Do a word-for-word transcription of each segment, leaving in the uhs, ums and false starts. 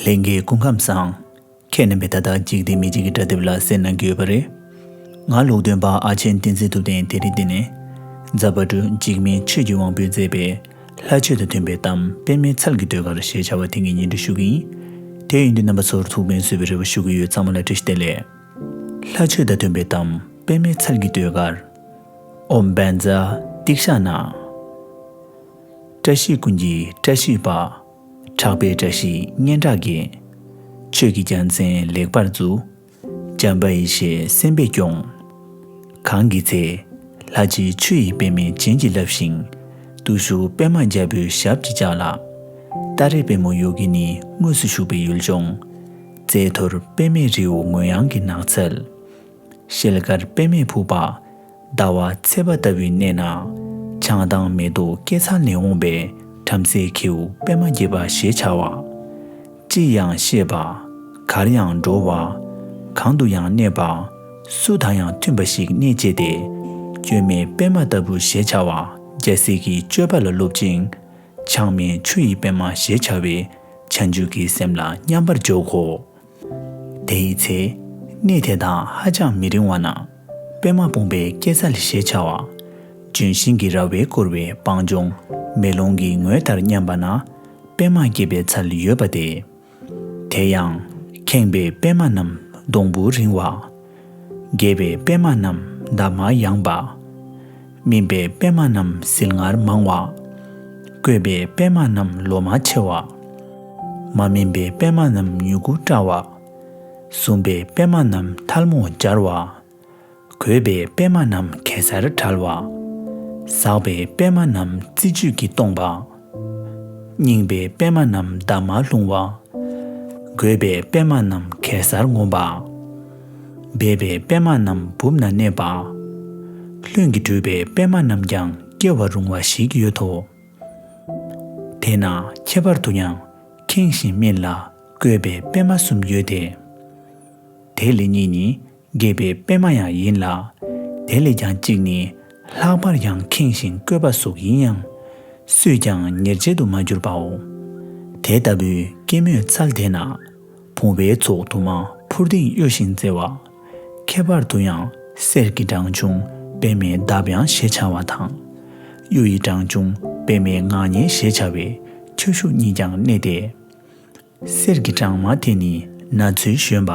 ལྷན་རྒྱས་སྐུ་ཁམས་བཟང་། ཁྱེད་རྣམ་པས་ད་ལྟ་འཇིག་རྟེན་མི་ཆོས་ཀྱི་སྒྲ་དེབ་ལ་གསན་གནང་གི་ཡོད་པ་རེད། ང་ལུང་སྟོན་པ་ཨ་ཆེན་བསྟན་འཛིན་ཐུབ་བསྟན། དེ་རིང་འདི་ནས་རྫ་དཔལ་སྤྲུལ་འཇིགས་མེད་ཆོས་ཀྱི་དབང་པོས་མཛད་པའི་ལྷ་ཆོས་དང་མཐུན་པའི་གཏམ། པདྨའི་ཚལ་གྱི་ཟློས་གར་ཞེས་བྱ་བ་དེ་ངས་སྙན་སྒྲོན་ཞུ་གི་ཡིན། དེ་ཡིན་དུས་རྣམ་པ་ཚོར་ཐུགས་ཕན་གསོས་པའི་རེ་བ་ཞུ་གི་ཡོད། ཚང་མ་ལ་བཀྲ་ཤིས་བདེ་ལེགས། ལྷ་ཆོས་དང་མཐུན་པའི་གཏམ། པདྨའི་ཚལ་གྱི་ཟློས་གར། ཨོཾ་བཛྲ་ཏིཥྛ། བཀྲ་ཤིས་ཀུན་གྱི་བཀྲ་ཤིས་པ། གྲགས་པའི་བཀྲ་ཤིས་སྙན་གྲགས་ཀྱིས། ཆོས་ཀྱི་རྒྱལ་མཚན་ལེགས་པར་བཙུགས། བྱམས་པ་ཡེ་ཤེས་སེམས་དཔས་སྐྱོང་། གང་གི་ཚེ། ལྷ་རྗེ་ཆུ་ཡི་པདྨས་བྱིན་གྱིས་བརླབས་ཤིང་། བརྟུལ་ཞུགས་པདྨ་རྒྱལ་པོའི་ཞབས་ཀྱིས་བཅགས་ལ། ཏཱ་རེ་པདྨོ་ཡོ་གི་ནི་དངོས་སུ་བཞུགས་པའི་ཡུལ་ལྗོངས། རྩེ་ཐོར་པདྨའི་རི་བོ་ངོས་ཡངས་ཀྱི་ནགས་ཚལ། ཤེལ་དཀར་པདྨས་ཕུབ་པ། ཟླ་བ་ཚེས་པ་ལྟ་བུའི་གནས་ན། བྱང་ཐང་མེ་ཏོག་སྐྱེད་ཚལ་ནས་འོངས་པའི། བྲམ་ཟེའི་ཁྱེའུ་པདྨ་དགྱེས་པ་ཞེས་བྱ་བ། ཅི་ཡང་ཤེས་པ། གར་ཡང་འགྲོ་བ། གང་དུ་ཡང་གནས་པ། སུ་དང་ཡང་མཐུན་པ་ཞིག་གནས་བཅས་ཏེ། སྐྱོན་མེད་པདྨ་ལྟ་བུ་ཞེས་བྱ་བ། རྒྱལ་སྲས་ཀྱི་སྤྱོད་པ་ལ་སློབ་ཅིང་། ཆགས་མེད་ཆུ་ཡི་པདྨ་ཞེས་བྱ་བའི། བྱང་ཆུབ་ཀྱི་སེམས་ལ་མཉམ་པར་འཇོག་གོ། དེའི་ཚེ། གནས་དེ་དང་ཧ་ཅང་མི་རིང་བ་ན། པདྨ་སྤུངས་པའི་སྐྱེད་ཚལ་ཞེས་བྱ་བ། ལྗོན་ཤིང་གི་ར་བས་བསྐོར་བའི་སྤང་ལྗོངས་མེ་ལོང་གི་ངོས་ལྟར་མཉམ་པ་ན། པདྨ་སྐྱེས་པའི་ཚལ་ཡོད་པ་སྟེ། དེ་ཡང་། ཁེངས་པའི་པདྨ་རྣམས་སྡོང་པོ་རིང་བ། རྒྱས་པའི་པདྨ་རྣམས་འདབ་མ་ཡངས་པ། སྨིན་པའི་པདྨ་རྣམས་ཟིལ་མངར་མང་བ། བཀོད་པའི་པདྨ་རྣམས་ལོ་མ་ཆེ་བ། མ་སྨིན་པའི་པདྨ་རྣམས་མྱུ་གུ་བཀྲ་བ། ཟུམ་པའི་པདྨ་རྣམས་ཐལ་མོ་སྦྱར་བ། གོས་པའི་པདྨ་རྣམས་གེ་སར་བྲལ་བ། ཟགས་པའི་པདྨ་རྣམས་རྩི་བཅུད་ཀྱིས་སྟོང་པ། རྙིང་པའི་པདྨ་རྣམས་འདབ་མ་ལྷུང་བ། བཀོད་པའི་པདྨ་རྣམས་གེ་སར་ངོམས་པ། སྦས་པའི་པདྨ་རྣམས་སྦུབས་ན་གནས་པ། ལྷུན་གྱིས་གྲུབ་པའི་པདྨ་རྣམས་ཀྱང་སྐྱེ་བར་རུང་བ་ཞིག་ཡོད་དོ། དེས་ན་ཁྱད་པར་དུ་ཡང་ཁེངས་ཤིང་སྨིན་ལ་བཀོད་པའི་པདྨ་གསུམ་ཡོད་དེ། དེ་ལས་གཉིས་ནི་རྒྱས་པའི་པདྨ་ཡང་ཡིན་ལ། དེ་ལས་ཀྱང་གཅིག་ནི་ལྷག་པར་ཡང་ཁེངས་ཤིང་བཀོད་པ་སོགས་ཡིན་ཡང་། སུས་ཀྱང་ཉེར་སྤྱད་དུ་མ་གྱུར་པའོ། དེ་ལྟ་བུའི་སྐྱེད་མོས་ཚལ་དེ་ན། བུང་བའི་ཚོགས་དུ་མ་འཕུར་ལྡིང་གཡོ་ཞིང་རྩེ་བ། ཁྱད་པར་དུ་ཡང་གསེར་གྱི་གྲང་ཆུང་པདྨའི་འདབ་ཡངས་ཞེས་བྱ་བ་དང་། གཡུ་ཡི་གྲང་ཆུང་པདྨའི་ངང་ཉིལ་ཞེས་བྱ་བའི་ཁྱོ་ཤུག་གཉིས་ཀྱང་གནས་ཏེ། གསེར་གྱི་གྲང་མ་དེ་ནི་ན་ཚོད་གཞོན་པ།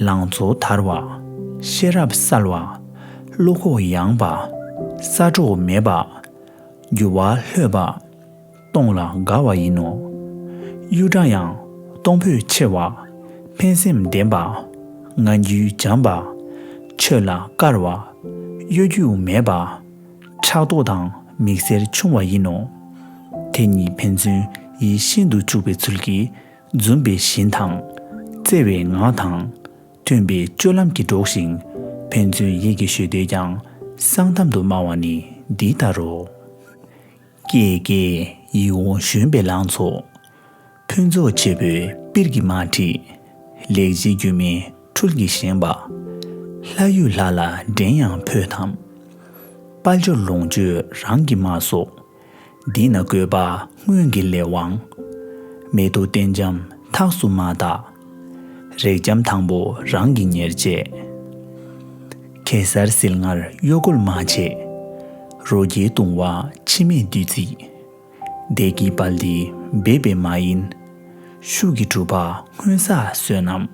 ལང་ཚོ་དར་བ། ཤེས་རབ་གསལ་བ། བློ་ཁོག་ཡངས་པ། ས་འཕྲོག་མེད་པ། རྒྱུ་བ་ལྷོད་པ། གཏོང་ལ་དགའ་བ་ཡིན་ནོ། གཡུ་སྦྲང་ཡང་གཏོང་ཕོད་ཆེ་བ། ཕན་སེམས་ལྡན་པ། ངང་རྒྱུད་འཇམ་པ། ཆོས་ལ་དཀར་བ། གཡོ་སྒྱུ་མེད་པ། ཕྲག་དོག་དང་མིག་སེར་ཆུང་བ་ཡིན་ནོ། དེ་གཉིས་ཕན་ཚུན་ཡིད་ཤིན་ཏུ་གཅུགས་པའི་ཚུལ་གྱིས་འཛུམ་པའི་བཞིན་དང་། བརྩེ་བའི་ངག་དང་། མཐུན་པའི་སྤྱོད་ལམ་གྱིས་འགྲོགས་ཤིང་། ཕན་ཚུན་ཡིད་ཀྱི་ཞུ་འདོད་ཀྱང་། གསང་གཏམ་དུ་སྨྲ་བ་ནི་འདི་ལྟར་རོ། ཀྱེ་ཀྱེ་ཡིད་འོང་ཞོན་པའི་ལང་ཚོ། ཕུན་ཚོགས་བྱེད་པོའི་པིར་གྱི་མ་དྲི། ལེགས་བྱས་སྒྱུ་མའི་འཕྲུལ་གྱིས་བཞེངས་པ། ལྷ་ཡུལ་ལྷ་ལ་འགྲན་ཡང་ཕོད་དམ། དཔལ་འབྱོར་ལོངས་སྤྱོད་རང་གིས་མ་གསོག་འདི་ན་བཀོད་པ་སྔོན་གྱི་ལས་དབང་། མེ་ཏོག་སྟན་འཇམ་ཐགས་སུ་མ་བཏགས། རེག་འཇམ་དང་པོ་རང་གིས་ཉེར་སྤྱད། གེ་སར་ཟིལ་མངར་གཡོ་བཀོལ་མ་བྱེད། རོ་བརྒྱའི་བཏུང་བ་འཆི་མེད་བདུད་རྩི། བདེ་སྐྱིད་དཔལ་འདི་སྦས་པའི་མ་ཡིན། ཤུགས་ཀྱིས་གྲུབ་པ་སྔོན་བསགས་བསོད་ནམས།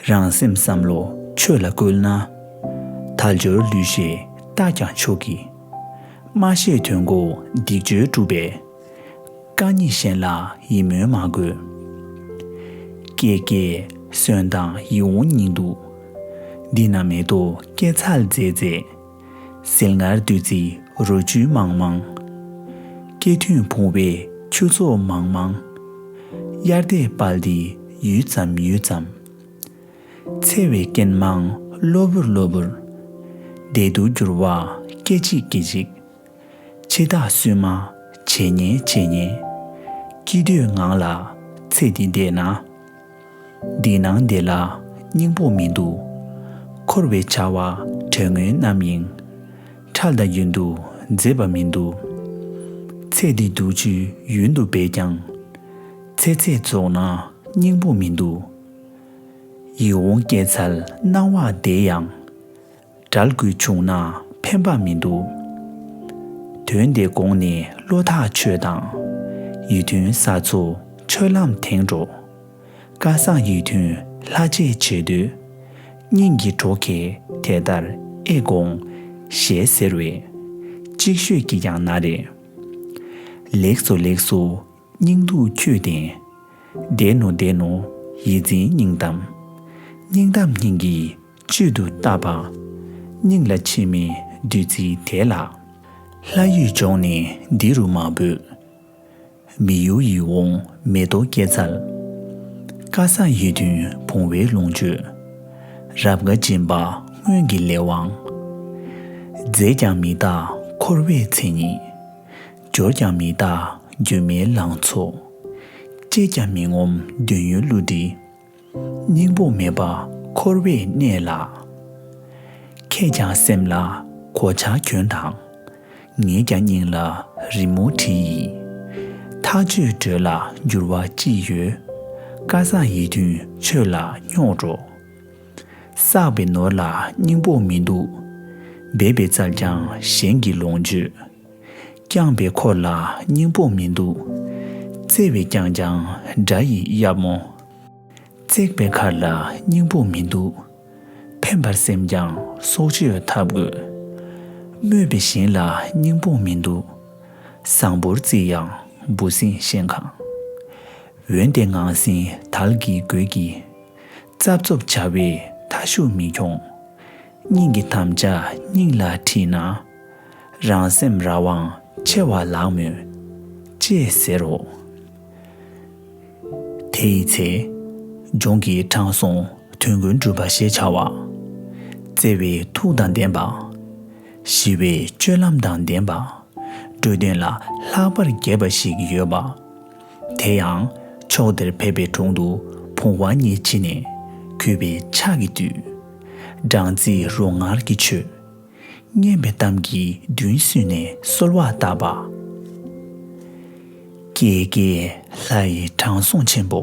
རང་སེམས་བསམ་བློ་ཆོས་ལ་བཀོལ་ན། དལ་འབྱོར་ལུས་ཤེས་རྟག་ཀྱང་མཆོག་གི། སྨྲ་ཤེས་དོན་གོ་སྡིག་སྤྱོད་སྒྲུབ་པའི། རྐང་གཉིས་གཞན་ལ་ཡིད་སྨོན་མ་དགོས། ཀྱེ་ཀྱེ་གསོན་དང་ཡིད་འོང་སྙིང་སྡུག་འདི་ན་མེ་ཏོག་སྐྱེད་ཚལ་མཛེས་མཛེས། ཟིལ་མངར་བདུད་རྩིའི་རོ་བཅུད་མང་མང་། སྐྱེ་ཐུན་བུང་བའི་ཁྱུ་ཚོགས་མང་མང་། དབྱར་ཟླའི་དཔལ་འདི་ཡུད་ཙམ་ཡུད་ཙམ། འཚེ་བའི་རྐྱེན་མང་གློ་བུར་གློ་བུར། བདེ་སྡུག་འགྱུར་བ་སྐད་ཅིག་སྐད་ཅིག། འཆི་བདག་སུན་མ་བྱེད་ཉེན་བྱེད་ཉེན། སྐྱིད་འདོད་ངང་ལ་ཚེ་འདི་འདས་ན། འདི་སྣང་འདི་ལ་སྙིང་པོ་མི་འདུག་འཁོར་བའི་བྱ་བ་དྲན་ངོས་རྣམ་གཡེང་། འཕྲལ་དང་རྒྱུན་དུ་མཛེས་པ་མི་འདུག་ཚེ་འདི་སྡུག་ཆུའི་ཡུན་དུ་སྦས་ཀྱང་། ཚེ་ཚད་རྫོགས་ན་སྙིང་པོ་མི་འདུག་ཡིད་འོང་སྐྱེ་ཚར་སྣང་བ་བདེ་ཡང་། འབྲལ་དགོས་བྱུང་ན་ཕན་པ་མི་འདུག་དོན་དེ་དགོངས་ནས་བློ་ཐག་ཆོད་དང་། ཡིད་མཐུན་ས་ཚོ་ཆོས་ལམ་དེང་འགྲོ། སྐལ་བཟང་ཡིད་མཐུན་ལྷ་རྗེས་བྱེད་དུས། སྙིང་གི་གྲོགས་ཁྱེད་དེ་ལྟར་ཨེ་དགོངས། ཞེས་ཟེར་བས། ཅིག་ཤོས་ཀྱིས་ཀྱང་ན་རེ། ལེགས་སོ་ལེགས་སོ། སྙིང་སྡུག་ཁྱོད་བདེན། བདེན་ནོ་བདེན་ནོ། ཡིད་འཛིན་སྙིང་གཏམ། སྙིང་གཏམ་སྙིང་གི་བཅུད་དུ་བཏབ་པ། སྙིང་ལ་འཆི་མེད་བདུད་རྩི་དེ་ལ། ལྷ་ཡུལ་ལྗོངས་ནས་འདི་རུ་མ་བུད། མི་གཡོ་ཡིད་འོང་མེ་ཏོག་སྐྱེ་ཚལ། སྐལ་བཟང་ཡིད་མཐུན་བུང་བའི་ལོངས་སྤྱོད། རབ་དགའ་སྦྱིན་པ་སྔོན་གྱི་ལས་དབང་། མཛེས་ཀྱང་མི་རྟག་འཁོར་བའི་མཚན་ཉིད། འབྱོར་ཀྱང་མི་རྟག་སྒྱུ་མའི་ལང་ཚོ། བཅད་ཀྱང་མི་ངོམས་དོན་ཡོད་བསླུ་བྲིད། སྙིང་པོ་མེད་པ་འཁོར་བའི་གནས་ལ། ཁེངས་ཀྱང་སེམས་ལ་གོ་ཆ་གྱོན་དང་། ངེས་ཀྱང་སྙིང་ལ་རི་མོ་བྲིས་ཡིས། ཐག་ཆོད་འགྲོས་ལ་འགྱུར་བ་ཅི་ཡོད། སྐལ་བཟང་ཡིད་མཐུན་ཆོས་ལ་སྙོག་འགྲོ། བསགས་པའི་ནོར་ལ་སྙིང་པོ་མི་འདུག་འབད་པས་བཙལ་ཀྱང་གཞན་གྱི་ལོངས་སྤྱོད། བསྐྱངས་པའི་འཁོར་ལ་སྙིང་པོ་མི་འདུག་བརྩེ་བས་བསྐྱངས་ཀྱང་དགྲ་ཡི་གཡབ་མོ། བརྩེགས་པའི་མཁར་ལ་སྙིང་པོ་མི་འདུག་ཕན་པར་སེམས་ཀྱང་སྲོག་གཅོད་ཐབས་དགོས། སྨོད་པའི་ཞིང་ལ་སྙིང་པོ་མི་འདུག་བཟང་པོར་བརྩི་ཡང་འབུ་སྲིན་ཤིང་གང་། འོན་ཏེ་ངང་སྲིང་དལ་གྱིས་རྒོད་ཀྱིས། རྩབ་རྩུབ་བྱ་བའི་མཐའ་གཞུག་མི་འཁྱོངས། སྙིང་གི་དམ་བཅའ་སྙིང་ལ་ཁྲིད་ན། རང་སེམས་རང་དབང་ཆེ་བ་ལགས་མོད། ཅེས་ཟེར་རོ། དེ་ཡི་ཚེ། ལྗོངས་ཀྱི་དྲང་སྲོང་དོན་ཀུན་གྲུབ་པ་ཞེས་བྱ་བ། བརྩེ་བའི་ཐུགས་དང་ལྡན་པ། ཞི་བའི་སྤྱོད་ལམ་དང་ལྡན་པ། འགྲོ་དོན་ལ་ལྷག་པར་དགྱེས་པ་ཞིག་ཡོད་པ། དེ་ཡང་ཕྱོགས་དེར་ཕེབས་པའི་དྲུང་དུ་བུང་བ་གཉིས་ཕྱིན་ནས་གུས་པས་ཕྱག་གིས་འདུད། སྦྲང་རྩི་རོ་མངར་གྱིས་མཆོད། སྙན་པའི་གཏམ་གྱིས་མདུན་བསུས་ནས་གསོལ་བ་བཏབ་པ། ཀྱེ་ཀྱེ་ལྷ་ཡི་དྲང་སྲོང་ཆེན་པོ།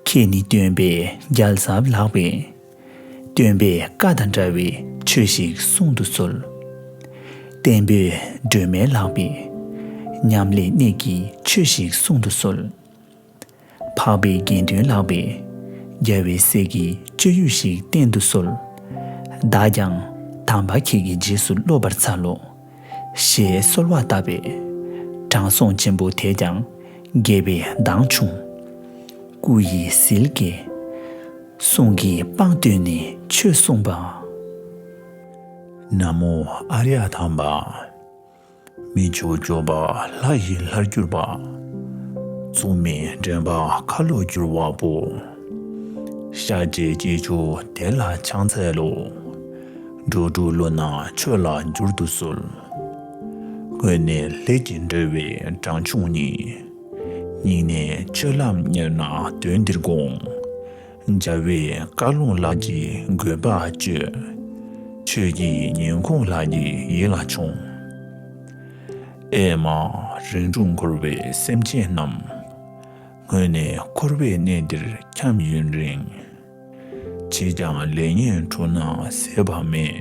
ཁྱེད་ནི་སྟོན་པའི་རྒྱལ་ཚབ་ལགས་པས། སྟོན་པའི་བཀའ་དང་འདྲ་བའི་ཆོས་ཤིག་གསུང་དུ་གསོལ། བསྟན་པའི་སྒྲོན་མེ་ལགས་པས། ཉམས་ལེན་གནད་ཀྱི་ཆོས་ཤིག་གསུང་དུ་གསོལ། འཕགས་པའི་དགེ་འདུན་ལགས་པས། རྒྱལ་བའི་སྲས་ཀྱི་སྤྱོད་ཡུལ་ཞིག་བསྟན་དུ་གསོལ། བདག་ཀྱང་དམ་པ་ཁྱེད་ཀྱི་རྗེས་སུ་སློབ་པར་འཚལ་ལོ། ཞེས་གསོལ་བ་བཏབ་པས། དྲང་སྲོང་ཆེན་པོ་དེས་ཀྱང་དགྱེས་པའི་མདངས་ཕྱུང་། སྐུ་ཡི་ཟིལ་གྱིས་གསུང་གི་དཔངས་བསྟོད་ནས་ཆོས་གསུངས་པ། ན་མོ་ཨཱརྱ་དྷམ་མ། མི་མཆོག་སྐྱོབ་པ་ལྷ་ཡི་ལྷར་གྱུར་པ། མཚུངས་མེད་འདྲེན་པ་ཁ་ལོ་བསྒྱུར་བ་པོ། ཤཱཀྱའི་སྐྱེས་མཆོག་དེ་ལ་ཕྱག་འཚལ་ལོ། འགྲོ་དྲུག་བློ་སྣ་ཆོས་ལ་བསྒྱུར་དུ་གསོལ། སྔོན་ནས་ལས་ཀྱིས་འབྲེལ་བའི་དྲང་ཆུང་ཉིད། སྙིང་ནས་ཆོས་ལམ་གཉེར་ན་དོན་འདིར་དགོངས། རྒྱལ་བའི་བཀའ་ལུང་ལགས་ཀྱིས་དགོས་པ་སྤྱོད། ཆོས་ཀྱི་ཉིན་གུང་ལགས་ཀྱིས་ཡིད་ལ་ཆོངས། ཨེ་མ། རིགས་དྲུག་འཁོར་བའི་སེམས་ཅན་རྣམས། སྔོན་ནས་འཁོར་བའི་གནས་འདིར་འཁྱམས་ཡུན་རིང་། ཕྱིས་ཀྱང་ལེགས་ཉེས་འཁྲུལ་སྣང་ཟད་པ་མེད།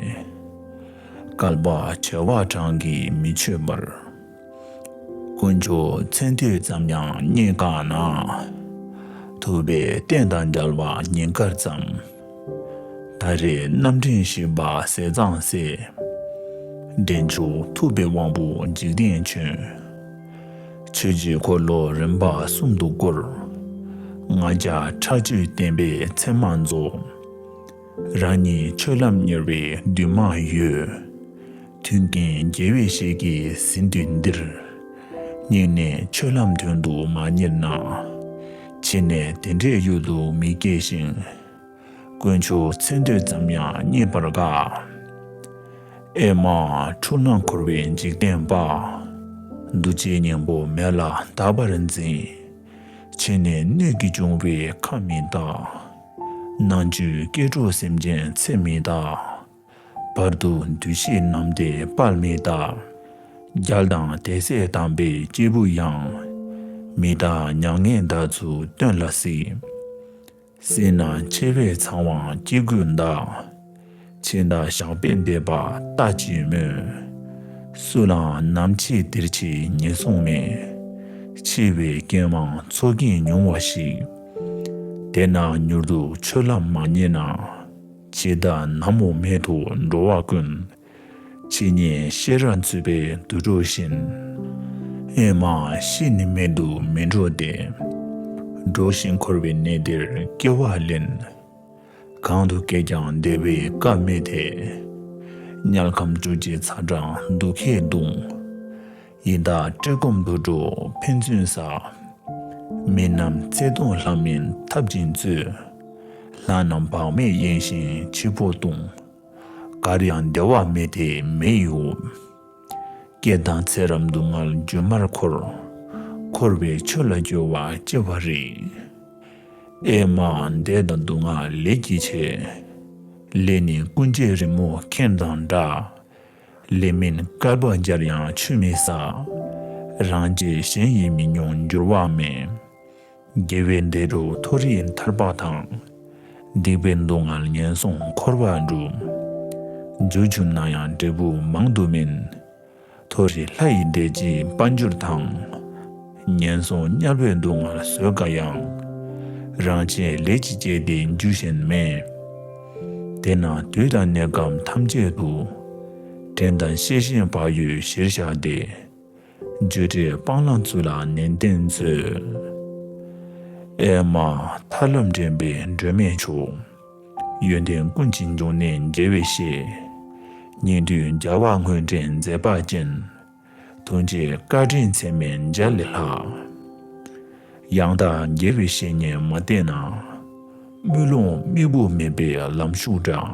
བསྐལ་པ་བྱེ་བ་གྲངས་ཀྱིས་མི་ཆོད་པར། དཀོན་མཆོག་མཚན་ཐོས་ཙམ་ཡང་རྙེད་དཀའ་ན། ཐུབ་པའི་བསྟན་དང་མཇལ་བ་ཉིན་དཀར་ཙམ། ད་རེས་རྣམ་འདྲེན་ཞིག་པ་ཟས་གཙང་སྲས། འདྲེན་མཆོག་ཐུབ་པའི་དབང་པོ་འཇིག་རྟེན་བྱོན། ཆོས་ཀྱི་འཁོར་ལོ་རིམ་པ་གསུམ་དུ་བསྐོར། ལྔ་བརྒྱ་ཕྲག་གཅིག་བསྟན་པའི་མཚན་མ་རྫོགས། རང་ཉིད་ཆོས་ལམ་གཉེར་བའི་འདུན་མ་ཡོད། མཐུན་རྐྱེན་དགེ་བའི་བཤེས་ཀྱིས་ཟིན་དུས་འདིར། སྙིང་ནས་ཆོས་ལམ་དོན་དུ་མ་གཉེར་ན། ཕྱི་ནས་དེ་འདྲའི་ཡུལ་དུ་མི་སྐྱེ་ཞིང་། དཀོན་མཆོག་མཚན་ཐོས་ཙམ་ཡང་རྙེད་པར་དཀའ། ཨེ་མ། འཁྲུལ་སྣང་འཁོར་བའི་འཇིག་རྟེན་པ། འདུ་བྱེད་སྙིང་པོ་མེད་ལ་དག་པར་འཛིན། ཕྱི་ནས་སྣོད་ཀྱིས་བྱུང་བའི་ཁ་མི་དག། ནང་བཅུད་སྐྱེ་འགྲོ་སེམས་ཅན་ཚེ་མི་དག། བར་དུ་འདུ་ཤེས་ནམ་བདེ་དཔལ་མི་དག། རྒྱལ་དང་དེ་སྲས་དམ་པའི་སྐྱེས་བུ་ཡང་། མི་རྟག་མྱ་ངན་འདའ་ཚུལ་སྟོན་ལ་གཟིགས། སྲིད་ན་འཆི་བའི་ཚང་བའང་སྐྱེ་དགུའི་བདག། འཆི་བདག་ཞགས་པས་འདེབས་པ་ལྟ་ཅི་སྨོས། སུ་ལའང་ནམ་འཆི་འདིར་འཆི་ངན་སོང་མེད། འཆི་བའི་སྐྱེ་བའང་མཚོ་སྐྱེས་མྱོང་བ་ཞིག། དེས་ན་མྱུར་དུ་ཆོས་ལམ་མ་རྙེད་ན། འཆི་བདག་ནམ་འོང་མེད་དུ་འགྲོ་བ་ཀུན། འཆི་ཉིད་ཤེས་རབ་འཚོལ་བའི་དུད་འགྲོ་བཞིན། ཨེ་མ་ཤི་ནི་མེད་དུ་མི་འགྲོ་སྟེ། འགྲོ་ཞིང་འཁོར་བའི་གནས་འདིར་སྐྱེ་བ་ལེན། གང་དུ་སྐྱེས་ཀྱང་བདེ་བའི་སྐབས་མེད་དེ། དམྱལ་ཁམས་བཅུ་གཅིག་ཚ་གྲང་སྡུག་ཁྱེར་གདུང་། ཡི་དྭགས་བཀྲེས་སྐོམ་དུད་འགྲོ་ཕན་ཚུན་ཟ། མི་རྣམས་བརྩེ་གདུང་ལྷ་མིན་འཐབ་ཅིང་རྩོད། ལྷ་རྣམས་བག་མེད་གཡེང་ཞིང་འཆི་འཕོ་ལྟུང་། གར་ཡང་བདེ་བ་མེད་དེ་མེ་ཡི་འོབས། སྐྱེ་དང་ཚེ་རབས་སྡུག་བསྔལ་སྒྱུ་མར་འཁོར། འཁོར་བའི་ཆོས་ལ་སྐྱོ་བ་སྐྱེ་བ་རེད། ཨེ་མ་བདེ་དང་སྡུག་བསྔལ་ལས་ཀྱིས་ཆེ། ལས་ནི་ཀུན་བྱེད་རི་མོ་མཁན་དང་འདྲ། ལས་མིན་བསྐལ་པ་བརྒྱར་ཡང་ཆུད་མི་ཟ། རང་རྒྱལ་གཞན་ཡིས་མི་མྱོང་འགྱུར་བ་མེད། དགེ་བས་འདས་འགྲོ་མཐོ་རིས་ཐར་པ་དང་། སྡིག་པའི་སྡུག་བསྔལ་ངན་སོང་འཁོར་བ་འགྲུབ། རྒྱུ་བྱུང་ན་ཡང་འབྲས་བུ་མང་དུ་སྨིན། མཐོ་རིས་ལྷ་ཡི་བདེ་སྐྱིད་དཔལ་འབྱོར་དང་། ངན་སོང་དམྱལ་བའི་སྡུག་བསྔལ་བཟོད་དཀའ་ཡང་། རང་བྱས་ལས་ཀྱིས་བསྐྱེད་དེ་རྒྱུ་གཞན་མེད། དེས་ན་དུས་དང་གནས་སྐབས་ཐམས་ཅད་དུ། དྲན་དང་ཤེས་བཞིན་བག་ཡོད་གཞིར་བཞག་སྟེ། རྒྱུ་འབྲས་སྤང་བླང་ཚུལ་ལ་ནན་ཏན་མཛོད། ཨེ་མ་ཐར་ལམ་འདྲེན་པའི་སྒྲོན་མེ་མཆོག། ཡོན་ཏན་ཀུན་གྱི་འབྱུང་གནས་རྒྱལ་བའི་གཤེད། སྙིགས་དུས་རྒྱལ་བ་དངོས་འདྲེན་མཛད་པ་ཅན། ཐུགས་རྗེའི་བཀའ་དྲིན་ཚད་མེད་འཇའ་ལས་ལྷག། ཡང་དག་རྒྱལ་བའི་བཤེས་གཉེན་མ་བསྟེན་ན། དམུས་ལོང་དམིགས་བུ་མེད་པའི་ལམ་ཞུགས་འདྲ།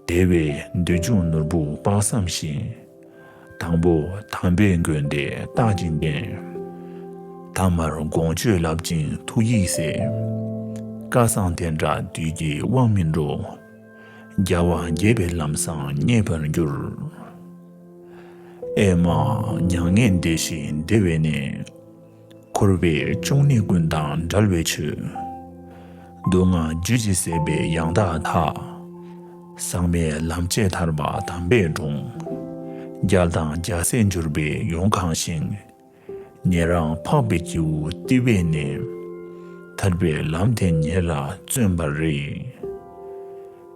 དེ་བས་འདོད་འཇོ་ནོར་བུ་དཔག་བསམ་ཤིང་། དང་པོ་དམ་པའི་མགོན་དེ་རྟག་ཅིང་བསྟེན། ཐ་མར་དགོངས་སྤྱོད་ལབ་ཅིང་ཐུགས་ཡིད་གསལ། བཀའ་གསང་བསྟན་དགྲ་བདུད་ཀྱི་དབང་མི་འགྲོ། རྒྱལ་བ་དགྱེས་པའི་ལམ་བཟང་རྙེད་པར་འགྱུར། ཨེ་མ་མྱ་ངན་འདས་ཞི་བདེ་བའི་གནས། འཁོར་བའི་གཅོང་ནད་ཀུན་དང་བྲལ་བའི་ཆོས། སྡུག་བསྔལ་རྒྱུ་གཅིག་ཟད་པའི་ཡང་དག་མཐའ། ཟག་མེད་ལམ་བཅས་ཐར་པ་དམ་པའི་གྲོང་། རྒྱལ་དང་རྒྱལ་སྲས་འབྱོར་པས་ཡོངས་གང་ཞིང་། ཉན་རང་འཕགས་པའི་སྐྱེ་བོ་བསྟི་བའི་གནས། ཐར་པའི་ལམ་དེ་ཉིད་ལ་བརྩོན་པར་རིགས།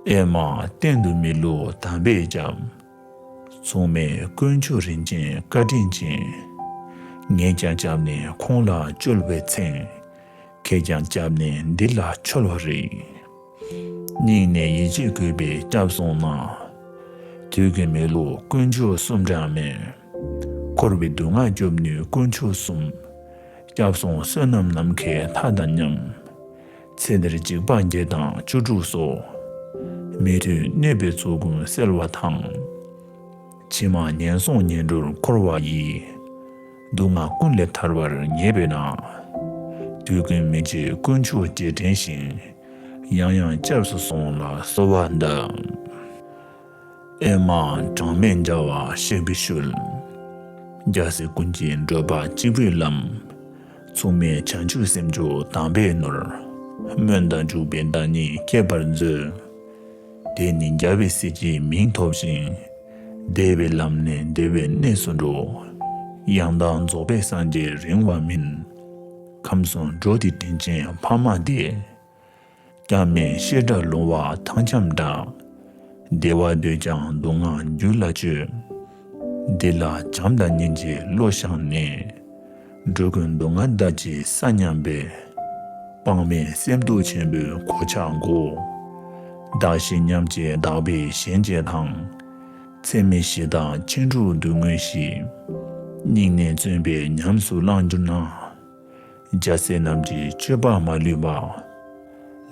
ཨེ་མ་གཏན་དུ་མི་བསླུ་དམ་པས་སྐྱབས། མཚུངས་མེད་དཀོན་མཆོག་རིན་ཆེན་བཀའ་དྲིན་ཅན། ངས་ཀྱང་སྐྱབས་ནས་ཁོང་ལ་བཅོལ་བའི་མཚན། ཁྱེད་ཀྱང་སྐྱབས་ནས་འདི་ལ་འཆོལ་བར་རིགས། སྙིང་ནས་ཡིད་ཆེས་གུས་པས་སྐྱབས་སོང་ན། དུས་ཀུན་མི་བསླུ་དཀོན་མཆོག་གསུམ་འདྲ་མེད། འཁོར་བའི་སྡུག་བསྔལ་སྐྱོབ་ནུས་དཀོན་མཆོག་གསུམ། སྐྱབས་སོང་བསོད་ནམས་ནམ་མཁའི་མཐའ་དང་མཉམ། ཚེ་འདིར་འཇིགས་པ་བརྒྱད་དང་བཅུ་དྲུག་སོགས། མི་མཐུན་གནོད་པའི་ཚོགས་ཀུན་སེལ་བ་དང་། ཕྱི་མ་ངན་སོང་ངན་འགྲོར་འཁོར་བ་ཡི། སྡུག་བསྔལ་ཀུན་ལས་ཐར་བར་ངེས་པས་ན། དུས་ཀུན་མི་བརྗེད་དཀོན་མཆོག་རྗེས་དྲན་ཞིང་། ཡང་ཡང་སྐྱབས་སུ་སོང་ལ་གསོལ་བ་འདེབས། ཨེ་མ་གྲངས་མེད་འཇའ་བ་གཤེགས་པའི་ཤུལ། རྒྱལ་སྲས་ཀུན་གྱི་བགྲོད་པ་གཅིག་པུའི་ལམ། མཚུངས་མེད་བྱང་ཆུབ་སེམས་མཆོག་དམ་པའི་ནོར། སྨོན་དང་འཇུག་པའི་བདག་ཉིད་སྐྱེད་པར་མཛོད། དེ་ནི་རྒྱལ་བའི་སྲས་ཀྱི་མིང་ཐོབ་ཅིང་། བདེ་བའི་ལམ་ནས་བདེ་བའི་གནས་སུ་འགྲོ། ཡང་དག་རྫོགས་པའི་སངས་རྒྱས་རིང་བ་མིན། ཁམས་གསུམ་འགྲོ་འདི་དྲིན་ཅན་ཕ་མ་འདས། སྐྱབས་མེད་བཤད་གྲྭ་ལུང་བ་ཐང་འཁྱམས་འདྲ། བདེ་བ་འདོད་ཀྱང་སྡུག་བསྔལ་རྒྱུད་ལ་སྤྱོད། འདི་ལ་བྱམས་དང་སྙིང་རྗེ་བློ་བཤགས་ནས། འགྲོ་ཀུན་སྡུག་བསྔལ་བདག་གིས་ས་མཉམ་པའི། དཔག་མེད་སེམས་སྟོབས་ཆེན་པོས་གོ་ཆ་བགོ། བདག་གཞན་མཉམ་བརྗེ་བདག་པས་གཞན་བརྗེ་དང་། ཚད་མེད་ཞི་དང་ཕྱིན་དྲུག་སྡུག་བསྔལ་ཞི། སྙིང་ནས་བརྩོན་པས་ཉམས་སུ་བླང་གྱུར་ན། རྒྱལ་སྲས་རྣམས་ཀྱི་སྤྱོད་པ་མ་ལུས་པ།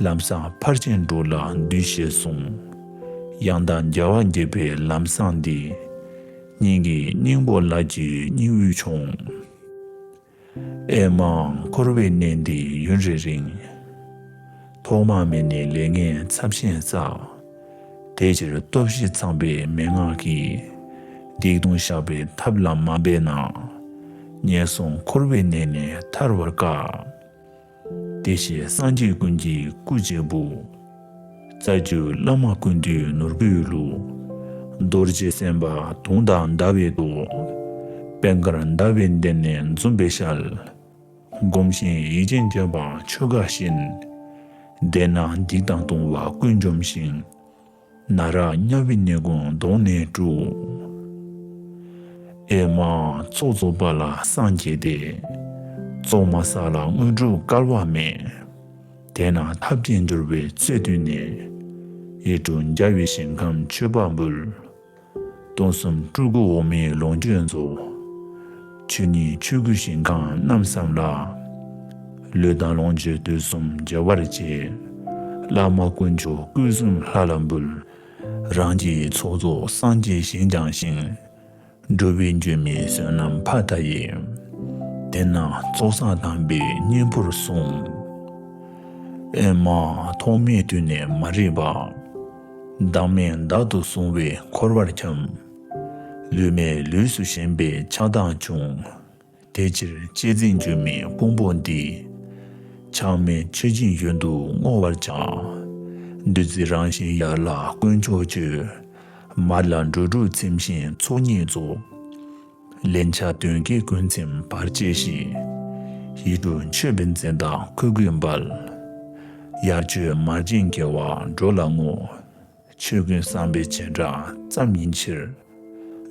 ལམ་བཟང་ཕར་ཕྱིན་དྲུག་ལ་འདུས་ཤེས་གསུམ། ཡང་དག་རྒྱལ་བ་དགྱེས་པའི་ལམ་བཟང་འདི། སྙིང་གི་སྙིང་པོ་ལགས་ཀྱི་སྙིང་དབུས་ཆུང་། ཨེ་མ་འཁོར་བའི་གནས་འདི་ཡུན་རེ་རིང་། ཐོག་མ་མེད་ནས་ལས་ངན་ཚབས་ཆེན་བསགས། དེ་ཕྱིར་སྟོབས་བཞི་ཚང་བའི་མན་ངག་གིས། སྡིག་ལྟུང་བཤགས་པའི་ཐབས་ལ་མ་འབད་ན། ངན་སོང་འཁོར་བའི་གནས་ནས་ཐར་བར་དཀའ། དེ་ཕྱིར་སངས་རྒྱས་ཀུན་གྱི་སྐུ་གཅིག་པུ། རྩ་བརྒྱུད་བླ་མ་ཀུན་འདུས་ནོར་བུའི་ལུགས། རྡོ་རྗེ་སེམས་དཔའ་དུང་དང་ཟླ་བའི་མདོག། པད་དཀར་ཟླ་བའི་གདན་ནས་འཛུམ་པའི་ཞལ། སྒོམ་ཞིང་ཡིད་ཅན་འདྲེན་པ་ཆོས་དགའ་བཞིན། བསྡད་ན་སྡིག་དང་ལྟུང་བ་ཀུན་འཇོམས་ཤིང་། ན་རག་དམྱལ་བའི་ནད་ཀུན་གདོང་ནས་སྒྲུབ། ཨེ་མ། ཚོགས་རྫོགས་པ་ལ་སངས་རྒྱས་ཏེ། རྫོགས་མ་བསགས་ལ་དངོས་གྲུབ་སྐལ་བ་མེད། དེས་ན་ཐབས་ཀྱིས་འགྱུར་བའི་ཚེ་དུས་ནས། ཡིད་འཕྲོག་འཇའ་བའི་ཞིང་ཁམས་མཆོད་པ་འབུལ། སྟོང་གསུམ་སྤྲུལ་སྐུ་འོག་མིན་ལོངས་སྤྱོད་རྫོགས། ཆོས་ཉིད་ཆོས་སྐུའི་ཞིང་ཁམས་རྣམ་བསམ་ལ། ལུས་དང་ལོངས་སྤྱོད་དུས་གསུམ་མཇལ་བར་བྱེད། བླ་མ་དཀོན་མཆོག་སྐུ་གསུམ་ལྷ་ལ་འབུལ། རང་རྒྱལ་ཚོགས་རྫོགས་སངས་རྒྱས་ཞིང་སྦྱངས་ཤིང་། འགྲོ་བའི་འགྱུར་མེད་བསོད་ནམས་ཕ་མཐའ་ཡས། དེས་ན་ཚོགས་བསགས་དམ་པའི་སྙིང་པོར་ཟུངས། ཨེ་མ། ཐོག་མེད་དུས་ནས་མ་རིག་པ། བདག་མེད་བདག་ཏུ་བཟུང་བས་འཁོར་བར་འཁྱམས། ལུས་མེད་ལུས་སུ་ཞེན་པས་ཆགས་སྡང་བྱུང་། དེ་ཕྱིར་གཅེས་འཛིན་སྒྱུ་མའི་ཕུང་པོ་འདི། ཆགས་མེད་ཆོས་ཅན་ཡོན་དུ་བསྔོ་བར་བྱ། བདུད་རྩི་རང་བཞིན་ཡར་ལ་དཀོན་མཆོག་མཆོད། མར་ལ་འགྲོ་དྲུག་ཚིམ་ཞིང་ཚོགས་གཉིས་རྫོགས། ལན་ཆགས་གདོན་བགེགས་ཀུན་ཚིམ་བར་ཆད་ཞི། ཡིད་འཕྲོག་མཆོད་པའི་འཛིན་སྟངས་ཁོལ་ཁོལ་འབར། ཡར་མཆོད་མར་སྦྱིན་དགེ་བ་འགྲོ་ལ་བསྔོ། ཆོས་ཀུན་བསམ་པའི་བྱེ་བྲག་ཙམ་ཡིན་ཕྱིར།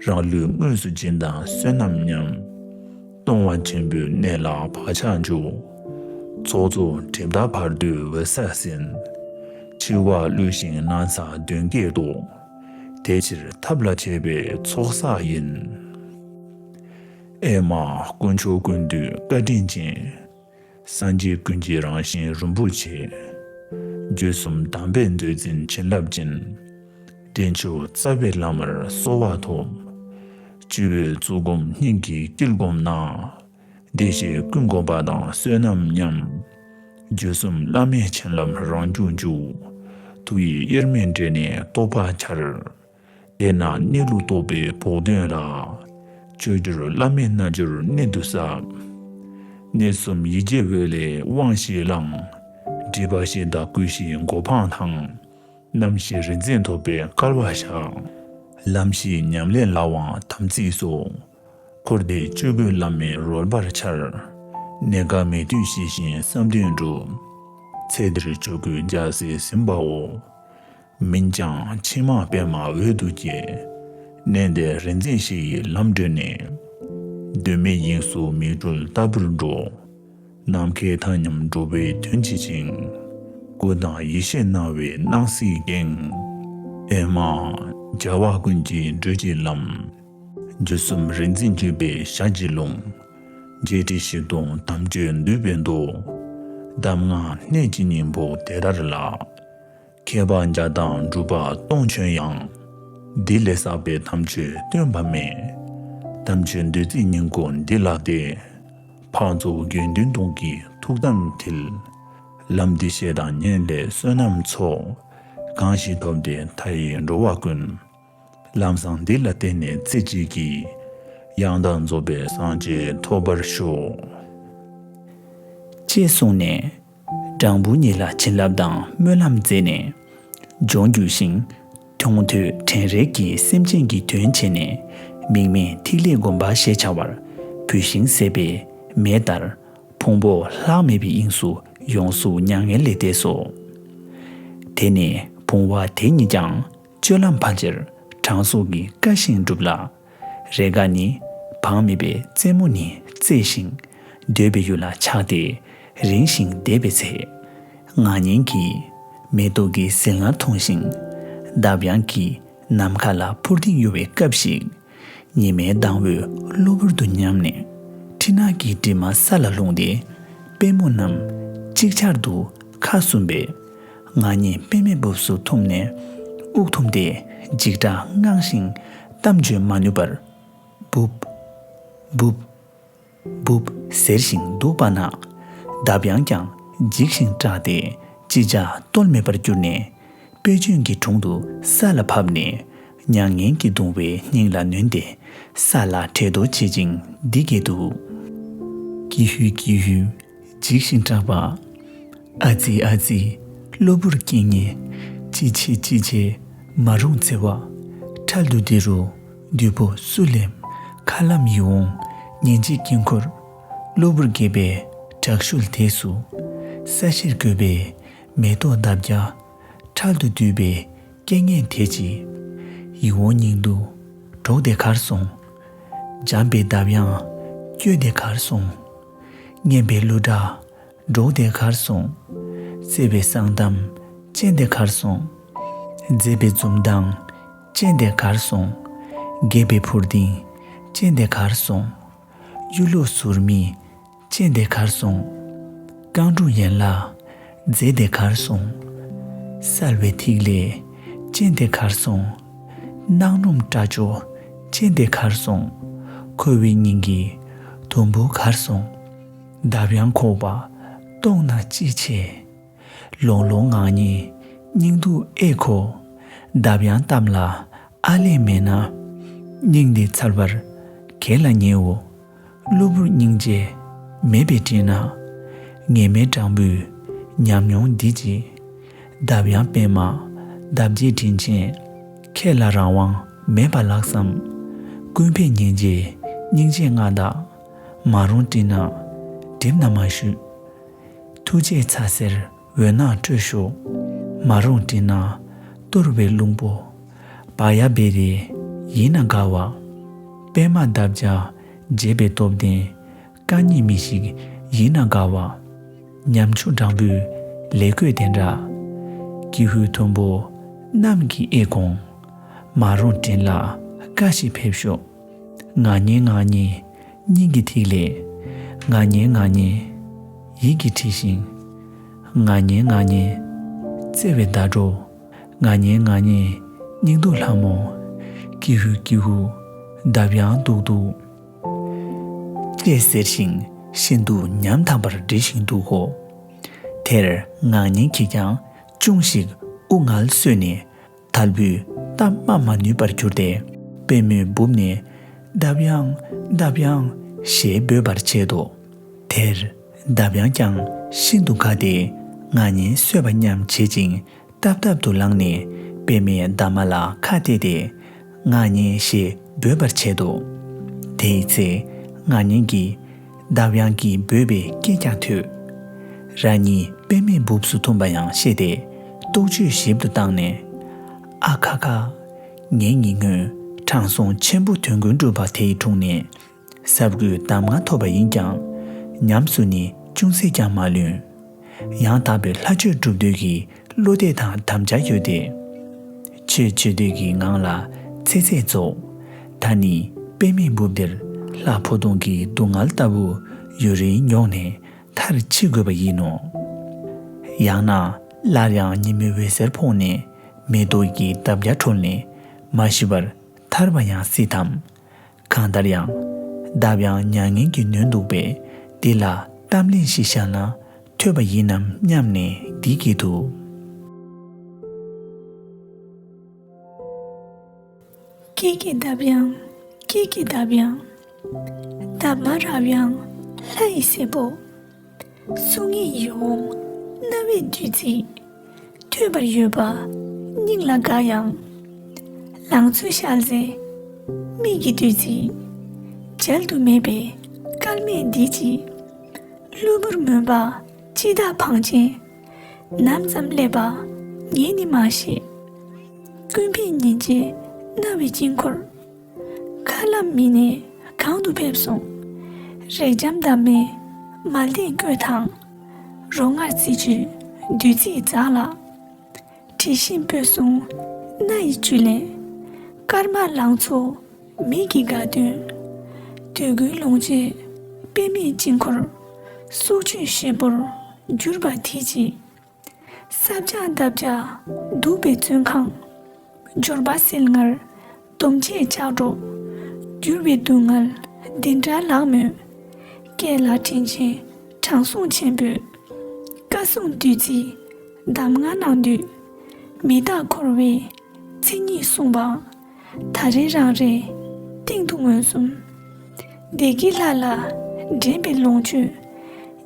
རང་ལུས་དངོས་སུ་སྦྱིན་དང་བསོད་ནམས་མཉམ། གཏོང་བ་ཆེན་པོའི་གནས་ལ་བག་ཆགས་འཇུག། ཚོགས་རྫོགས་གྲིབ་བདག་བར་དོའི་འོད་གསལ་ཟིན། འཆི་བ་བསླུས་ཤིང་ན་ཚ་གདོན་བགེགས་བཟློག། དེ་ཕྱིར་ཐབས་ལ་མཁས་པའི་ཚོགས་བསགས་ཡིན། ཨེ་མ། དཀོན་མཆོག་ཀུན་འདུས་བཀའ་དྲིན་ཅན། སངས་རྒྱས་ཀུན་གྱི་རང་བཞིན་རིན་པོ་ཆེ། བརྒྱུད་གསུམ་དམ་པའི་མཛོད་འཛིན་བྱིན་རླབས་ཅན། འདྲེན་མཆོག་རྩ་བའི་བླ་མར་གསོལ་བ་ཐོབ། སྤྱི་བོས་གཙུག་སྒོམ་སྙིང་གི་དཀྱིལ་བསྒོམས་ན། བདེ་གཤེགས་ཀུན་དགོངས་པ་དང་བསོད་ནམས་མཉམ། བརྒྱུད་གསུམ་བླ་མའི་བྱིན་རླབས་རང་རྒྱུད་འཇུག། ཐུགས་ཡིད་དབྱེར་མེད་འདྲེས་ནས་རྟོགས་པ་འཆར། དེས་ན་གནས་ལུགས་རྟོགས་པའི་བོགས་འདོན་ལ། བཅོས་བསྒྱུར་བླ་མའི་རྣལ་འབྱོར་གནད་དུ་གསབ། གནས་གསུམ་ཡིད་ཀྱི་འོད་ལས་དབང་ཞིག་བླངས། སྒྲིབ་པ་བཞི་དག་བསྐུལ་ཞིང་གོ་འཕང་དང་། རྣམ་ཤེས་རིག་འཛིན་ཐོབ་པའི་སྐལ་བ་བཞག། ལམ་ཤེས་ཉམས་ལེན་ལ་དབང་དམ་ཚིག་སོགས། འཁོར་འདས་སྤྱོད་དགུའི་བླ་མའི་རོལ་པར་འཆར། གནས་སྐབས་མེད་དུས་ཤེས་བཞིན་བསམ་དོན་འགྲུབ། ཚེ་འདིར་སྤྱོད་དགུའི་རྒྱལ་སྲིད་ཟིན་པའོ། མིན་ཀྱང་ཕྱི་མ་པདྨ་འོད་དུ་སྐྱེ། གནས་འདིར་རིག་འཛིན་བཞི་ཡི་ལམ་བགྲོད་ནས། གདོད་མའི་དབྱིངས་སུ་མིག་འཕྲུལ་ལྟ་བུར་འགྲོ། ནམ་མཁའི་མཐའ་མཉམ་འགྲོ་བའི་དོན་བྱེད་ཅིང་། སྐུ་དང་ཡེ་ཤེས་སྣང་བའི་སྣང་སྲིད་འགེངས། ཨེ་མ། རྒྱལ་བ་ཀུན་གྱི་བགྲོད་ཀྱི་ལམ། བརྒྱུད་གསུམ་རིག་འཛིན་བརྒྱུད་པའི་ཞལ་གྱི་ལུང་། བརྒྱད་ཁྲི་བཞི་སྟོང་དམ་ཆོས་འདུས་པའི་མདོ། གདམས་ངག་གནད་ཀྱི་སྙིང་པོ་དེ་ལྟར་ལགས། མཁས་པ་བརྒྱ་དང་འབྲུག་པ་སྟོང་བྱོན་ཡང་། འདི་ལས་བསགས་པའི་དམ་ཆོས་སྟོན་པ་མེད། དམ་ཆོས་འདུལ་རྩེའི་སྙིང་པོ་འདི་ལགས་ཏེ། འཕགས་ཚོགས་དགེ་འདུན་སྟོང་གི་ཐུགས་དམ་མཐིལ། ལམ་འདི་བཤད་དང་ཉན་ལས་བསོད་ནམས་ཚོགས། གང་ཞིག་ཐོབ་སྟེ་མཐའ་ཡས་འགྲོ་བ་ཀུན། ལམ་བཟང་འདི་ལ་བརྟེན་ནས་ཚེ་གཅིག་གིས། ཡང་དག་རྫོགས་པའི་སངས་རྒྱས་ཐོབ་པར་ཤོག། ཅེས་གསུངས་ནས། སྦྲང་བུ་གཉིས་ལ་བྱིན་རླབས་དང་སྨོན་ལམ་མཛད་ནས། ལྗོངས་རྒྱུ་ཞིང་། མཐོང་ཐོས་དྲན་རེག་གིས་སེམས་ཅན་གྱི་དོན་བྱས་ནས། མིག་མེད་ཐིག་ལེ་བསྒོམ་པ་ཞེས་བྱ་བར། བུད་ཤིང་ཟད་པའི་མེ་ལྟར། ཕུང་པོ་ལྷག་མེད་པའི་དབྱིངས་སུ་ཡོངས་སུ་མྱ་ངན་ལས་འདས་སོ། དེ་ནས་བུང་བ་དེ་གཉིས་ཀྱང་སྤྱོད་ལམ་ཕལ་ཆེར་དྲང་སྲོང་གི་བཀའ་བཞིན་བསྒྲུབས་ལ། རེས་འགའ་ནི་བག་མེད་པའི་རྩེད་མོ་ནི་རྩེ་ཞིང་། འདོད་པའི་ཡུལ་ལ་ཆགས་ཏེ་རིང་ཞིང་འདས་པའི་ཚེ། ང་ཉིད་ཀྱིས་མེ་ཏོག་གི་ཟིལ་མངར་མཐོང་ཞིང་། འདབ་ཡངས་ཀྱི་ནམ་མཁའ་ལ་འཕུར་ལྡིང་གཡོ་བའི་སྐབས་ཤིག། ཉི་མའི་ལྡང་འོད་གློ་བུར་དུ་ཉམས་ནས། འཁྲུལ་སྣང་གི་དྲི་མ་ས་ལ་ལྷུང་སྟེ། པད་མོ་རྣམས་ཅིག་ཆར་དུ་ཁ་ཟུམ་པས། ང་གཉིད་པད་མའི་སྦུབས་སུ་འཐུམས་ནས། དབུགས་འཐུམས་ཏེ་འཇིགས་སྐྲག་དངངས་ཤིང་གཏམ་བརྗོད་མ་ནུས་པར། སྦུབ། སྦུབ། སྦུབ་ཟེར་ཞིང་འདུག་པ་ན། འདབ་ཡངས་ཀྱང་འཇིགས་ཤིང་སྐྲག་སྟེ། ཅི་བྱ་གཏོལ་མེད་པར་གྱུར་ནས། དཔེ་ཆོས་ཀྱི་དྲུང་དུ་ས་ལ་ཕབ་ནས། མྱ་ངན་གྱི་གདུང་བས་སྙིང་ལ་ནོན་ཏེ། ས་ལ་བྲེལ་དོ་བྱེད་ཅིང་འདི་སྐད་དུ། ཀྱི་ཧུད་ཀྱི་ཧུད་འཇིགས་ཤིང་སྐྲག་པ། ཨ་ཙི་ཨ་ཙི་གློ་བུར་རྐྱེན་ངན། ཅི་བྱེད་ཅི་བྱེད་མ་རུངས་བརྩེ་བ། འཕྲལ་དུ་འདི་རུ་བདུད་པོ་སུ་སླེབས། མཁའ་ལམ་ཡིད་འོང་སྙིང་རྗེའི་དཀྱིལ་འཁོར། གློ་བུར་འགྱེད་པའི་དྲག་ཤུལ་དུས་སུ། ས་གཞིར་བཀོད་པའི་མེ་ཏོག་འདབ་བརྒྱ། འཕྲལ་དུ་བསྡུས་པའི་རྐྱེན་ངན་དེ་ཅི། ཡིད་འོང་སྙིང་སྡུག་སྒྲོག་སྟེ་གར་སོང་། འཇམ་པའི་འདབ་ཡངས་བསྐྱོད་དེ་གར་སོང་། སྙན་པའི་གླུ་སྒྲ་སྒྲོག་སྟེ་གར་སོང་། བརྩེ་བའི་གསང་གཏམ་སྤྱན་དེ་གར་སོང་། མཛེས་པའི་འཛུམ་མདངས་སྤྱན་དེ་གར་སོང་། རྒྱས་པའི་འཕུར་ལྡིང་སྤྱན་དེ་གར་སོང་། གཡུ་ལོ་ཟུར་མིག་སྤྱན་དེ་གར་སོང་། རྐང་དྲུག་ཡན་ལག་མཛེས་ཏེ་གར་སོང་། གསལ་བའི་ཐིག་ལེ་སྤྱན་དེ་གར་སོང་། སྣང་རླུང་སྐྲ་ཅོ་སྤྱན་དེ་གར་སོང་། ཁོ་བོའི་སྙིང་གི་དུམ་བུ་གར་སོང་། འདབ་ཡངས་ཁོག་པ་སྟོང་ན་ཅི་བྱེད། ལོང་ལོང་ངང་ཉིད་སྙིང་སྡུག་ཨེ་ཁོ། འདབ་ཡངས་གཏམ་ལ་ཨ་ལས་མེད་ན། སྙིང་འདི་ཚར་བར་གས་ལ་ཉེའོ། གློ་བུར་སྙིང་རྗེ་མེད་པའི་དྲིན་ན། ངེས་མེད་སྦྲང་བུའི་ཉམས་མྱོང་འདི་ཅི། འདབ་ཡངས་པད་མ་འདབ་བརྒྱའི་དྲིན་ཆེན། ཁྱེད་ལ་རང་དབང་མེད་པ་ལགས་སམ། ཀུན་ཕན་སྙིང་རྗེའི་སྙིང་རྗེ་མངའ་བདག་མ་རུངས་དྲིན་ན་གྲིབ་ན་མ་ཞུ། ཐུགས་རྗེའི་ཚ་ཟེར་འོད་སྣང་སྤྲོས་ཤོག་མ་རུངས་དྲིན་ན་གཏོར་བའི་རླུང་པོ། བ་ཡ་བེ་རི་ཡིན་ན་དགའ་བ། པད་མ་འདབ་བརྒྱ་འབྱེད་པའི་སྟོབས་ལྡན། རྐང་གཉིས་མི་ཤིགས་ཡིན་ན་དགའ་བ། ཉམ་ཆུང་སྦྲང་བུའི་ལས་བགོས་དེ་འདྲ། ཀྱི་ཧུད་མཐོན་པོ་གནམ་གྱིས་ཨེ་དགོངས། མ་རུངས་དྲིན་ལ་བཀའ་ཞིག་ཕེབས་ཤོག་ང་ཉིད་ང་ཉིད་སྙིང་གི་ཐིག་ལེ། ང་ཉིད་ང་ཉིད་ཡིད་ཀྱིས་བྲིས་ཤིང་། ང་ཉིད་ང་ཉིད་བརྩེ་བའི་ཟླ་གྲོགས། ང་ཉིད་ང་ཉིད་སྙིང་སྡུག་ལྷ་མོ། ཀྱི་ཧུད་ཀྱི་ཧུད་འདབ་ཡངས་སྡུག་སྡུག་ཅེས་ཟེར་ཞིང་ཤིན་ཏུ་ཉམ་ཐག་པར་བྲིས་ཤིང་འདུག་གོ། དེར་ངག་སྙན་གྱིས་ཀྱང་ཅུང་ཞིག་དབུགས་ངལ་གསོས་ནས། དལ་བུས་གཏམ་སྨྲ་མ་ནུས་པར་གྱུར་ཏེ། པད་མོའི་སྦུབས་ནས། འདབ་ཡངས་འདབ་ཡངས་ཞེས་འབོད་པར་བྱེད་དོ། དེར་འདབ་ཡངས་ཀྱང་ཤིན་ཏུ་དགའ་སྟེ། ངག་སྙན་གསོས་པ་སྙམ་བྱེད་ཅིང་། རྟབ་རྟབ་ཏུ་ལངས་ནས་པད་མའི་འདབ་མ་ལ་ཁ་གཏད་དེ། ངག་སྙན་ཞེས་འབོད་པར་བྱེད་དོ། དེའི་ཚེ་ངག་སྙན་གྱིས་འདབ་ཡངས་ཀྱིས་འབོད་པའི་སྐད་ཀྱང་ཐོས། རང་ཉིད་པད་མའི་སྦུབས་སུ་ཐོན་པ་ཡང་ཤེས་ཏེ། རྟོག་དཔྱོད་ཞིབ་ཏུ་བཏང་ནས། ཨ་ཁ་ཁ། ངེད་གཉིས་སྔོན་དྲང་སྲོང་ཆེན་པོ་དོན་ཀུན་གྲུབ་པ་དེའི་དྲུང་ནས། ཟབ་དགུའི་གདམས་ངག་ཐོབ་པ་ཡིན་ཀྱང་། ཉམས་སུ་ནི་ཅུང་ཟད་ཀྱང་མ་ལོན། ཡང་དག་པའི་ལྷ་ཆོས་སྒྲུབ་འདོད་ཀྱི་བློ་གཏད་དང་དམ་བཅའ་ཡོད་དེ། ཆོས་བྱེད་འདོད་ཀྱི་ངང་ལ་ཚེ་ཚད་རྫོགས། ད་ནི་པད་མའི་སྦུབས་འདིར་ལྷ་འཕོ་ལྟུང་གི་སྡུག་བསྔལ་ལྟ་བུ་ཡུན་རིང་མྱོང་ནས་མཐར་འཁྱོལ་དགོས་པ་ཡིན་ནོ། ཡང་ན་སླར་ཡང་ཉི་མའི་འོད་ཟེར་ཕོག་ནས་མེ་ཏོག་གི་འདབ་བརྒྱ་གྲོལ་ནས་མ་ཤི་བར་ཐར་བ་ཡང་སྲིད་དམ། གང་ལྟར་ཡང་། འདབ་ཡངས་མྱ་ངན་གྱིས་ནོན་འདུག་པས། འདི་ལ་གཏམ་གླེང་ཞིག་བཞག་ན་ཐོས་པ་ཡིན་ནམ་སྙམ་ནས་འདི་སྐད་དུ། སྐྱེས་ཀྱི་འདབ་ཡངས། སྐྱེས་ཀྱི་འདབ་ཡངས། འདབ་མ་རབ་ཡངས་ལྷ་ཡི་སྲས་པོ། གསུང་ངེའི་ཡིད་འོང་རྣ་བའི་བདུད་རྩི། ཐོས་པར་འོས་པ་སྙིང་ལ་དགའ་ཡང་། ལང་ཚོའི་ཞལ་ཟས་མིག་གི་བདུད་རྩི། འཇལ་དུ་མེད་པའི་སྐལ་མེད་འདི་ཅི། གློ་བུར་མུན་པ་འཆི་བདག་བང་ཆེན། ནམ་ཙམ་སླེབས་པ་ངས་ནི་མ་ཤེས། ཀུན་ཕན་སྙིང་རྗེ་རྣ་བའི་དཀྱིལ་འཁོར། མཁའ་ལམ་མི་སྣས་གང་དུ་ཕེབས་སོང་། རེག་འཇམ་འདབ་མའི་མལ་སྟན་བཀོད་དང་། རོ་མངར་རྩི་བཅུད་བདུད་རྩིའི་ཛ་ལ། དྲི་ཞིམ་སྤོས་གསུམ་སྣ་ཡི་བཅུད་ལེན། སྐར་མ་ལང་ཚོ་མིག་གི་དགའ་སྟོན། དུས་ཀུན་ལོངས་སྤྱོད་པད་མའི་དཀྱིལ་འཁོར། སྲོག་གཅོད་གཤེད་པོར་གྱུར་པ་དེ་ཅི། ས་བྱ་འདབ་བྱ་གདུག་པའི་བཙོན་ཁང་། འབྱོར་པ་སིལ་མངར་སྡོམ་བྱེད་ལྕགས་སྒྲོག། འགྱུར་བའི་སྡུག་བསྔལ་འདི་འདྲ་ལགས་མོད། སྐད་ལ་དྲིན་ཆེན་དྲང་སྲོང་ཆེན་པོས། བཀའ་གསུང་བདུད་རྩིའི་གདམས་ངག་གནང་དུས། མི་རྟག་འཁོར་བའི་མཚན་ཉིད་གསུངས་པ། ད་རེས་རང་རེའི་སྟེང་དུ་མངོན་སུམ། བདེ་སྐྱིད་ལྷ་ལ་ འདྲེན་པའི་ལོངས་སྤྱོད་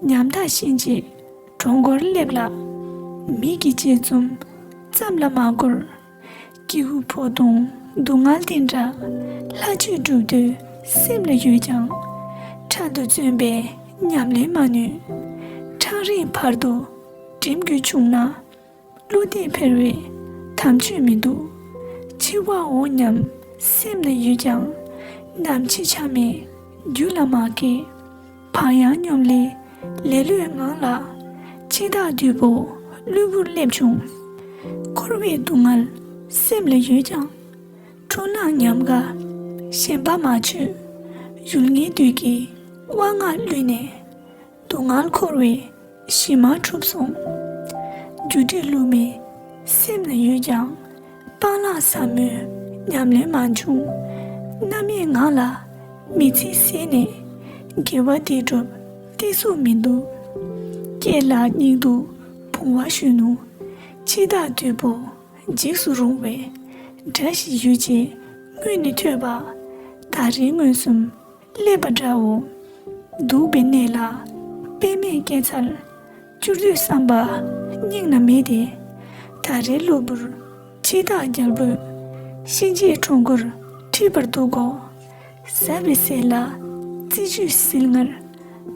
ཉམ་ཐག་ཤན་འབྱེད་གྲོང་སྐོར་སླེབས་ལ། མིག་གི་དཔྱད་འཛུམ་ཙམ་ལ་མ་འགོར། སྐྱེ་བོ་ཕོ་དང་སྡུག་བསྔལ་དེ་འདྲ། ལྷ་ཆོས་སྒྲུབ་འདོད་སེམས་ལ་ཡོད་ཀྱང་། འཕྲལ་དུ་བརྩོན་པས་ཉམས་ལེན་མ་ནུས། ཕྲང་རིང་བར་དུ་འགྲིམ་དགོས་བྱུང་ན། བློ་གཏད་འཕེར་བའི་དམ་ཆོས་མི་འདུག་འཆི་བ་འོང་སྙམ་སེམས་ན་ཡོད་ཀྱང་། ནམ་འཆི་ཆ་མེད་རྒྱུད་ལ་མ་སྐྱེས། བག་ཡངས་སྙོམ་ལས་ལེ་ལོའི་ངང་ལ། འཆི་བདག་བདུད་པོ་གློ་བུར་སླེབས་བྱུང་། འཁོར་བའི་སྡུག་བསྔལ་སེམས་ལ་ཡོད་ཀྱང་། འཁྲུལ་སྣང་ཉམས་དགའ་ཞེན་པ་མ་ཆོད། ཡུལ་ངན་བདུད་ཀྱི་དབང་ལྔ་བསླུས་ནས། སྡུག་བསྔལ་འཁོར་བའི་གཞི་མ་གྲུབ་སོང་། རྒྱུ་འབྲས་བསླུ་མེད་སེམས་ན་ཡོད་ཀྱང་། སྤང་བླང་ཟབ་མོའི་ཉམས་ལེན་མ་བྱུང་། རྣམ་གཡེང་ངང་ལ་མི་ཚེ་ཟད་ནས། དགེ་བ་འདི་སྒྲུབ་གཏད་སོ་མི་འདུག་སྐྱེ་ལ་སྙིང་སྡུག་བུང་བ་གཞོན་ནུ། འཆི་བདག་བདུད་པོ་འཇིགས་སུ་རུང་བའི། དགྲ་ཞིག་ཡོད་ཅེས་སྔོན་ནས་ཐོས་པ། ད་རེས་མངོན་སུམ་སླེབས་པ་འདྲའོ། སྡུག་པའི་གནས་ལ་དཔེ་མེད་སྐྱེ་འཚལ། བསྐྱུར་འདོད་བསམ་པ་སྙིང་ན་མེད་དེ། ད་རེས་གློ་བུར་འཆི་བདག་རྒྱལ་པོས། གཤིན་རྗེའི་འཁྲུལ་འཁོར་ཁྲིད་པར་འདུག་གོ། ཟབ་པའི་སྲས་ལ་རྩི་བཅུད་ཟིལ་དངར་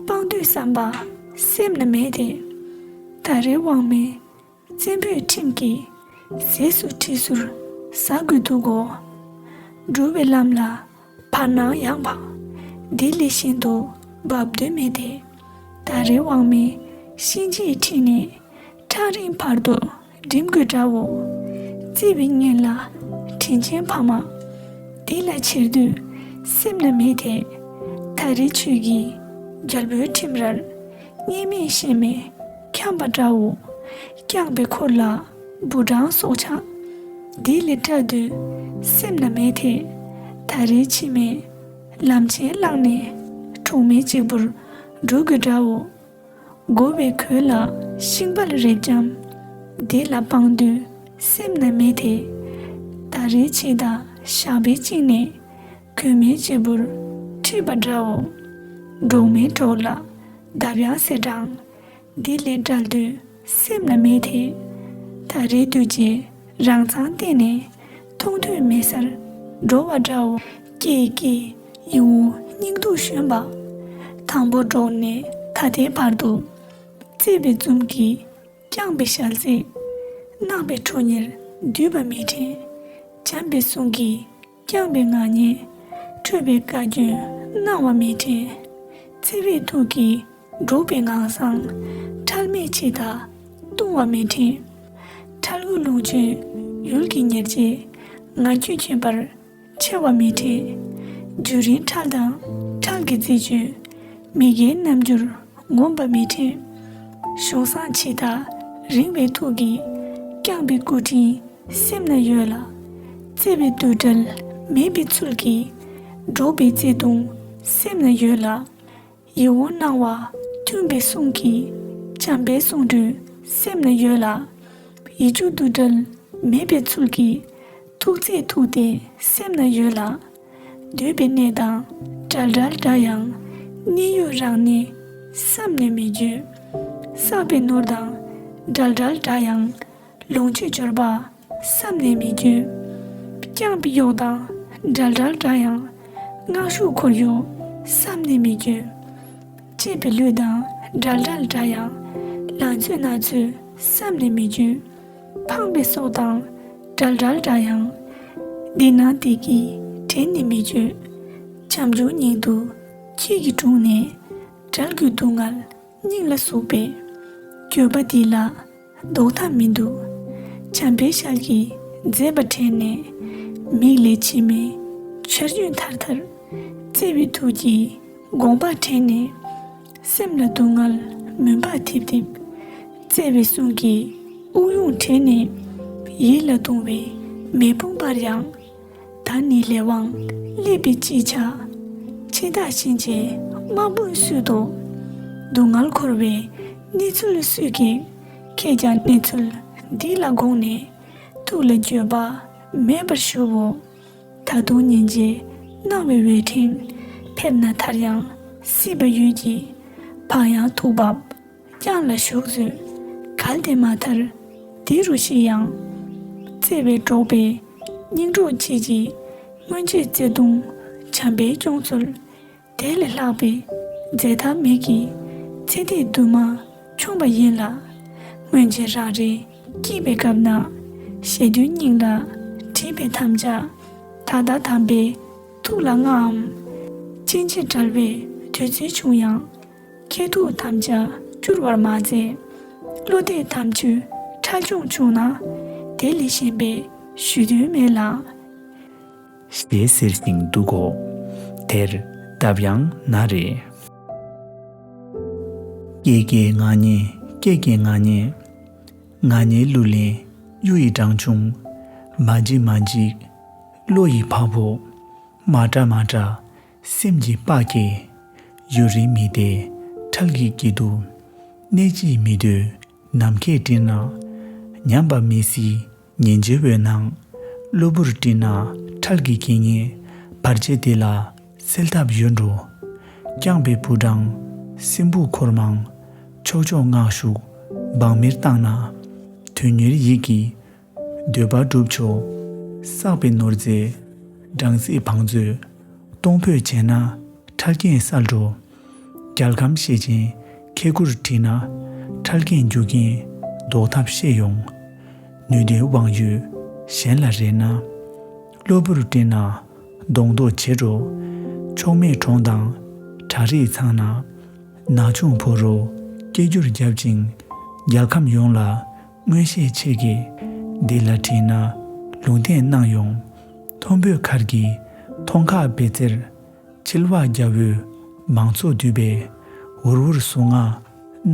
སྤང་འདོད་བསམ་པ་སེམས་ན་མེད་དེ། ད་རེས་དབང་མེད་བཙན་པོའི་ཁྲིམས་ཀྱིས། ཟས་སུ་ཁྲིད་ཟུར་ཟ་དགོས་འདུག་གོ། འགྲོ་བའི་ལམ་ལ་བར་སྣང་ཡངས་པ། འདི་ལས་གཞན་དུ་འབབ་འདོད་མེད་དེ། ད་རེས་དབང་མེད་གཤིན་རྗེའི་ཁྲིད་ནས། ཕྲང་རིང་བར་དུ་འགྲིམ་དགོས་འདྲའོ། བརྩེ་བའི་གཉེན་ལ་དྲིན་ཆེན་ཕ་མ། འདི་ལ་ཆེར་འདོད་སེམས་ན་མེད་དེ། ད་རེས་ཁྱོད་ཀྱིས་རྒྱལ་པོའི་ཁྲིམས་རར། གཉེན་མེད་གཤེད་མས་འཁྱམས་པ་འདྲའོ། བསྐྱངས་པའི་འཁོར་ལ་འབུ་སྦྲང་སྲོག་ཆགས། འདི་ལས་བྲལ་འདོད་སེམས་ན་མེད་དེ། ད་རེས་འཆི་མེད་ལམ་ཆེན་བླངས་ནས། གྲོགས་མེད་གཅིག་པུར་འགྲོ་དགོས་འདྲའོ། འགོ་བའི་གོས་ལ་ཤིང་དཔལ་རེག་འཇམ། འདི་ལ་སྤང་འདོད་སེམས་ན་མེད་དེ། ད་རེས་འཆི་བདག་ཞགས་པས་བཅིངས་ནས། གོས་མེད་གཅིག་པུར་ཁྲིད་པ་འདྲའོ། འགྲོགས་མེད་གྲོགས་ལ་བརྡབ་ཡངས་སེ་འགྲངས། འདི་ལས་བྲལ་འདོད་སེམས་ན་མེད་དེ། ད་རེས་འདུས་བྱས་རང་མཚང་བསྟན་ནས། མཐོང་ཐོས་མེད་སར་འགྲོ་བ་འདྲའོ། སྐྱེས་སྐྱེས་ཡིད་འོང་སྙིང་སྡུག་བཞོན་པ། དང་པོ་འགྲོགས་ནས་ད་ལྟའི་བར་དུ། བརྩེ་བའི་འཛུམ་གྱིས་བསྐྱངས་པའི་ཞལ་ཟས། གནག་པའི་ཁྲོ་གཉེར་བསྡུས་པ་མི་དྲན། བྱམས་པའི་གསུང་གིས་བསྐྱངས་པའི་ངག་སྙན། འཕྲོད་པའི་བཀའ་བཀྱོན་གནང་བ་མི་དྲན། བརྩེ་བའི་ཐུགས་ཀྱིས་སྒྲོག་པའི་ངང་སང་། འཁྲུལ་མེད་འཆི་བདག་ལྟུང་བ་མི་དྲན། འཕྲལ་གྱི་ལོངས་སྤྱོད་ཡུལ་གྱི་ཉེར་སྤྱད། ང་ཁྱོད་ཁྱད་པར་ཆེ་བ་མི་དྲན། རྒྱུན་རིང་འཕྲལ་དང་འཕྲལ་གྱི་རྩི་གཅོད། མི་དགེའི་རྣམ་འགྱུར་ངོམས་པ་མི་དྲན། གཞུང་བཟང་འཆི་བདག་རིང་བའི་ཐུགས་ཀྱིས། བསྐྱངས་པའི་སྐུ་དྲིན་སེམས་ན་ཡོད་ལ། བརྩེ་བའི་དུག་སྦྲུལ་མེད་པའི་ཚུལ་གྱིས། སྒྲོག་པའི་བརྩེ་དུང་སེམས་ན་ཡོད་ལ། ཡིད་འོང་སྣང་བ་མཐུན་པའི་གསུང་གིས། བྱམས་པའི་གསུང་སྒྲོས་སེམས་ན་ཡོད་ལ། ཡིད་འཇུག་དུག་སྦྲུལ་མེད་པའི་ཚུལ་གྱིས། ཐུགས་བརྩེ་ཐུགས་གཏད་སེམས་ན་ཡོད་ལ། འདོད་པའི་གནས་དང་འདྲ་འདྲ་འདྲ་ཡང་། གནས་ཡུལ་རང་གནས་བསམ་ནས་མི་འགྱོད། བསགས་པའི་ནོར་དང་འདྲ་འདྲ་འདྲ་ཡང་། ལོངས་སྤྱོད་འབྱོར་པ་བསམ་ནས་མི་འགྱོད། བསྐྱངས་པའི་གཡོག་དང་འདྲ་འདྲ་འདྲ་ཡང་། མངག་གཞུག་འཁོར་གཡོག་བསམ་ནས་མི་འགྱོད། གཅེས་པའི་ལུས་དང་འདྲ་འདྲ་འདྲ་ཡང་། ལང་ཚོའི་ན་ཚོད་བསམ་ནས་མི་འགྱོད། ཕངས་པའི་སྲོག་དང་འདྲ་འདྲ་འདྲ་ཡང་། འདི་ན་འདི་གིས་དྲན་ནས་མི་འགྱོད། བྱམས་སྐྱོང་ཉིད་དུ་ཁྱེད་ཀྱི་དྲུང་ནས། འབྲལ་དགོས་སྡུག་བསྔལ་སྙིང་ལ་ཟུག་པའི། འགྱོད་པ་འདི་ལ་ཟློག་ཐབས་མི་འདུག་བྱམས་པའི་ཞལ་གྱིས་མཛེས་པ་དྲན་ནས། མིག་ལས་མཆི་མའི་ཆར་རྒྱུན་ཐར་ཐར། བརྩེ་བའི་ཐུགས་ཀྱིས་དགོངས་པ་དྲན་ནས། སེམས་ལ་སྡུག་བསྔལ་མུན་པ་ཐིབས་ཐིབས། བརྩེ་བའི་གསུང་གིས་དབུགས་དབྱུང་དྲན་ནས། ཡིད་ལ་གདུང་བའི་མེ་དཔུང་འབར་ཡང་། ད་ནི་ལས་དབང་སླེབས་པའི་ཅི་བྱ། འཆི་བདག་གཤིན་རྗེའི་དམག་དཔུང་སུས་བཟློག་སྡུག་བསྔལ་འཁོར་བའི་གནས་ཚུལ་སུས་མཁྱེན། མཁྱེན་ཀྱང་གནས་ཚུལ་འདི་ལ་དགོངས་ནས། ཐུགས་ལ་འགྱོད་པ་མེད་པར་ཞུའོ། ད་དུང་ཉིན་བྱེད་སྣང་བའི་འོད་ཕྲེང་། ཕེབས་ན་མཐར་ཡང་ སྲིད་པ་ཡུལ་གྱི་བག་ཡངས་ཐུགས་བབ། རྐྱང་ལ་བཞུགས་མཛོད། གལ་ཏེ་མ་ཐར་འདི་རུ་ཤི་ཡང་། བརྩེ་བས་འགྲོགས་པའི་སྙིང་གྲོགས་མཆིས་ཀྱིས། སྔོན་ཆད་བརྩེ་དུང་བྱམས་པས་སྐྱོང་ཚུལ། དེ་ལས་ལྷག་པའི་མཛད་ཐབས་མེད་ཀྱི། ཚེ་འདིའི་འདུན་མ་ཆུང་བ་ཡིན་ལ། སྔོན་ཆད་རང་རེ་སྐྱིད་པའི་སྐབས་ན། ཞེ་འདུན་སྙིང་ལ་དྲིས་པའི་དམ་བཅའ། ད་ལྟ་དམ་པའི་ཐུགས་ལ་མངའ་འམ། ཕྱིན་ཆད་བྲལ་བའི་དུས་ཚོད་བྱུང་ཡང་། ཁྱེད་ཐུགས་དམ་བཅའ་བསྐྱུར་བར་མ་མཛད། བློ་གཏད་དམ་ཆོས་འཕྲལ་བྱུང་བྱུང་ན། དེ་ལས་གཞན་པའི་ཞུ་དོན་མེད་ལ། ཞེས་ཟེར་ཞིང་འདུག་གོ། དེར་གདབ་ཡང་ན་རེ། སྐྱེ་རྒའི་ང་ཉེ་སྐྱེ་རྒའི་ང་ཉེ། ང་ཉེ་གླུ་ལེན་གཡུ་ཡི་སྦྲང་ཆུང་། མ་འཇིགས་མ་འཇིགས་བློ་ཡི་བ་སྤུ། མ་བཀྲ་མ་བཀྲ་སེམས་ཀྱི་པགས་ཀྱི། ཡུན་རིང་མི་བདེ་འཕྲལ་གྱི་སྐྱིད་སྡུག་གནས་ཅིས་མི་སྡོད་ནམ་མཁའི་སྤྲིན་ནག་ཉམས་པ་མི་སྲིད་ཉིན་བྱེད་འོད་སྣང་གློ་བུར་སྤྲིན་ནག་འཕྲལ་གྱི་དགེ་བསྙེན་བར་ཆད་དེ་ལ་སེལ་ཐབས་ཡོད་འགྲོ། བརྐྱངས་པའི་བུ་བྲང་སྲིན་བུ་འཁོར་མང་ཕྱོགས་ཕྱོགས་མངག་ཞུགས་བང་མིར་བཏང་ན། དོན་གཉེར་ཡིད་ཀྱི་འདོད་པ་འགྲུབ་ཆོག་བསགས་པའི་ནོར་རྫས་སྦྲང་རྩི་བང་མཛོད་གཏོང་ཕོད་བྱས་ན་འཕྲལ་རྐྱེན་སེལ་འགྲོ། རྒྱལ་ཁམས་ཤེད་ཅན་ཁེ་ཁུར་བྲིས་ན། འཕྲལ་རྐྱེན་རྒྱུ་རྐྱེན་ཟློག་ཐབས་ཤེས་ཡོང་། ནུས་ལྡན་དབང་ཡོད་གཞན་ལ་རེ་ན། གློ་བུར་སྤྲིན་ནག་གདོང་ཟློག་བྱེད་འགྲོ། ཕྱོགས་མེད་གྲོང་དང་བྲག་རིའི་ཚང་ན། ན་ཆུང་ཕོ་རོག་སྐད་སྒྱུར་བརྒྱབ་ཅིང་། རྒྱལ་ཁམས་ཡོངས་ལ་མངོན་ཤེས་ཆེ་གེ། འདི་ལ་དྲིས་ན་ལུང་བསྟན་གནང་ཡོང་། མཐོན་པོའི་མཁར་གྱི་མཐོངས་ཁ་སྦེ་རྩེར། འཁྱིལ་བ་རྒྱ་བོད་མང་ཚོགས་འདུས་པའི། འུར་འུར་གཟུངས་སྔགས་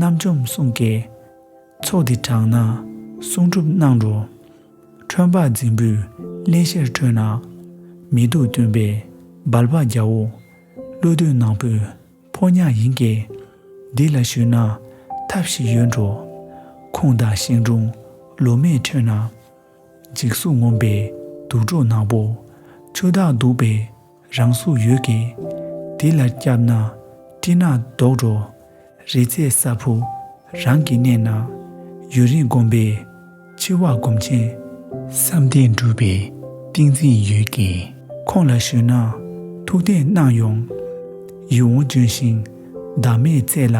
རྣམ་འཇོམས་གསུང་སྐད། ཚོགས་འདི་དྲངས་ན་གསུང་སྒྲུབ་གནང་འགྲོ། ཁྲོན་པ་རྫིང་བུའི་གླེན་བཤེར་ཁྲོད་ན། མི་སྡུག་སྟོན་པའི་སྦལ་པ་རྒྱ་བོ། ཀླུ་བདུད་ནག་པོའི་ཕོ་ཉ་ཡིན་སྐད། འདི་ལ་ཞུས་ན་ཐབས་ཤིག་ཡོད་འགྲོ། ཁུངས་དང་ཤིང་དྲུང་ལོ་མའི་ཁྲོད་ན། འཇིགས་གཟུགས་ངོམས་པའི་དུག་སྦྲུལ་ནག་པོ། ཆུ་བདག་གདུག་པའི་རང་གཟུགས་ཡོད་ཀྱི། འདི་ལ་སྐྱབས་ན་སྤྲིན་ནག་ཟློག་འགྲོ། རི་རྩེ་ས་ཕུག་རང་གི་གནས་ན། ཡུན་རིང་བསྒོམས་པའི་འཆི་བ་སྒོམ་ཆེན། བསམ་གཏན་འགྲུབ་པའི་ཏིང་འཛིན་ཡོད་ཀྱི། ཁོང་ལ་ཞུས་ན་ཐུགས་གཏད་གནང་ཡོང་། ཡིད་འོང་ལྗོན་ཤིང་འདབ་མའི་རྩེ་ལ།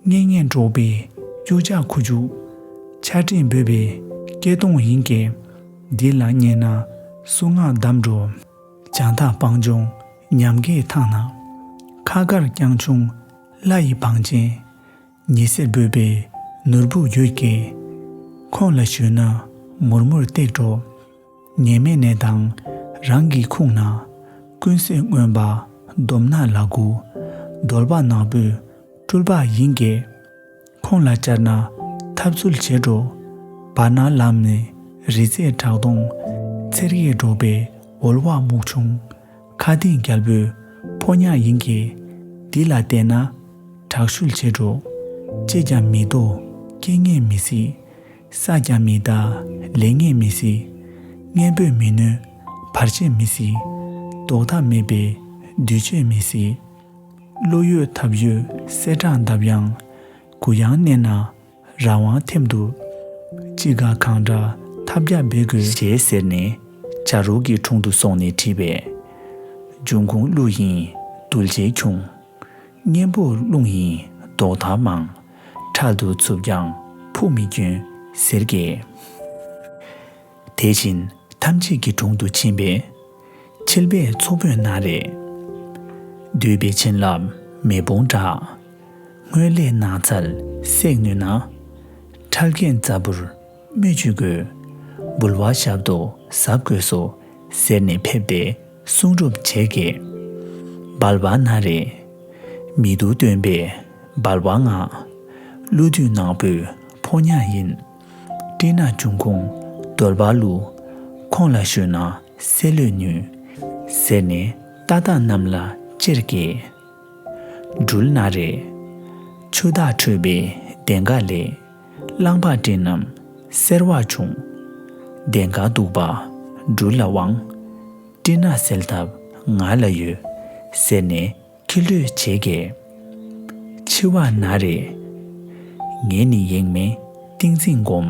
སྔོན་ངན་འགྲོགས་པའི་གཡུ་ལྕགས་ཁུ་བྱུག་ཆར་སྤྲིན་འབོད་པའི་སྐད་གདོང་ཡིན་སྐད། འདི་ལ་བསྙེན་ན་གཟུངས་སྔགས་བསྡམས་འགྲོ། བྱང་ཐང་སྤང་ལྗོངས་ཉམས་དགའི་ཐང་ན། ཁ་དཀར་རྐྱང་ཆུང་ལྷ་ཡི་བང་ཆེན། ཉི་ཟེར་འབོད་པའི་ནོར་བུ་ཡོད་ཀྱི། ཁོང་ལ་ཞུས་ན་མུར་མུར་བཏེག་འགྲོ། ཉེས་མེད་གནས་དང་རང་གི་ཁུངས་ན། ཀུན་གསལ་མངོན་པ་སྡོམ་ན་ལ་དགུ། གདོལ་པ་ནག་པོའི་སྤྲུལ་པ་ཡིན་སྐད། ཁོང་ལ་བཅར་ན་ཐབས་ཚུལ་བྱེད་འགྲོ། བར་སྣང་ལམ་ནས་རི་རྩེ་བྲག་གདོང་། འཚེར་གྱིས་འགྲོགས་པའི་འོལ་བ་སྨུག་ཆུང་། ཁ་གདེངས་རྒྱལ་པོའི་ཕོ་ཉ་ཡིན་སྐད། འདི་ལ་བལྟས་ན་དྲག་ཤུལ་བྱེད་འགྲོ། ཅི་ཀྱང་མི་ལྡོག་སྐྱེ་ངེས་མི་སྲིད། བསགས་ཀྱང་མི་དག་ལེན་ངེས་མི་སྲིད། གཉེན་པོས་མི་ནུས་བར་ཆད་མི་སྲིད། ལྡོག་ཐབས་མེད་པས་འདུས་བྱས་མི་སྲིད། བློ་ཡོད་ཐབས་ཡོད་གསེར་བྲང་འདབ་ཡངས། གུ་ཡངས་གནས་ན་རང་དབང་ཐེམ་དུ། ཅི་དགར་གང་དྲག་ཐབས་རྒྱག་འབད་དགོས། ཞེས་ཟེར་ནས་བྱ་རོག་གི་དྲུང་དུ་སོང་ནས་དྲིས་པས། འབྱུང་ཁུངས་ཀླུ་ཡིན་གདུལ་བྱའི་ཁྱུང་། གཉེན་པོ་རླུང་ཡིན་ལྡོག་ཐབས་མང་། འཕྲལ་དུ་འཚུབ་ཀྱང་ཕུགས་མི་སྐྱོན་ཟེར་སྐད། དེ་བཞིན་ཐམས་ཅད་ཀྱི་དྲུང་དུ་ཕྱིན་པས། འཁྱིལ་པས་ཚོགས་ཕོད་ན་རེ། འདུས་པའི་བྱིན་རླབས་མེ་དཔུང་འདྲ། སྔོན་ལས་ནགས་ཚལ་བསྲེག་ནུས་ན། འཕྲལ་རྐྱེན་རྩ་འབུར་སྨོས་ཅི་དགོས། འབུལ་བ་ཞབས་ཏོག་ཟབ་དགོས་སོ། ཟེར་ནས་ཕེབས་ཏེ་གསུང་སྒྲུབ་བྱས་སྐད། སྦལ་པ་ན་རེ། མི་སྡུག་སྟོན་པའི་སྦལ་པ་ང་། ཀླུ་བདུད་ནག་པོའི་ཕོ་ཉ་ཡིན། སྤྲིན་ནག་འབྱུང་ཁུངས་གདོལ་པ་ཀླུ། ཁོང་ལ་ཞུས་ན་སེལ་ལོས་ནུས། ཟེར་ནས་རྟ་བདག་རྣམས་ལ་ཅེར་སྐད། སྦྲུལ་ན་རེ། ཆུ་བདག་ཁྲོས་པའི་གདེངས་ཀ་ལས། རླངས་པ་སྤྲིན་རྣམས་སེར་བ་བྱུང་། གདེངས་ཀ་གདུག་པ་སྦྲུལ་ལ་དབང་། སྤྲིན་ནག་སེལ་ཐབས་ང་ལ་ཡོད། ཟེར་ནས་ ཕྱི་ལྷོད་བྱེད་ཀྱི། འཆི་བ་ན་རེ། ངས་ནི་ཡེངས་མེད་ཏིང་འཛིན་སྒོམ།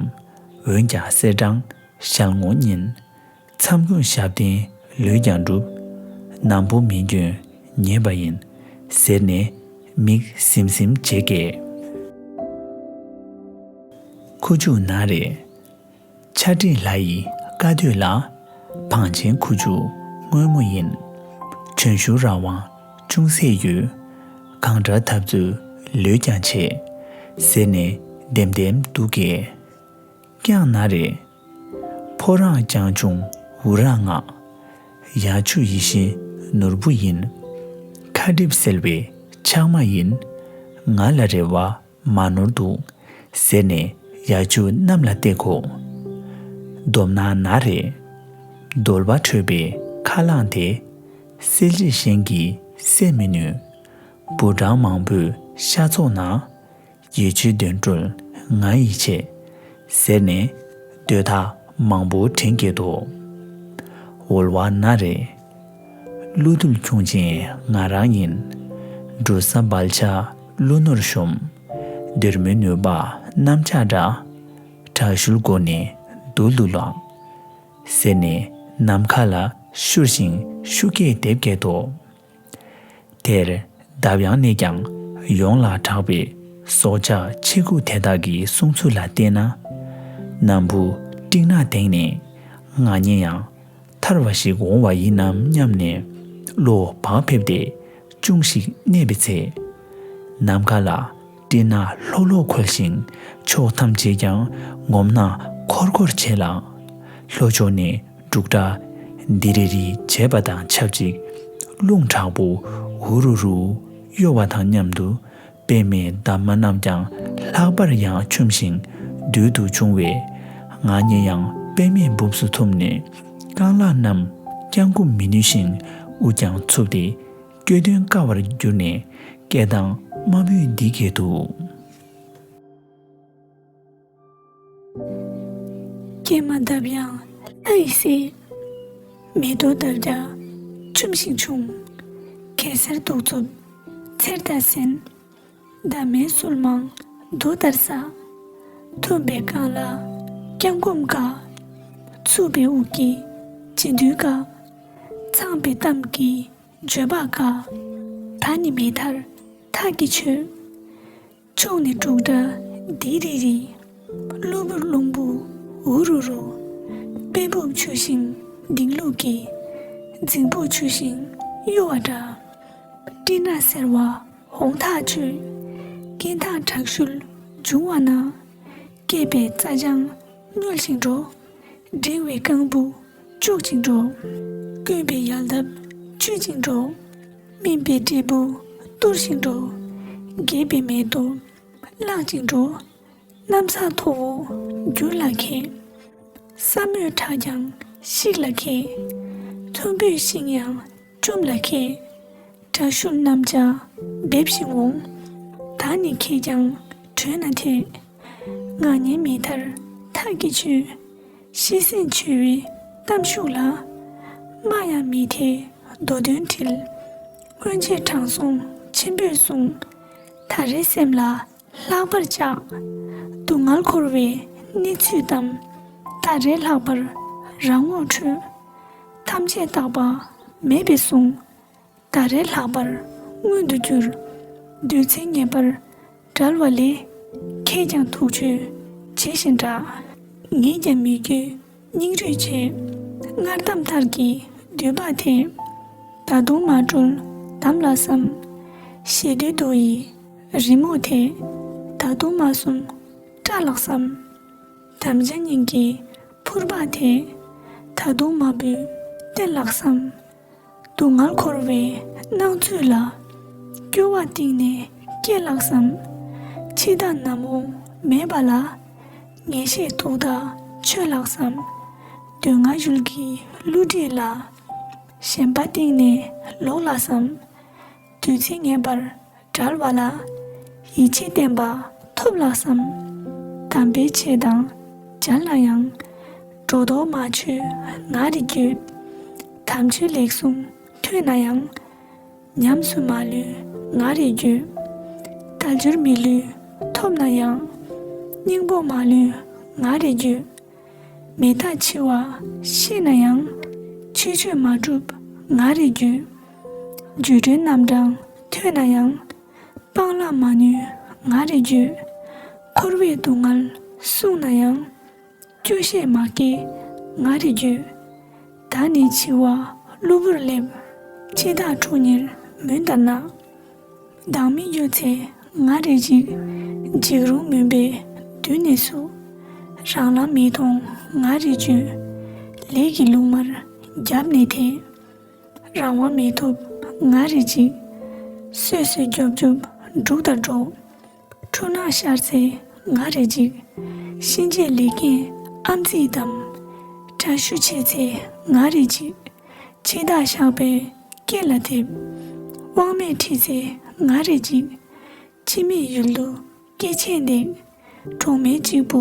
འོན་ཀྱང་གསེར་སྦྲང་ཞལ་ངོ་ཉིད། མཚམས་ཀུན་ཞབས་བརྟན་ལུས་ཀྱང་འགྲུབ། ནམ་བུ་མི་འགྱོད་ཉེས་པ་ཡིན། ཟེར་ནས་མིག་ཟིམ་ཟིམ་བྱེད་ཀྱི། ཁུ་བྱུག་ན་རེ། ཆ་སྒྲིག་ལྷ་ཡི་བཀའ་སྡོད་ལ། བང་ཆེན་ཁུ་བྱུག་སྔོན་མོ་ཡིན། བྱོན་ཞུ་རང་དབང་ཅུང་ཟད་ཡོད། གང་འདྲ་འཐབ་རྩོད་ལོས་ཀྱང་ཆེ། ཟེར་ནས་ལྡེམ་ལྡེམ་འདུག་གས། བརྐྱངས་ན་རེ། ཕོ་རང་རྐྱང་ཆུང་འུར་ར་ངག་ཡ་ཆུ་ཡིད་བཞིན་ནོར་བུ་ཡིན། ཁ་གྲིབ་སེལ་བའི་ཕྱག་མ་ཡིན། ང་ལ་རེ་བ་མ་ནོར་འདུག་ཟེར་ནས་ཡ་ཆུ་གནམ་ལ་བཏེག་གོ། འདོམ་ན་ན་རེ། འདོལ་པ་ཁྲོས་པའི་ཁ་རླངས་དེ། སེལ་བྱེད་གཞན་གྱིས་སེལ་མི་ནུས། བུ་གྲང་མང་པོས་ཤ་ཚོགས་ན། ཡིད་ཆེས་དོན་སྤྲོད་ང་ཡིས་བྱེད། ཟེར་ནས་འདོད་ཐག་མང་པོ་དྲན་གྱི་འདུག་འོལ་བ་ན་རེ། ཀླུ་རྡུལ་ཁྱུང་ཆེན་ང་རང་ཡིན། འབྲུ་ས་སྦལ་ཆ་ཀླུ་ནོར་ཤོམ། སྡེར་མོའི་ནུས་པ་གནམ་ལྕགས་འདྲ། དྲག་ཤུལ་སྒོ་ནས་རྡུལ་དུ་ལངས། ཟེར་ནས་ནམ་མཁའ་ལ་བཤུར་ཞིང་ཤུགས་སྐྱེད་འདེབས་སྐད་དོ། དེར་འདབ་ཡངས་ནས་ཀྱང་ཡོངས་ལ་གྲགས་པའི་སྲོག་ཆགས་ཆེ་ཁུག་དེ་དག་གི་གསུང་ཚུལ་ལ་བལྟས་ན། ནམ་བུ་སྤྲིན་ནག་སྟེང་ནས་ང་ཉིད་ཡང་ཐར་བ་ཞིག་འོང་བ་ཡིན་ནམ་སྙམ་ནས་བློ་བག་ཕེབས་ཏེ་ཅུང་ཞིག་གནས་པའི་ཚེ། ནམ་མཁའ་ལ་སྤྲིན་ནག་ལྷོག་ལྷོག་འཁོལ་ཞིང་ཕྱོགས་ཐམས་ཅད་ཀྱང་ངོམ་སྣང་འཁོར་འཁོར་བྱེད་ལ། ལྷོ་ཕྱོགས་ནས་འབྲུག་སྒྲ་དི་རི་རི་བྱེད་པ་དང་ཆབས་ཅིག་རླུང་དྲག་པོ་འུ་རུ་རུ་གཡོ་བ་དང་མཉམ་དུ་པདྨའི་འདབ་མ་རྣམས་ཀྱང་ལྷག་པར་ཡང་ཆུམ་ཞིང་རྡུལ་དུ་བྱུང་བས། ང་ཉིད་ཡང་པདྨའི་སྦུབས་སུ་ཐུམ་ནས་རྐང་ལག་རྣམས་བརྐྱང་བསྐུམ་མི་ནུས་ཤིང་དབུགས་ཀྱང་འཚུབ་སྟེ། སྐྱོ་འདོན་དཀའ་བར་གྱུར་ནས་སྐད་གདངས་དམའ་བོས་འདི་སྐད་དུ། ཀྱེ་མ་འདབ་ཡངས་ལྷ་ཡི་སྲས། མེ་ཏོག་འདབ་བརྒྱ་ཆུམ་ཞིང་ཕྱུང་། གེ་སར་གདུག་རྩུབ་ཚེར་དང་སྲན། འདབ་མའི་སུལ་མང་རྡོ་ལྟར་སྲ། འཐུམ་པའི་རྐང་ལག་བརྐྱང་བསྐུམ་དཀའ། འཚུབ་པའི་དབུགས་ཀྱིས་བྱིན་མཐུ་དཀའ། ཚངས་པའི་གཏམ་གྱིས་བརྗོད་པ་དཀའ། ད་ནི་མེ་མཐར་ཐག་གིས་ཆོད། ཕྱོགས་ནས་འབྲུག་སྒྲ་དི་རི་རི། གློ་བུར་རླུང་བུ་འུ་རུ་རུ། དཔྲལ་སྦུབས་ཆུ་ཤིང་ལྡིང་ལུག་གི། རྫིང་བུ་ཆུ་ཤིང་གཡོ་བ་འདྲ། སྤྲིན་ནག་སེར་བ་འོང་ཐག་ཆོད། སྐེད་ཐག་དྲག་ཤུལ་འབྱུང་བ་ན། སྐེད་པའི་རྩྭ་ལྗང་སྙོལ་ཞིང་འགྲོ། འབྲིང་བའི་རྐང་བུ་གཅུག་ཅིང་འགྲོ། བསྐོན་པའི་ཡལ་འདབ་གཅུད་ཅིང་འགྲོ། སྨིན་པའི་འབྲས་བུ་གཏོར་ཞིང་འགྲོ། རྒྱས་པའི་མེ་ཏོག་བརླག་ཅིང་འགྲོ། གནམ་ས་མཐོ་བོ་འགྱུར་ལ་མཁས། ས་སྨོད་ཁྲག་ཀྱང་ཤིག་ལ་མཁས། མཐོན་པོའི་ཤིང་ཡང་བཅོམ་ལ་མཁས། དྲག་ཤུལ་གནམ་ལྕགས་འབེབས་ཤིང་འོང་། ད་ནི་ཁྱེད་ཀྱང་བྲོས་ན་འཐད། ང་ཉིད་མེ་མཐར་ཐག་གིས་ཆོད། ཤི་གསོན་འཆོལ་བའི་གཏམ་ཤུགས་ལ། སྨྲ་ཡང་མི་ཐེ་མདོ་དོན་འཁྲིལ། སྔོན་ཆད་དྲང་སྲོང་ཆེན་པོས་གསུངས། ད་རེས་སེམས་ལ་ལྷག་པར་གཅགས། སྡུག་བསྔལ་འཁོར་བའི་གནས་ཚུལ་གཏམ། ད་རེས་ལྷག་པར་རང་ངོ་འཕྲོད། ཐམས་ཅད་རྟག་པ་མེད་པས་གསུངས། ད་རེས་ལྷག་པར་མངོན་དུ་གྱུར། དུས་མཚན་ངེས་པར་བྲལ་བ་ལས། ཁྱེད་ཀྱང་ཐུགས་ཆོས་བྱེད་བཞིན་གྲགས། ངས་ཀྱང་མི་བསྐྱོད་སྙིང་རུས་བྱས། སྔར་དམ་མཐར་གྱིས་འདུས་པ་དེ། ད་དུང་མ་གྲོལ་དམ་ལགས་སམ། ཞེ་འདོད་རྡོ་ཡི་རི་མོ་དེ། ད་དུང་མ་གསུངས་སྐྲག་ལགས་སམ། དམ་བཅའ་སྙིང་གི་ཕུར་པ་དེ། ད་དུང་མ་འབུལ་བསྟན་ལགས་སམ། སྡུག་བསྔལ་འཁོར་བའི་སྣང་ཚུལ་ལ། སྐྱོ་བ་གཏིང་ནས་སྐྱེ་ལགས་སམ། འཆི་བདག་ནམ་འོང་མེད་པ་ལ། ངེས་ཤེས་ཐུགས་ཐག་ཆོད་ལགས་སམ། འདོད་ལྔ་ཡུལ་གྱི་བསླུ་བྲིད་ལ། ཞེན་པ་གཏིང་ནས་ལོག་ལགས་སམ། དུས་ཚོད་ངེས་པར་བྲལ་བ་ལ། ཡིད་ཆེས་བརྟན་པ་ཐོབ་ལགས་སམ། དམ་པའི་ཆོས་དང་མཇལ་ན་ཡང་། སྒྲོ་འདོགས་མ་ཆོད་ང་རེ་འགྱོད། དམ་ཆོས་ལེགས་གསུངས་ཐོས་ན་ཡང་། ཉམས་སུ་མ་ལུས་ང་རེ་རྒྱུད། དལ་འབྱོར་མི་ལུས་ཐོབ་ན་ཡང་། སྙིང་པོ་མ་ལུས་ང་རེ་རྒྱུད། མི་རྟག་འཆི་བ་ཤེས་ན་ཡང་། ཆོས་སྤྱོད་མ་གྲུབ་ང་རེ་རྒྱུད། རྒྱུ་འབྲས་རྣམ་གྲངས་ཐོས་ན་ཡང་། སྤང་བླང་མ་ནུས་ང་རེ་རྒྱུད། འཁོར་བའི་སྡུག་བསྔལ་བསྲུངས་ན་ཡང་། སྐྱོ་ཤས་མ་སྐྱེས་ང་རེ་རྒྱུད། ད་ནི་འཆི་བ་གློ་བུར་སླེབས། འཆི་བདག་ཁྲོ་གཉེར་མུན་ལྟར་ནག། སྡང་མིག་གཡོ་ཚེ་ང་རེ་འཇིགས། འཇིགས་རུང་མུན་པས་མདུན་ནས་བསུ། རང་ལམ་མི་མཐོང་ང་རེ་རྒྱུད། ལས་ཀྱི་རླུང་དམར་རྒྱབ་ནས་འཐེན། རང་དབང་མི་ཐོབ་ང་རེ་འཇིགས། སོས་སོས་རྒྱོབ་རྒྱོབ་འབྲུག་ལྟར་སྒྲོག། འཁྲུལ་སྣང་ཤར་ཚེ་ང་རེ་འཇིགས། གཤིན་རྗེའི་ལས་ཀྱིས་ཨ་མཛེས་བསྡམས། དྲག་ཤུལ་ཆེ་ཚེ་ང་རེ་འཇིགས། འཆི་བདག་ཞགས་པས་སྐེ་ལ་ཐེབས། དབང་མེད་ཁྲིད་ཚེ་ང་རེ་འཇིགས། འཆི་མེད་ཡུལ་དུ་སྐྱེ་ཆེན་འདེགས། གྲོགས་མེད་གཅིག་པུ་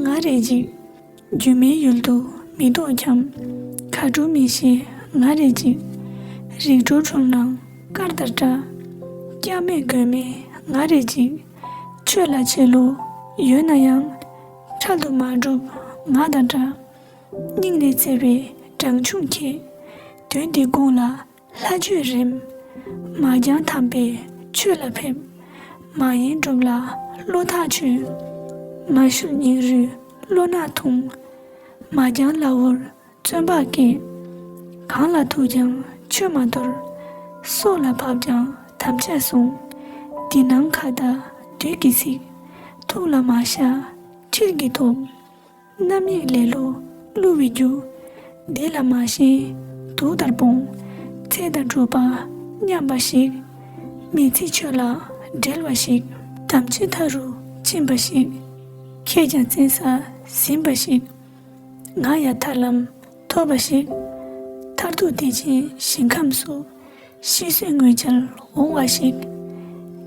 ང་རེ་འཇིགས། སྒྱུ་མའི་ཡུལ་དུ་མི་ལྡོག་འཁྱམས། མཁའ་འགྲོ་མི་ཤེས་ང་རེ་འཇིགས། རིགས་འགྲོ་འཁྲུལ་སྣང་སྐར་ལྟར་བཀྲ། སྐྱབས་མེད་མགོན་མེད་ང་རེ་འཇིགས། ཆོས་ལ་ཆེ་བློ་ཡོད་ན་ཡང་། འཕྲལ་དུ་མ་འགྲུབ་ང་དང་འདྲ། སྙིང་ནས་བརྩེ་བའི་བྲང་ཆུང་ཁྱེད། དོན་འདི་དགོངས་ལ་ལྷ་ཆོས་རེམ། མ་འགྱངས་དམ་པའི་ཆོས་ལ་ཕེབས། མ་ཡེངས་སྒྲུབ་ལ་བློ་ཐག་ཆོད། མ་ཞུལ་སྙིང་རུས་བློ་ནག་འཐུང་། མ་འགྱངས་ལ་འུར་བརྩོན་པ་བསྐྱེད། གང་ལ་ཐུག་ཀྱང་ཆོས་མ་དོར། སྲོག་ལ་བབ་ཀྱང་དམ་བཅའ་སྲུང་། འདི་སྣང་ཁ་བརྡ་བདུད་ཀྱི་ཚིག། ཐུགས་ལ་མ་ཤར་ཁྲིད་ཀྱིས་ཐོབ། རྣམ་གཡེང་ལེ་ལོ་བསླུ་བའི་རྒྱུ། བདེ་ལ་མ་ཞེན་དུག་ལྟར་སྤོང་། ཚེ་དང་སྒྲུབ་པ་མཉམ་པ་ཞིག། མི་ཚེ་ཆོས་ལ་འབྲེལ་བ་ཞིག། དམ་ཆོས་མཐའ་རུ་ཕྱིན་པ་ཞིག། ཁྱེད་ཀྱང་བཙན་ས་ཟིན་པ་ཞིག། ང་ཡང་ཐར་ལམ་ཐོབ་པ་ཞིག། མཐར་ཐུག་བདེ་ཆེན་ཞིང་ཁམས་སུ། ཤི་གསོན་ངོས་འཇལ་འོང་བ་ཞིག།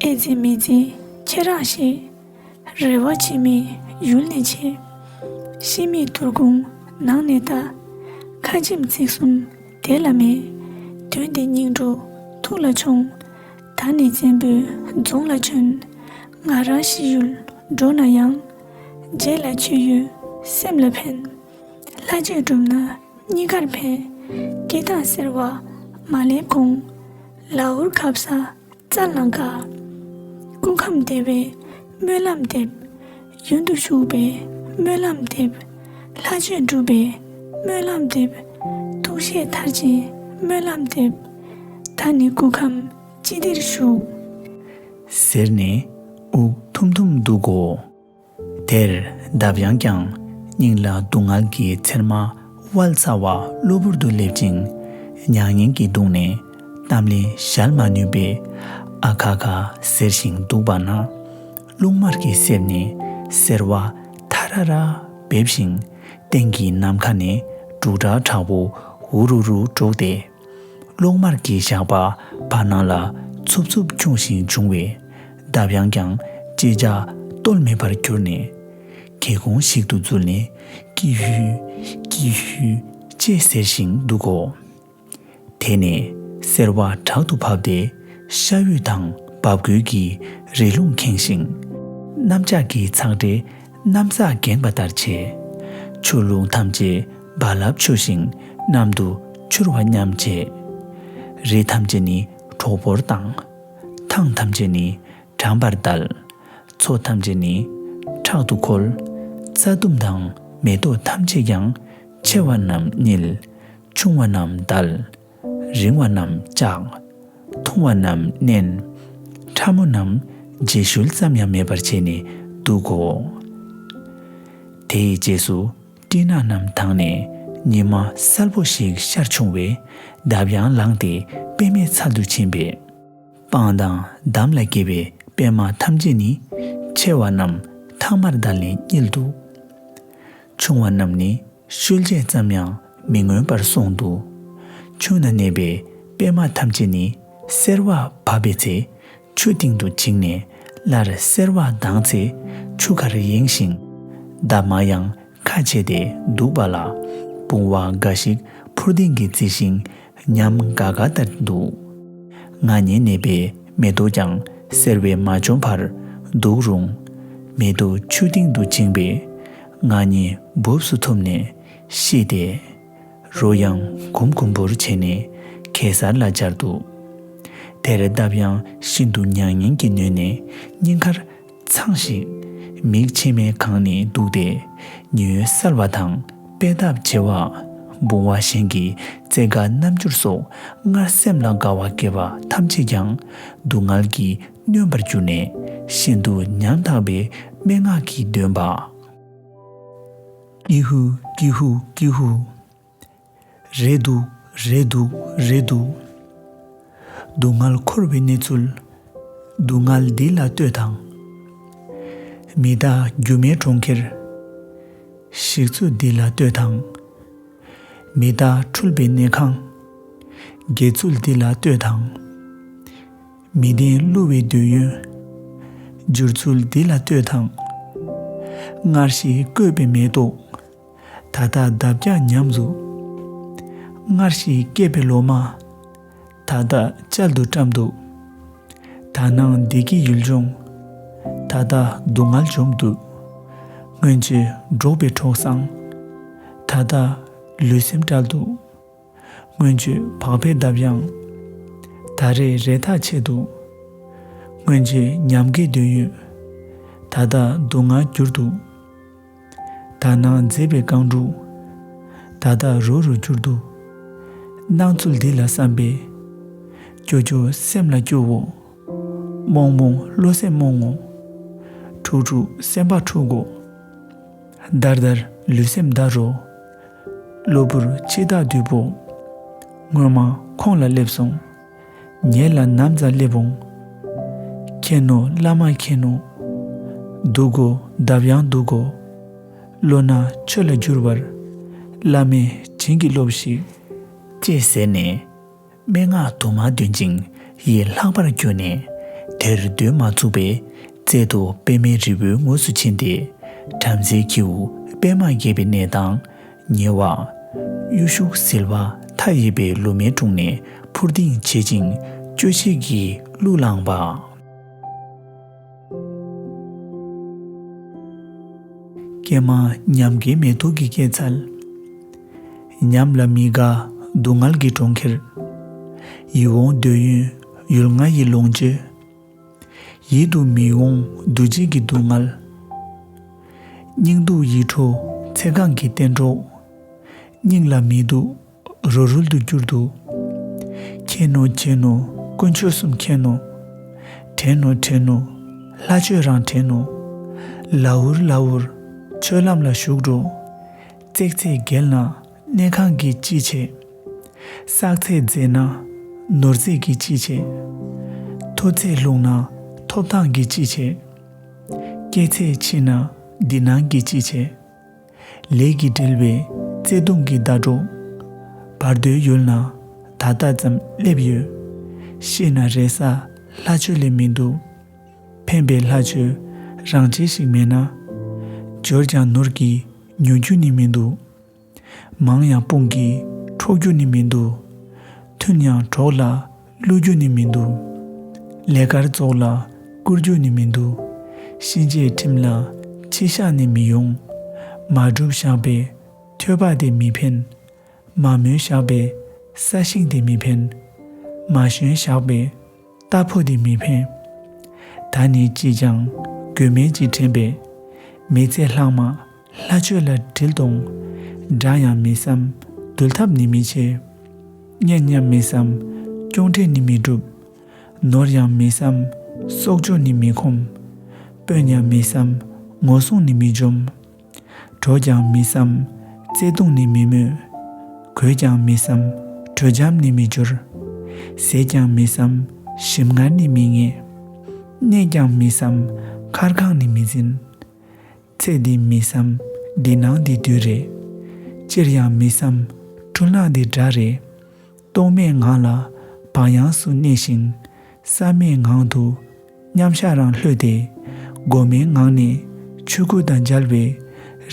ཨེ་ཙི་མི་ཙི་ཁྱེད་རང་ཤེས། རེ་བ་འཆི་མེད་ཡུལ་ནས་ཆེ། ཤི་མེད་དུར་ཁུང་ནང་ནས་ལྟ། ཁ་ཆེམས་ཚིག་གསུམ་དེ་ལ་མེད། དོན་འདི་སྙིང་འགྲོ་ཐུགས་ལ་ཆོངས། ད་ནི་བཙན་པོའི་རྫོང་ལ་བྱོན། ང་རང་ཤི་ཡུལ་འགྲོ་ན་ཡང་། རྗེས་ལ་མཆོད་ཡོན་སེམས་ལ་ཕན། ལྷ་ཆོས་སྒྲུབ་ན་གཉིས་ཀར་ཕན། སྐྱེ་སྟངས་སེར་བ་མ་སླེབས་གོང་། ལ་འུར་ཁབ་ས་རྩ་ལང་ཀ། སྐུ་ཁམས་བདེ་བའི་སྨོན་ལམ་འདེབས། ཡུན་དུ་བཞུགས་པའི་སྨོན་ལམ་འདེབས། ལྷ་ཆོས་སྒྲུབ་པའི་སྨོན་ལམ་འདེབས། ཐུགས་བཞེད་མཐར་ཕྱིན་སྨོན་ལམ་འདེབས། ད་ནི་སྐུ་ཁམས་ཅི་བདེར་བཞུགས། ཟེར་ནས་དབུགས་ཐུམ་ཐུམ་འདུག་གོ། དེར་འདབ་ཡངས་ཀྱང་སྙིང་ལ་སྡུག་བསྔལ་གྱི་ཚེར་མ་དབལ་ཚ་བ་གློ་བུར་དུ་སླེབས་ཅིང་། མྱ་ངན་གྱིས་གདུངས་ནས་གཏམ་ལས་གཞལ་མ་ནུས་པས་ཨ་ཁ་ཁ་ཟེར་ཞིང་འདུག་པ་ན། རླུང་དམར་གྱི་གསེབ་ནས་སེར་བ་ཐ་ར་ར་འབེབས་ཤིང་། སྟེང་གི་ནམ་མཁའ་ནས་འབྲུག་སྒྲ་དྲག་པོ་འུ་རུ་རུ་སྒྲོག་སྟེ། གློག་དམར་གྱི་ཞགས་པ་བར་སྣང་ལ་འཚུབ་འཚུབ་འཁྱོངས་ཤིང་བྱུང་བས། འདབ་ཡངས་ཀྱང་ཅེ་སྒྲ་གཏོལ་མེད་པར་གྱུར་ནས། སྒེའུ་ཁུང་ཞིག་ཏུ་འཛུལ་ནས་ཀི་ཧུ་ཀི་ཧུ་ཅེས་ཟེར་ཞིང་འདུག་གོ། དེ་ནས་སེར་བ་དྲག་ཏུ་བབས་ཏེ་ཤ་འོད་དང་འབབ་གོས་ཀྱི་རི་ལུང་ཁེངས་ཤིང་། གནམ་ལྕགས་ཀྱི་ཚག་སྒྲས་གནམ་ས་འགེངས་པ་ལྟར་བྱས། ཆུ་ཀླུང་ཐམས་ཅད་རྦ་རླབས་འཕྱུར་ཞིང་གནམ་དུ་འཕྱུར་བ་མཉམ་བྱས། རི་ཐམས་ཅད་ནི་གྲོག་སྦུར་དང་། ཐང་ཐམས་ཅད་ནི་འགྲམ་པར་བརྡལ། མཚོ་ཐམས་ཅད་ནི་ཁྲག་ཏུ་ཁོལ། རྩྭ་ལྡུམ་དང་མེ་ཏོག་ཐམས་ཅད་ཀྱང་ཆེ་བ་རྣམས་བསྙིལ། ཆུང་བ་རྣམས་བརྡལ། རིང་བ་རྣམས་བཅག། ཐུང་བ་རྣམས་མནན། ཕྲ་མོ་རྣམས་རྗེས་ཤུལ་ཙམ་ཡང་མེད་པར་བྱས་ནས་འདུག་གོ། དེའི་རྗེས་སུ་སྤྲིན་ནག་རྣམས་དྭངས་ནས་ཉི་མ་གསལ་པོ་ཞིག་ཤར་བྱུང་བས། འདབ་ཡངས་ལངས་ཏེ་པདྨའི་ཚལ་དུ་ཕྱིན་པས། སྤང་དང་འདམ་ལ་སྐྱེས་པའི་པད་མ་ཐམས་ཅད་ནི། ཆེ་བ་རྣམས་ཐང་མར་བརྡལ་ནས་བསྙིལ་འདུག། ཆུང་བ་རྣམས་ནི་ཤུལ་ཆད་ཙམ་ཡང་མི་མངོན་པར་སོང་འདུག། ཆུ་ན་གནས་པའི་པད་མ་ཐམས་ཅད་ནི་སེར་བ་བབས་པའི་ཚེ་ཆུ་སྟེང་དུ་བྱིང་ནས། སླར་སེར་བ་ལྡང་ཚེ་ཆུ་ཁར་ཡེངས་ཤིང་། འདབ་མ་ཡང་ཁ་ཕྱེ་སྟེ་འདུག་པ་ལ། བུང་བ་འགའ་ཞིག་འཕུར་ལྡིང་གིས་བརྫིས་ཤིང་ཉམས་དགའ་དགའ་ལྟར་འདུག། ང་ཉིད་གནས་པའི་མེ་ཏོག་ཀྱང་སེར་བས་མ་བཅོམ་པར་འདུག་རུང་། མེ་ཏོག་ཆུ་སྟེང་དུ་བྱིང་བས་ང་ཉིད་སྦུབས་སུ་ཐུམ་ནས་ཤི་སྟེ། རོ་ཡང་གུམ་གུམ་པོར་བྱས་ནས་གེ་སར་ལ་སྦྱར་འདུག་དེར་བརྡབ་ཡང་ཤིན་ཏུ་མྱ་ངན་གྱིས་ནོན་ནས་སྙིང་ཁར་འཚང་ཞིང་། མིག་མཆི་མས་གང་ནས་གདུགས་ཏེ་ཉི་འོད་གསལ་བ་དང་པད་འདབ་བྱེ་བ། བུང་བ་གཞན་གྱི་རྩེ་དགའ་རྣམ་འགྱུར་སོགས་སྔར་སེམས་ལ་དགའ་བ་སྐྱེ་བ་ཐམས་ཅད་ཀྱང་སྡུག་བསྔལ་གྱིས་ནོན་པར་གྱུར་ནས་ཤིན་ཏུ་ཉམ་ཐག་པའི་སྨྲེ་སྔགས་ཀྱིས་འདོན་པ། ཀྱི་ཧུ་ཀྱི་ཧུ་ཀྱི་ཧུ། རེད་འདུག་རེད་འདུག་རེད་འདུག་སྡུག་བསྔལ་འཁོར་བའི་གནས་ཚུལ། སྡུག་བསྔལ་འདི་ལ་ལྟོས་དང་། མི་རྟག་སྒྱུ་མའི་གྲོང་ཁྱེར། ཞིག་ཚུལ་འདི་ལ་ལྟོས་དང་། མི་རྟག་འཁྲུལ་པའི་གནས་ཁང་། དགེ་ཚུལ་འདི་ལ་ལྟོས་དང་། མི་བདེན་བསླུ་བའི་འདོད་ཡོན། འགྱུར་ཚུལ་འདི་ལ་ལྟོས་དང་། སྔར་བཞིན་བཀོད་པའི་མེ་ཏོག་ད་ལྟ་འདབ་བརྒྱ་ཉམས་སུ། སྔར་བཞིན་སྐྱེས་པའི་ལོ་མ། ད་ལྟ་གཅལ་དུ་བཀྲམ་འདུག་ད་ནང་བདེ་སྐྱིད་ཡུལ་ལྗོངས། ད་ལྟ་སྡུག་བསྔལ་འཇོམས་འདུག་སྔོན་ཆད་འགྲོགས་པའི་གྲོགས་བཟང་། ད་ལྟ་ལུས་སེམས་བྲལ་འདུག་སྔོན་ཆད་བག་ཕེབས་འདབ་ཡངས། ད་རེས་རེ་ཐག་ཆད་འདུག་སྔོན་ཆད་ཉམས་དགའི་འདོད་ཡོན། ད་ལྟ་སྡུག་བསྔལ་གྱུར་འདུག་ད་ནང་མཛེས་པའི་རྐང་དྲུག་ད་ལྟ་རོ་རུ་གྱུར་འདུག་སྣང་ཚུལ་འདི་ལ་བསམ་པས། སྐྱོ་སྐྱོ་སེམས་ལ་སྐྱོ་བོ། རྨོངས་རྨོངས་བློ་སེམས་རྨོངས་ངོ་། འཁྲུག་འཁྲུག་སེམས་པ་འཁྲུག་གོ། འདར་འདར་ལུས་སེམས་འདར་རོ། གློ་བུར་འཆི་བདག་བདུད་པོ། སྔོན་མ་ཁོང་ལ་སླེབས་སོང་། ཉེ་ལ་ནམ་ཙམ་སླེབས་འོང་། མཁྱེན་ནོ་བླ་མ་མཁྱེན་ནོ། འདུག་གོ་འདབ་ཡངས་འདུག་གོ། བློ་སྣ་ཆོས་ལ་བསྒྱུར་བར། བླ་མས་བྱིན་གྱིས་རློབས་ཤིག་ཅེས་ཟེར་ནས། སྨྲེ་སྔགས་དུ་མ་འདོན་ཅིང་ཡིད་ལྷག་པར་གྱུར་ནས། དེར་སྡོད་མ་ཚུགས་པས་རྩལ་དུ་པདྨའི་རི་བོའི་ངོས་སུ་ཕྱིན་ཏེ། བྲམ་ཟེའི་ཁྱེའུ་པདྨ་རྒྱས་པའི་གནས་དང་། ཉེ་བ། གཡུ་ཤུག་ཟིལ་བ་མཐའ་ཡས་པའི་ལོ་མའི་དྲུང་ནས་འཕུར་ལྡིང་བྱེད་ཅིང་སྐྱོ་ཤས་ཀྱིས་གླུ་བླངས་པ། ཀྱེ་མ་ཉམས་དགའི་མེ་ཏོག་གི་སྐྱེད་ཚལ། ཉམས་ལ་མི་དགའ་སྡུག་བསྔལ་གྱི་གྲོང་ཁྱེར། ཡིད་འོང་འདོད་ཡོན་ཡུལ་ལྔ་ཡི་ལོངས་སྤྱོད། ཡིད་དུ་མི་འོང་འདུ་བྱེད་ཀྱི་སྡུག་བསྔལ། སྙིང་སྡུག་ཡིད་འཕྲོག་ཚེ་གང་གི་གཏན་གྲོགས། སྙིང་ལ་མི་སྡུག་རོ་རུལ་དུ་གྱུར་འདུག་མཁྱེན་ནོ་མཁྱེན་ནོ་དཀོན་མཆོག་གསུམ་མཁྱེན་ནོ། དྲན་ནོ་དྲན་ནོ་ལྷ་ཆོས་རང་དྲན་ནོ། ལ་འུར་ལ་འུར་ཆོས་ལམ་ལ་ཞུགས་འགྲོ། བརྩེགས་ཚེ་བརྒལ་ན་གནས་ཁང་གིས་ཅི་བྱེད། བསགས་ཚད་མཛེས་ན་ནོར་རྫས་ཀྱིས་ཅི་བྱེད། མཐོ་ཚད་ལྷུང་ན་ཐོབ་ཐང་གིས་ཅི་བྱེད། སྐྱེ་ཚད་ཕྱི་ན་འདི་སྣང་གིས་ཅི་བྱེད། ལས་ཀྱིས་བསྒྲིལ་བའི་བརྩེ་དུང་གི་ཟླ་གྲོགས། བར་དོའི་ཡུལ་ན་ད་ལྟ་ཙམ་སླེབས་ཡོད། ཤེས་ན་རེ་ས་ལྷ་ཆོས་ལས་མི་འདུག་ཕན་པའི་ལྷ་ཆོས་རང་བྱེད་ཞིག་མེད་ན། འབྱོར་ཀྱང་ནོར་གྱིས་ཉོ་རྒྱུ་ནི་མི་འདུག་མང་ཡང་དཔུང་གིས་འཕྲོག་རྒྱུ་ནི་མི་འདུག་མཐུན་ཡང་གྲོགས་ལ་བསླུ་རྒྱུ་ནི་མི་འདུག་ལས་ཀར་རྫོགས་ལ་བསྐུར་རྒྱུ་ནི་མི་འདུག་གཤིན་རྗེའི་ཁྲིམས་ལ་ཕྱི་བཤགས་ནི་མི་ཡོང་། མ་བསྒྲུབས་བཞག་པའི་ཐོས་པ་དེ་མི་ཕན། མ་མོས་བཞག་པའི་ས་ཞིང་དེ་མི་ཕན། མ་ཞོན་བཞག་པའི་རྟ་ཕོ་དེ་མི་ཕན། ད་ནི་ཅིས་ཀྱང་དགོས་མེད་ཅིག་དྲན་པས། མི་ཚེ་ལྷག་མ་ལྷ་ཆོས་ལ་དྲིལ་གཏོང་། དགྲ་ཡང་མི་བསམ་འདུལ་ཐབས་ནི་མི་ཆེ། གཉེན་ཡང་མི་བསམ་སྐྱོང་འབྲེལ་ནི་མི་འགྲུབ། ནོར་ཡང་མི་བསམ་གསོག་འཇོག་ནི་མི་ཁོམ། དཔོན་ཡང་མི་བསམ་ངོ་སྲུང་ནི་མི་འཇོམས། གྲོགས་ཀྱང་མི་བསམ་བརྩེ་དུང་ནི་མི་སྨོད། གོས་ཀྱང་མི་བསམ་དྲོད་འཇམ་ནི་མི་འགྱུར། ཟས་ཀྱང་མི་བསམ་ཞིམ་མངར་ནི་མི་ངེས། གནས་ཀྱང་མི་བསམ་མཁར་ཁང་ནི་མི་འཛིན། ཚེ་འདི་མི་བསམ་འདི་སྣང་འདི་དུས་རེད། སྤྱིར་ཡང་མི་བསམ་འཁྲུལ་སྣང་འདི་དགྲ་རེད། རྟོག་མེད་ངང་ལ་བག་ཡངས་སུ་གནས་ཤིང་། བསམ་མེད་ངང་དུ་མཉམ་བཞག་རང་ལྷོད་དེ། སྒོམ་མེད་ངང་ནས་ཆོས་སྐུ་དང་མཇལ་བའི་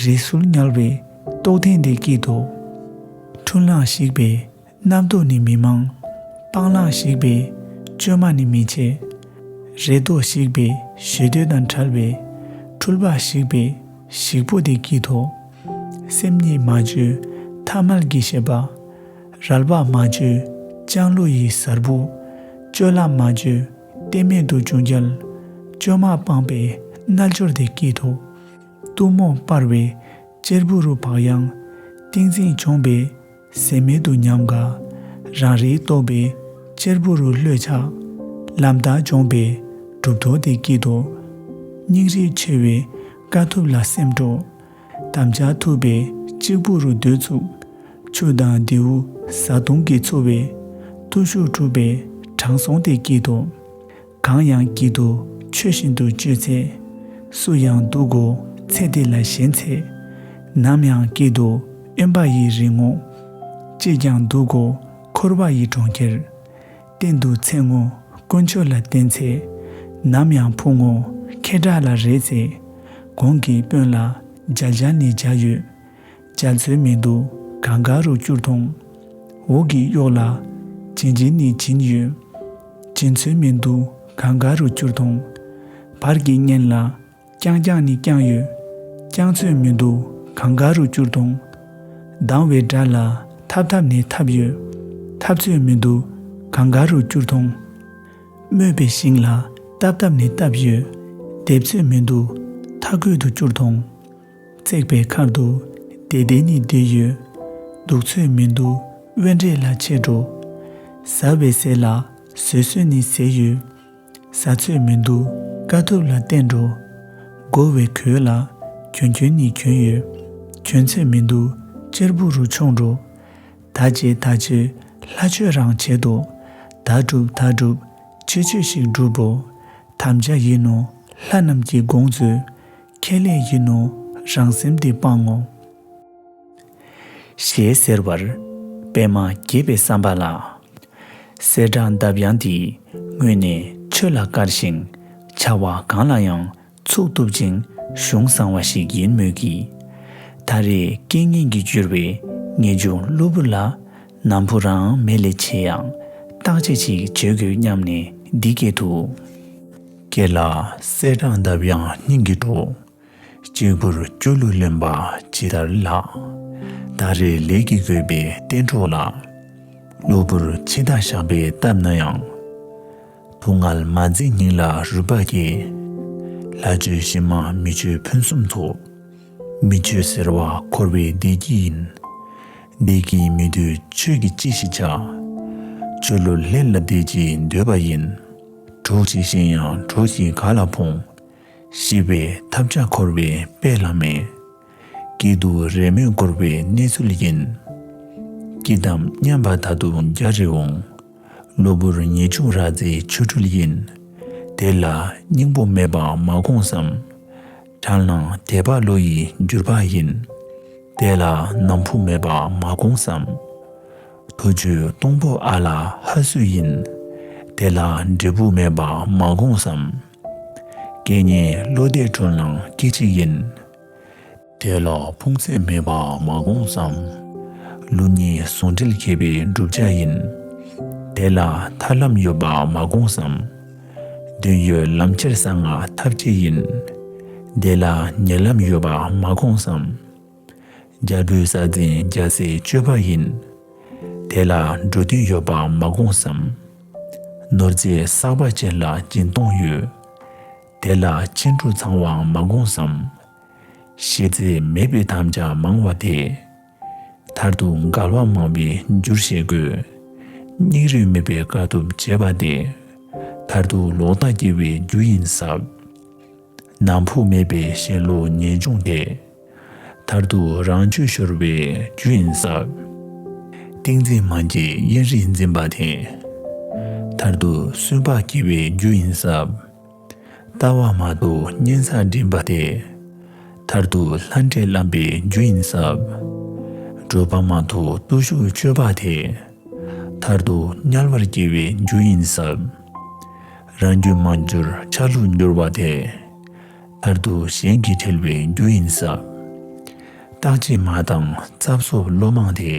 རིས་སུ་ཉལ་བའི་རྟོགས་ལྡན་དེ་སྐྱིད་དོ། འཁྲུལ་སྣང་ཞིག་པའི་རྣམ་རྟོག་ནི་མི་མང་། སྤང་བླང་ཞིག་པའི་ བཅོས་མ་ནི་མི་བྱེད། རེ་དོགས་ཞིག་པའི་ཞེ་འདོད་དང་བྲལ་བའི་འཁྲུལ་པ་ཞིག་པའི་ཞིག་པོ་དེ་སྐྱིད་དོ། སེམས་ཉིད་མ་བཅོས་ཐ་མལ་གྱི་ཤེས་པ། རལ་པ་མ་བཅོས་ལྕང་ལོ་ཡི་གཟར་བུ། བཅོས་ལ་མ་བཅོས་གཏད་མེད་དུ་བྱུང་རྒྱལ། བཅོས་མ་སྤངས་པའི་རྣལ་འབྱོར་དེ་སྐྱིད་དོ། གཏུམ་མོ་སྤར་བའི་གཅེར་བུ་རུ་བག་ཡངས། ཏིང་འཛིན་བྱུང་བའི་ཟད་མེད་དུ་ཉམས་དགའ། རང་རིག་རྟོགས་པའི་གཅེར་བུ་རུ་བློས་ཆགས། ལམ་བདག་འབྱོངས་པའི་གྲུབ་ཐོབ་དེ་སྐྱིད་དོ། སྙིང་རུས་ཆེ་བའི་དཀའ་ཐུབ་ལ་སེམས་སྤྲོ། དམ་བཅའ་ཐུབ་པའི་གཅིག་པུ་རུ་འདོད་ཚུགས། ཆུ་དང་རྡེའུ་བཟའ་བཏུང་གིས་འཚོ་བའི་བརྟུལ་ཞུགས་གྲུབ་པའི་དྲང་སྲོང་དེ་སྐྱིད་དོ། གང་ཡང་སྐྱིད་དོ་ཆོས་བཞིན་དུ་སྤྱོད་ཚེ། སུ་ཡང་སྡུག་གོ་ཚེ་འདི་ལ་ཞེན་ཚེ། ནམ་ཡང་སྐྱིད་དོ་དབེན་པ་ཡི་རི་ངོ་། ཅིས་ཀྱང་སྡུག་གོ་འཁོར་བ་ཡི་གྲོང་ཁྱེར། གཏན་དུ་ཚེ་ངོ་དཀོན་མཆོག་ལ་བརྟེན་ཚེ། ནམ་ཡང་ཕུང་ངོ་ཁེ་དྲག་ལ་རེ་ཚེ། གོང་གི་དཔོན་ལ་མཇལ་མཇལ་ནི་མཇལ་ཡོད། མཇལ་ཚོད་མི་འདུག་གང་ག་རུ་བསྐྱུར་ཐོང་། འོག་གི་གཡོག་ལ་བྱིན་བྱིན་ནི་བྱིན་ཡོད། བྱིན་ཚོད་མི་འདུག་གང་ག་རུ་བསྐྱུར་ཐོང་། བར་གྱི་གཉེན་ལ་བསྐྱང་བསྐྱང་ནི་བསྐྱངས་ཡོད། བསྐྱང་ཚོད་མི་འདུག་གང་ག་རུ་བསྐྱུར་ཐོང་། སྡང་བའི་དགྲ་ལ་འཐབ་འཐབ་ནི་འཐབ་ཡོད། འཐབ་ཚོད་མི་འདུག་གང་ག་རུ་བསྐྱུར་ཐོང་། སྨོད་པའི་ཞིང་ལ་བཏབ་བཏབ་ནི་བཏབ་ཡོད། འདེབས་ཚོད་མི་འདུག་མཐའ་ཁོད་དུ་བསྐྱུར་ཐོང་། བརྩེགས་པའི་ཁར་དུ་བདེ་བདེ་ནི་བདེ་ཡོད། སྡུག་ཚོད་མི་འདུག་དབེན་འབྲས་ལ་ཆས་འགྲོ། ཟ་བའི་ཟས་ལ་ཟོས་ཟོས་ནི་ཟས་ཡོད། ཟ་ཚོད་མི་འདུག་དཀའ་ཐུབ་ལ་བརྟེན་འགྲོ། བསྒོ་བའི་གོས་ལ་གྱོན་གྱོན་ནི་གྱོན་ཡོད། གྱོན་ཚོད་མི་འདུག་གཅེར་བུ་རུ་མཆོང་འགྲོ། ད་བྱེད་ད་བྱེད་ལྷ་ཆོས་རང་བྱེད་དོ། ད་སྒྲུབ་ད་སྒྲུབ་ཆོས་ཆོས་ཤིག་སྒྲུབ་བོ། དམ་བཅའ་ཡིན་ནོ་ལྷ་རྣམས་ཀྱི་དགོངས་མཛོད། ཁས་ལེན་ཡིན་ནོ་རང་སེམས་འདི་སྤང་ངོ་། ཞེས་ཟེར་བར་པདྨ་དགྱེས་པའི་བསམ་པ་ལ། གསེར་སྦྲང་འདབ་ཡངས་འདི་སྔོན་ནས་ཆོས་ལ་དཀར་ཞིང་བྱ་བ་གང་ལ་ཡང་ཚུགས་ཐུབ་ཅིང་གཞུང་བཟང་བ་ཞིག་ཡིན་མོད་ཀྱི། ད་རེས་རྐྱེན་ངན་གྱིས་བསྒྱུར་བའི་ངེས་འབྱུང་གློ་བུར་ལ་ནམ་འཕུ་རང་མེད་ལས་ཆེ་ཡང་བརྟག་དཔྱད་ཅིག་བྱེད་དགོས་སྙམ་ནས་འདི་སྐད་དུ། ཁྱེད་ལ་གསེར་སྦྲང་འདབ་ཡངས་སྙིང་གི་གྲོགས། གཅིག་པུར་སྐྱོ་གླུ་ལེན་པ་ཇི་ལྟར་ལགས། ད་རེས་ལས་ཀྱིས་གོས་པའི་གཏན་གྲོགས་ལ། གློ་བུར་འཆི་བདག་ཞགས་པས་བཏབ་ན་ཡང་། སྡུག་བསྔལ་མ་འཛེམས་སྙིང་ལ་རུས་པ་སྐྱེ། ལྷ་ཆོས་གཞི་མ་མི་ཆོས་ཕུན་སུམ་ཚོགས། མི་ཆོས་ཟེར་བ་འཁོར་བའི་བདེ་སྐྱིད་ཡིན། བདེ་སྐྱིད་མི་འདོད་ཆོས་ཀྱིས་ཅི་ཞིག་བྱ། ཆོས་ལུགས་ལྷན་ལ་བདེ་སྐྱིད་འདོད་པ་ཡིན། གྲོགས་ཅིག་ཤེས་ཡང་གྲོགས་ཤིག་ག་ལ་ཕོངས། ཤི་བའི་ཐབས་ཆག་འཁོར་བའི་དཔེ་ལ་མེད། སྐྱིད་སྡུག་རེས་མོས་འཁོར་བའི་གནས་ཚུལ་ཡིན། སྐྱིད་དམ་སྙམ་པ་ད་དུང་རྒྱ་རེ་འོང་། གློ་བུར་ངེས་འབྱུང་ར་རྫའི་ཆོ་འཕྲུལ་ཡིན། དེ་ལ་སྙིང་པོ་མེད་པ་མ་དགོངས་སམ། དྲང་སྣང་དད་པ་བློ་ཡི་འགྱུར་བག་ཡིན། དེ་ལ་ནམ་འཕུ་མེད་པ་མ་དགོངས་སམ། ཐུགས་རྒྱུད་སྟོང་པོ་ཨ་ལ་ཧ་སུ་ཡིན། དེ་ལ་འབྲས་བུ་མེད་པ་མ་དགོངས་སམ། སྐད་སྙན་བློ་གཏད་ཁྲོད་ལངས་སྐད་ཅིག་ཡིན། དེ་ལ་ཕུང་ཚད་མེད་པ་མ་དགོངས་སམ། ལུགས་གཉིས་ཟུང་འབྲེལ་མཁས་པའི་བསྒྲུབ་བྱ་ཡིན། དེ་ལ་ཐར་ལམ་ཡོད་པ་མ་དགོངས་སམ། དོན་ཡོད་ལམ་ཁྱེར་གསང་སྔགས་ཐབས་ཤེས་ཡིན། དེ་ལ་ཉེ་ལམ་ཡོད་པ་མ་དགོངས་སམ། རྒྱལ་པོའི་ས་འཛིན་རྒྱལ་སྲས་སྤྱོད་པ་ཡིན། དེ་ལ་འགྲོ་དོན་ཡོད་པ་མ་དགོངས་སམ། ནོར་རྫས་བསགས་པ་ཅན་ལ་སྦྱིན་གཏོང་ཡོད། དེ་ལ་ཕྱིན་དྲུག་ཚང་བ་མ་དགོངས་སམ། ཤེས་ཚད་མེད་པའི་དམ་བཅའ་མང་བ་དེ། མཐར་ཐུག་འགལ་བ་མང་བའི་རྒྱུར་བཤད་དགོས། སྙིང་རུས་མེད་པའི་དཀའ་ཐུབ་བྱས་པ་དེ། མཐར་ཐུག་ལོག་ལྟ་སྐྱེ་བའི་རྒྱུ་ཡིན་ཟབ། ནམ་ཕུགས་མེད་པའི་ཞེན་ལོག་ངེས་འབྱུང་དེ། མཐར་ཐུག་རང་ཆོས་ཤོར་བའི་རྒྱུ་ཡིན་ཟབ། ཏིང་འཛིན་མ་སྐྱེས་དབྱིངས་རིག་འཛིན་པ་དེ། མཐར་ཐུག་སུན་པ་སྐྱེ་བའི་རྒྱུ་ཡིན་ཟབ། ལྟ་བ་མ་ཐུག་གཉེན་ས་འགྲིམ་པ་དེ། མཐར་ཐུག་ལྷ་འདྲེས་བརླམས་པའི་རྒྱུ་ཡིན་ཟབ། སྒྲུབ་པ་མ་ཐུག་བརྟུལ་ཞུགས་སྤྱོད་པ་དེ། མཐར་ཐུག་དམྱལ་བར་སྐྱེ་བའི་རྒྱུ་ཡིན་ཟབ། རང་རྒྱུད་མ་འགྱུར་ཆ་ལུགས་འགྱུར་བ་དེ། མཐར་ཐུག་གཞན་གྱིས་ཁྲེལ་བའི་རྒྱུ་ཡིན་ཟབ། བརྟག་དཔྱད་མ་བཏང་རྩབ་གསོབ་བློ་མང་དེ།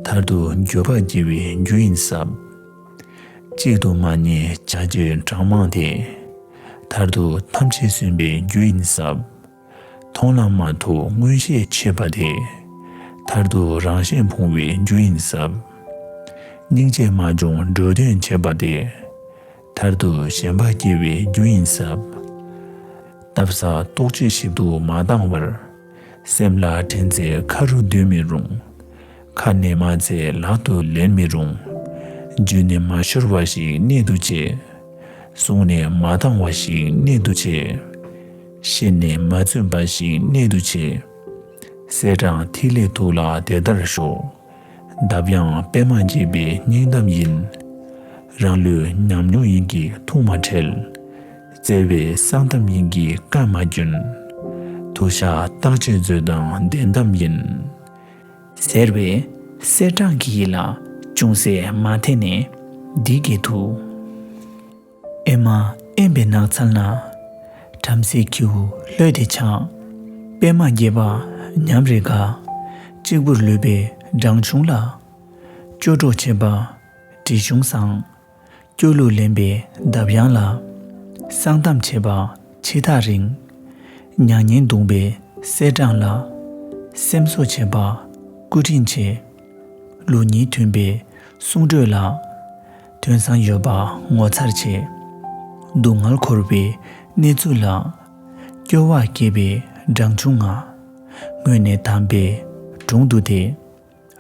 མཐར་ཐུག་འགྱོད་པ་སྐྱེ་བའི་རྒྱུ་ཡིན་ཟབ། གཅིག་ཏུ་མ་ཉལ་བྱ་བྱེད་གྲངས་མང་དེ། མཐར་ཐུག་ཐམས་ཅད་སུན་པའི་རྒྱུ་ཡིན་ཟབ། མཐོང་ལམ་མ་ཐུག་མངོན་ཤེས་ཆོད་པ་དེ། མཐར་ཐུག་རང་གཞན་ཕུང་བའི་རྒྱུ་ཡིན་ཟབ། སྙིང་རྗེ་མ་བྱུང་འགྲོ་དོན་བྱེད་པ་དེ། མཐར་ཐུག་ཞེན་པ་སྐྱེ་བའི་རྒྱུ་ཡིན་ཟབ། བཏབ་ས་རྟོག་དཔྱོད་ཞིབ་ཏུ་མ་བཏང་བར། སེམས་ལ་དྲན་ཚེ་ཁ་རུ་སྡོད་མི་རུང་། ཁ་ནས་མ་ཚད་ལག་ཏུ་ལེན་མི་རུང་། རྒྱུད་ནས་མ་ཤོར་བ་ཞིག་གནད་དུ་ཆེ། གསུང་ནས་མ་འདང་བ་ཞིག་གནད་དུ་ཆེ། ཤེས་ནས་མ་བརྫུན་པ་ཞིག་གནད་དུ་ཆེ། གསེར་སྦྲང་ཐིག་ལེ་ཐུགས་ལ་དེ་ལྟར་ཞོག། འདབ་ཡངས་པད་མ་འབྱེད་པའི་སྙིང་གཏམ་ཡིན། རང་ལུས་ཉམས་མྱོང་ཡིན་གྱི་ཐུགས་མ་ཁྲེལ། བརྩེ་བའི་གསང་གཏམ་ཡིན་གྱི་བཀའ་མ་བཀྱོན། དུ་ཞགས་བརྟག་དཔྱད་མཛོད་དང་བདེན་གཏམ་ཡིན། ཟེར་བས་གསེར་སྦྲང་གི་ཡིད་ལ་ཅུང་ཟད་མ་ཐེ་ནས་འདི་སྐད་དུ། ཨེ་མ་དབེན་པའི་ནགས་ཚལ་ན། བྲམ་ཟེའི་ཁྱེའུ་ལྷོད་དེ་འཆའ། པད་མ་རྒྱས་པ་ཉམས་རེ་དགའ། གཅིག་པུར་ལུས་པའི་སྦྲང་ཆུང་ལ། སྐྱོ་གྲོགས་བྱེད་པ་དྲི་བྱུང་བཟང་། སྐྱོ་གླུ་ལེན་པའི་འདབ་ཡངས་ལ། གསང་གཏམ་བྱེད་པ་འཆི་བདག་རིང་། མྱ་ངན་གདུང་པའི་གསེར་སྦྲང་ལ། སེམས་གསོ་བྱེད་པ་སྐུ་དྲིན་ཆེ། ལུགས་གཉིས་མཐུན་པའི་གསུང་སྒྲོས་ལ། དོན་བཟང་ཡོད་པ་ངོ་མཚར་ཆེ། སྡུག་བསྔལ་འཁོར་བའི་གནས་ཚུལ་ལ། སྐྱོ་བ་སྐྱེས་པའི་སྦྲང་ཆུང་ང་། སྔོན་ནས་དམ་པའི་དྲུང་དུ་བསྡད།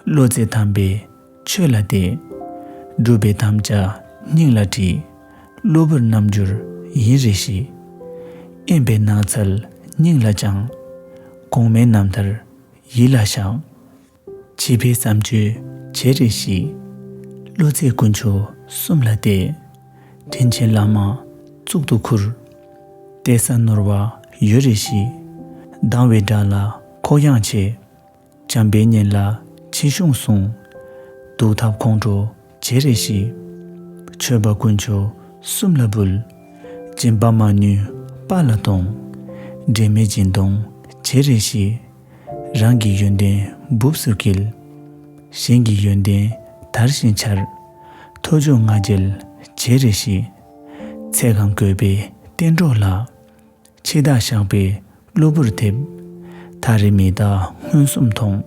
བློ་རྩེ་དམ་པའི་ཆོས་ལ་གཏད། སྒྲུབ་པའི་དམ་བཅའ་སྙིང་ལ་བྲིས། གློ་བུར་རྣམ་འགྱུར་ཡིན་རེ་ཞིག། དབེན་པའི་ནགས་ཚལ་སྙིང་ལ་བཅངས། གོང་མའི་རྣམ་ཐར་ཡིད་ལ་བཞག། བྱིས་པའི་བསམ་སྤྱོད་བྱེད་རེ་ཞིག། བློ་རྩེ་དཀོན་མཆོག་གསུམ་ལ་གཏད། དྲིན་ཆེན་བླ་མ་གཙུག་ཏུ་ཁུར། གཏད་ས་ནོར་བ་ཡོད་རེ་ཞིག། སྡང་བའི་དགྲ་ལ་ཁོག་ཡངས་བྱེད། བྱམས་པའི་གཉེན་ལ་ཆེ་ཆུང་གསུངས། སྡུག་ཐབས་ཁོང་ཁྲོ་བྱེད་རེ་ཞིག། མཆོད་པ་དཀོན་མཆོག་གསུམ་ལ་འབུལ། སྦྱིན་པ་མ་ནུས་དཔའ་ལ་གཏོང་། འབྲལ་མེད་སྦྱིན་གཏོང་བྱེད་རེ་ཞིག། རང་གི་ཡོན་ཏན་སྦུབས་སུ་འཁྱིལ། གཞན་གྱི་ཡོན་ཏན་དར་ཞིང་འཕྱར། ཐོས་བརྗོད་ང་རྒྱལ་བྱེད་རེ་ཞིག། ཚེ་གང་བཀོད་པའི་གཏན་གྲོགས་ལ། འཆི་བདག་བཤགས་པའི་གློ་བུར་ཐེབས། ཐག་རིང་མི་རྟག་མངོན་སུམ་མཐོང་།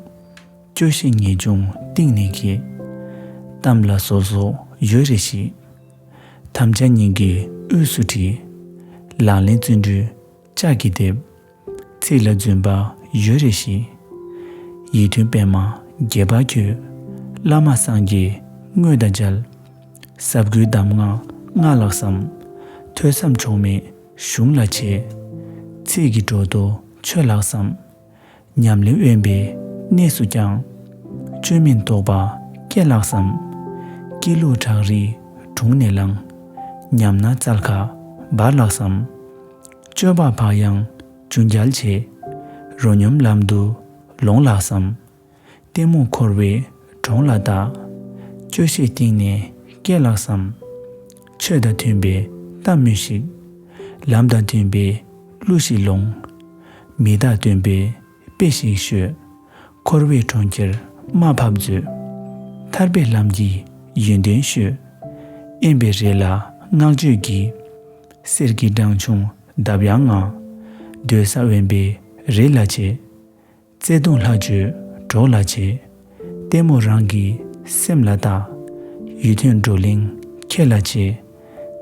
སྐྱོ་ཤས་ངེས་འབྱུང་གཏིང་ནས་སྐྱེ། གཏམ་ལ་ཟོག་ཟོག་ཡོད་རེ་ཞིག། དམ་བཅའ་སྙིང་གི་དབུས་སུ་བྲིས། ལག་ལེན་བརྩོན་འགྲུས་ལྕགས་ཀྱིས་འདེབས། ཚིག་ལ་རྫུན་པ་ཡོད་རེ་ཞིག། ཡིད་མཐུན་པད་མ་རྒྱས་པར་འཁྱུད། བླ་མ་སངས་རྒྱས་དངོས་དང་མཇལ། ཟབ་དགུའི་གདམས་ངག་མངའ་ལགས་སམ། ཐོས་བསམ་ཕྱོགས་མེད་གཞུང་ལ་ཆེ། ཚིག་གི་སྒྲོ་འདོགས་ཆོད་ལགས་སམ། ཉམས་ལེན་དབེན་པའི་གནས་སུ་བསྐྱངས། བཅོས་མིན་རྟོགས་པ་སྐྱེ་ལགས་སམ། སྐྱེ་ལུགས་བྲག་རིའི་དྲུང་ནས་ལངས། ཉམས་སྣང་རྩལ་ཁ་འབར་ལགས་སམ། སྤྱོད་པ་བག་ཡངས་རྒྱུན་འགྱལ་བྱེད། རོ་སྙོམས་ལམ་དུ་ལོངས་ལགས་སམ། གཏི་མུག་འཁོར་བའི་གྲོང་ལ་བདའ། སྐྱོ་ཤས་གཏིང་ནས་སྐྱེ་ལགས་སམ། ཆོས་དང་མཐུན་པའི་གཏམ་སྨྲོས་ཤིག། ལམ་དང་མཐུན་པའི་གླུ་ཞིག་ལོངས། མི་རྟག་སྟོན་པའི་དཔེ་ཞིག་ཤོད། འཁོར་བའི་གྲོང་ཁྱེར་མ་ཕབ་མཛོད། ཐར་པའི་ལམ་གྱི་ཡོན་ཏན་ཤོད། དབེན་པའི་རི་ལ་བསྔགས་བརྗོད་ཀྱི། གསེར་གྱི་སྦྲང་ཆུང་འདབ་ཡངས་ང་། སྡོད་ས་དབེན་པའི་རི་ལ་ཆེ། བརྩེ་གདུང་ལྷ་ཆོས་གྲོགས་ལ་ཆེ། གཏི་མུག་རང་གི་སེམས་ལ་བལྟ། ཡིད་མཐུན་བགྲོ་གླེང་ཁྱེད་ལ་ཆེ།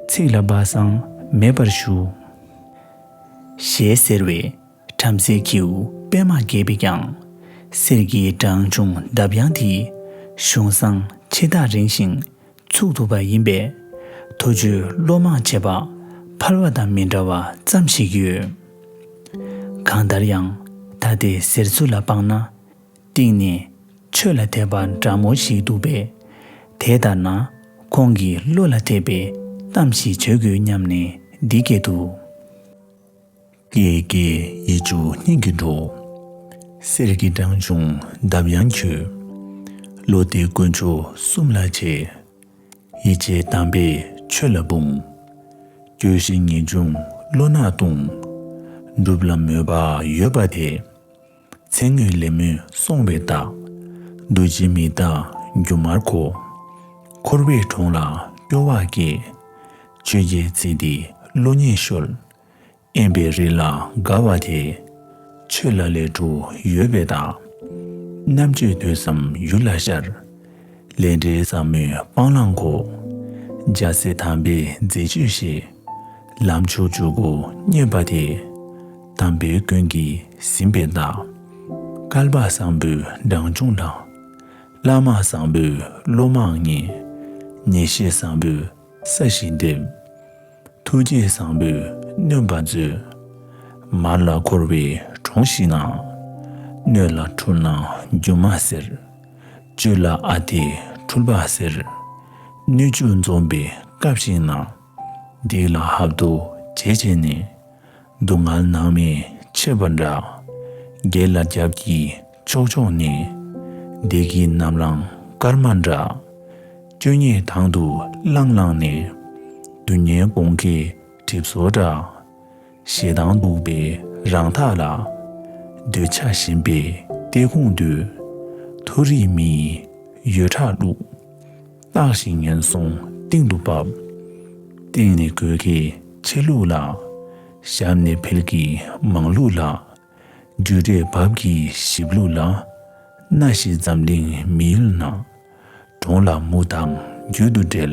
ཚིག་ལ་སྦ་གསང་མེད་པར་ཞུ། ཞེས་ཟེར་བས་བྲམ་ཟེའི་ཁྱེའུ་པད་མ་རྒྱས་པས་ཀྱང་། གསེར་གྱི་སྦྲང་ཆུང་འདབ་ཡངས་དེའི་གཞུང་བཟང་ཆེ་ཐག་རིང་ཞིང་ཚུགས་ཐུབ་པ་ཡིན་པས། ཐོས་བརྗོད་བློ་མང་བྱེད་པ་ཕལ་བ་དང་མི་འདྲ་བ་ཙམ་ཞིག་ཡོད། གང་ལྟར་ཡང་ད་ལྟའི་ཟེར་ཚུལ་ལ་དཔག་ན། གཏིང་ནས་ཆོས་ལ་དད་པ་འདྲ་མོ་ཞིག་འདུག་པས། དེ་ལྟར་ན་ཁོང་གི་བློ་ལ་དད་པའི་གཏམ་ཞིག་བརྗོད་དགོས་སྙམ་ནས་འདི་སྐད་དུ། ཀྱེ་ཀྱེ་ཡིད་ཆུ་སྙིང་གི་འགྲོ། གསེར་གྱི་སྦྲང་ཆུང་འདབ་ཡངས་ཁྱོད། བློ་གཏད་དཀོན་མཆོག་གསུམ་ལ་ཆེ། ཡིད་ཆེས་དམ་པའི་ཆོས་ལ་འབུངས། སྐྱོ་ཤས་ངེས་འབྱུང་བློ་ནག་བཏུང་། སྒྲུབ་ལ་མོས་པ་ཡོད་པ་དེ། ཚེ་སྔོན་ལས་སྨོན་སོང་བའི་རྟགས། འདུ་བྱེད་མི་རྟག་སྒྱུ་མར་གོ། འཁོར་བའི་གྲོང་ལ་ གཡོ་བ་སྐྱེ། ཆོས་བརྒྱད་ཚེ་འདིའི་བློ་ཉེས་གཤོལ། དབེན་པའི་རི་ལ་དགའ་བ་དེ། ཆོས་ལ་ལས་འཕྲོ་ཡོད་པའི་བདག་རྣམ་དཔྱོད་ཐོས་བསམ་ཡུལ་ལ་ཤར། ལས་འབྲས་ཟབ་མོའི་སྤང་བླང་གོ། རྒྱལ་སྲས་དམ་པའི་མཛད་སྤྱོད་ཤེས། ལམ་མཆོག་འཇུག་སྒོ་རྙེད་པ་དེ། དམ་པའི་མགོན་གྱིས་ཟིན་པའི་བདག་བསྐལ་པ་བཟང་པོའི་འབྲིང་ཆུང་ལ། བླ་མ་བཟང་པོའི་སློབ་མ་ངེས། ཉེས་ཤེས་བཟང་པོའི་ས་གཞི་འདེབས། ཐུགས་རྗེ་བཟང་པོས་གནོན་པ་མཛོད། མར་ལ་འཁོར་བའི་གྲོང་ཞིག་ན། སྣོད་ལ་འཁྲུལ་སྣང་སྒྱུ་མ་ཟེར། སྤྱོད་ལ་ཨ་ཏི་འཁྲུལ་པ་ཟེར། སྣོད་བཅུད་འཛོམས་པའི་སྐབས་ཤིག་ན། སྡིག་ལ་ཧབ་ཏུ་བྱེད་བྱས་ནས། སྡུག་བསྔལ་ནང་མི་ཆེ་བ་འདྲ། དགེ་ལ་རྒྱབ་ཀྱིས་ཕྱོགས་ཕྱོགས་ནས། བདེ་སྐྱིད་རྣམ་ལང་སྐར་མ་འདྲ། སྤྱོད་ངན་དང་དུ་བླངས་བླངས་ནས། དུས་ངན་གོང་ཁེ་གྲིབ་སོ་འདྲ། ཞེ་སྡང་གདུག་པའི་རང་ཐག་ལ། འདོད་ཆགས་ཞེན་པའི་ལྟས་ཁུངས་བསྡུས། མཐོ་རིས་མི་ཡི་ཡོད་གྲགས་བླུགས། རྟགས་ཤིག་ངན་སོང་གཏིང་དུ་བབས། སྟེང་ནས་གོས་ཁེ་ཆེ་ལུགས་ལ། ཞབས་ནས་འཕེལ་གྱི་མང་ལུགས་ལ། རྒྱུ་འབྲས་བབ་ཀྱི་ཞིབ་ལུགས་ལ། སྣ་ཞིག་འཛམ་གླིང་མི་ཡུལ་ན། གྲོང་ལ་མུ་དང་རྒྱུད་དུ་འབྲེལ།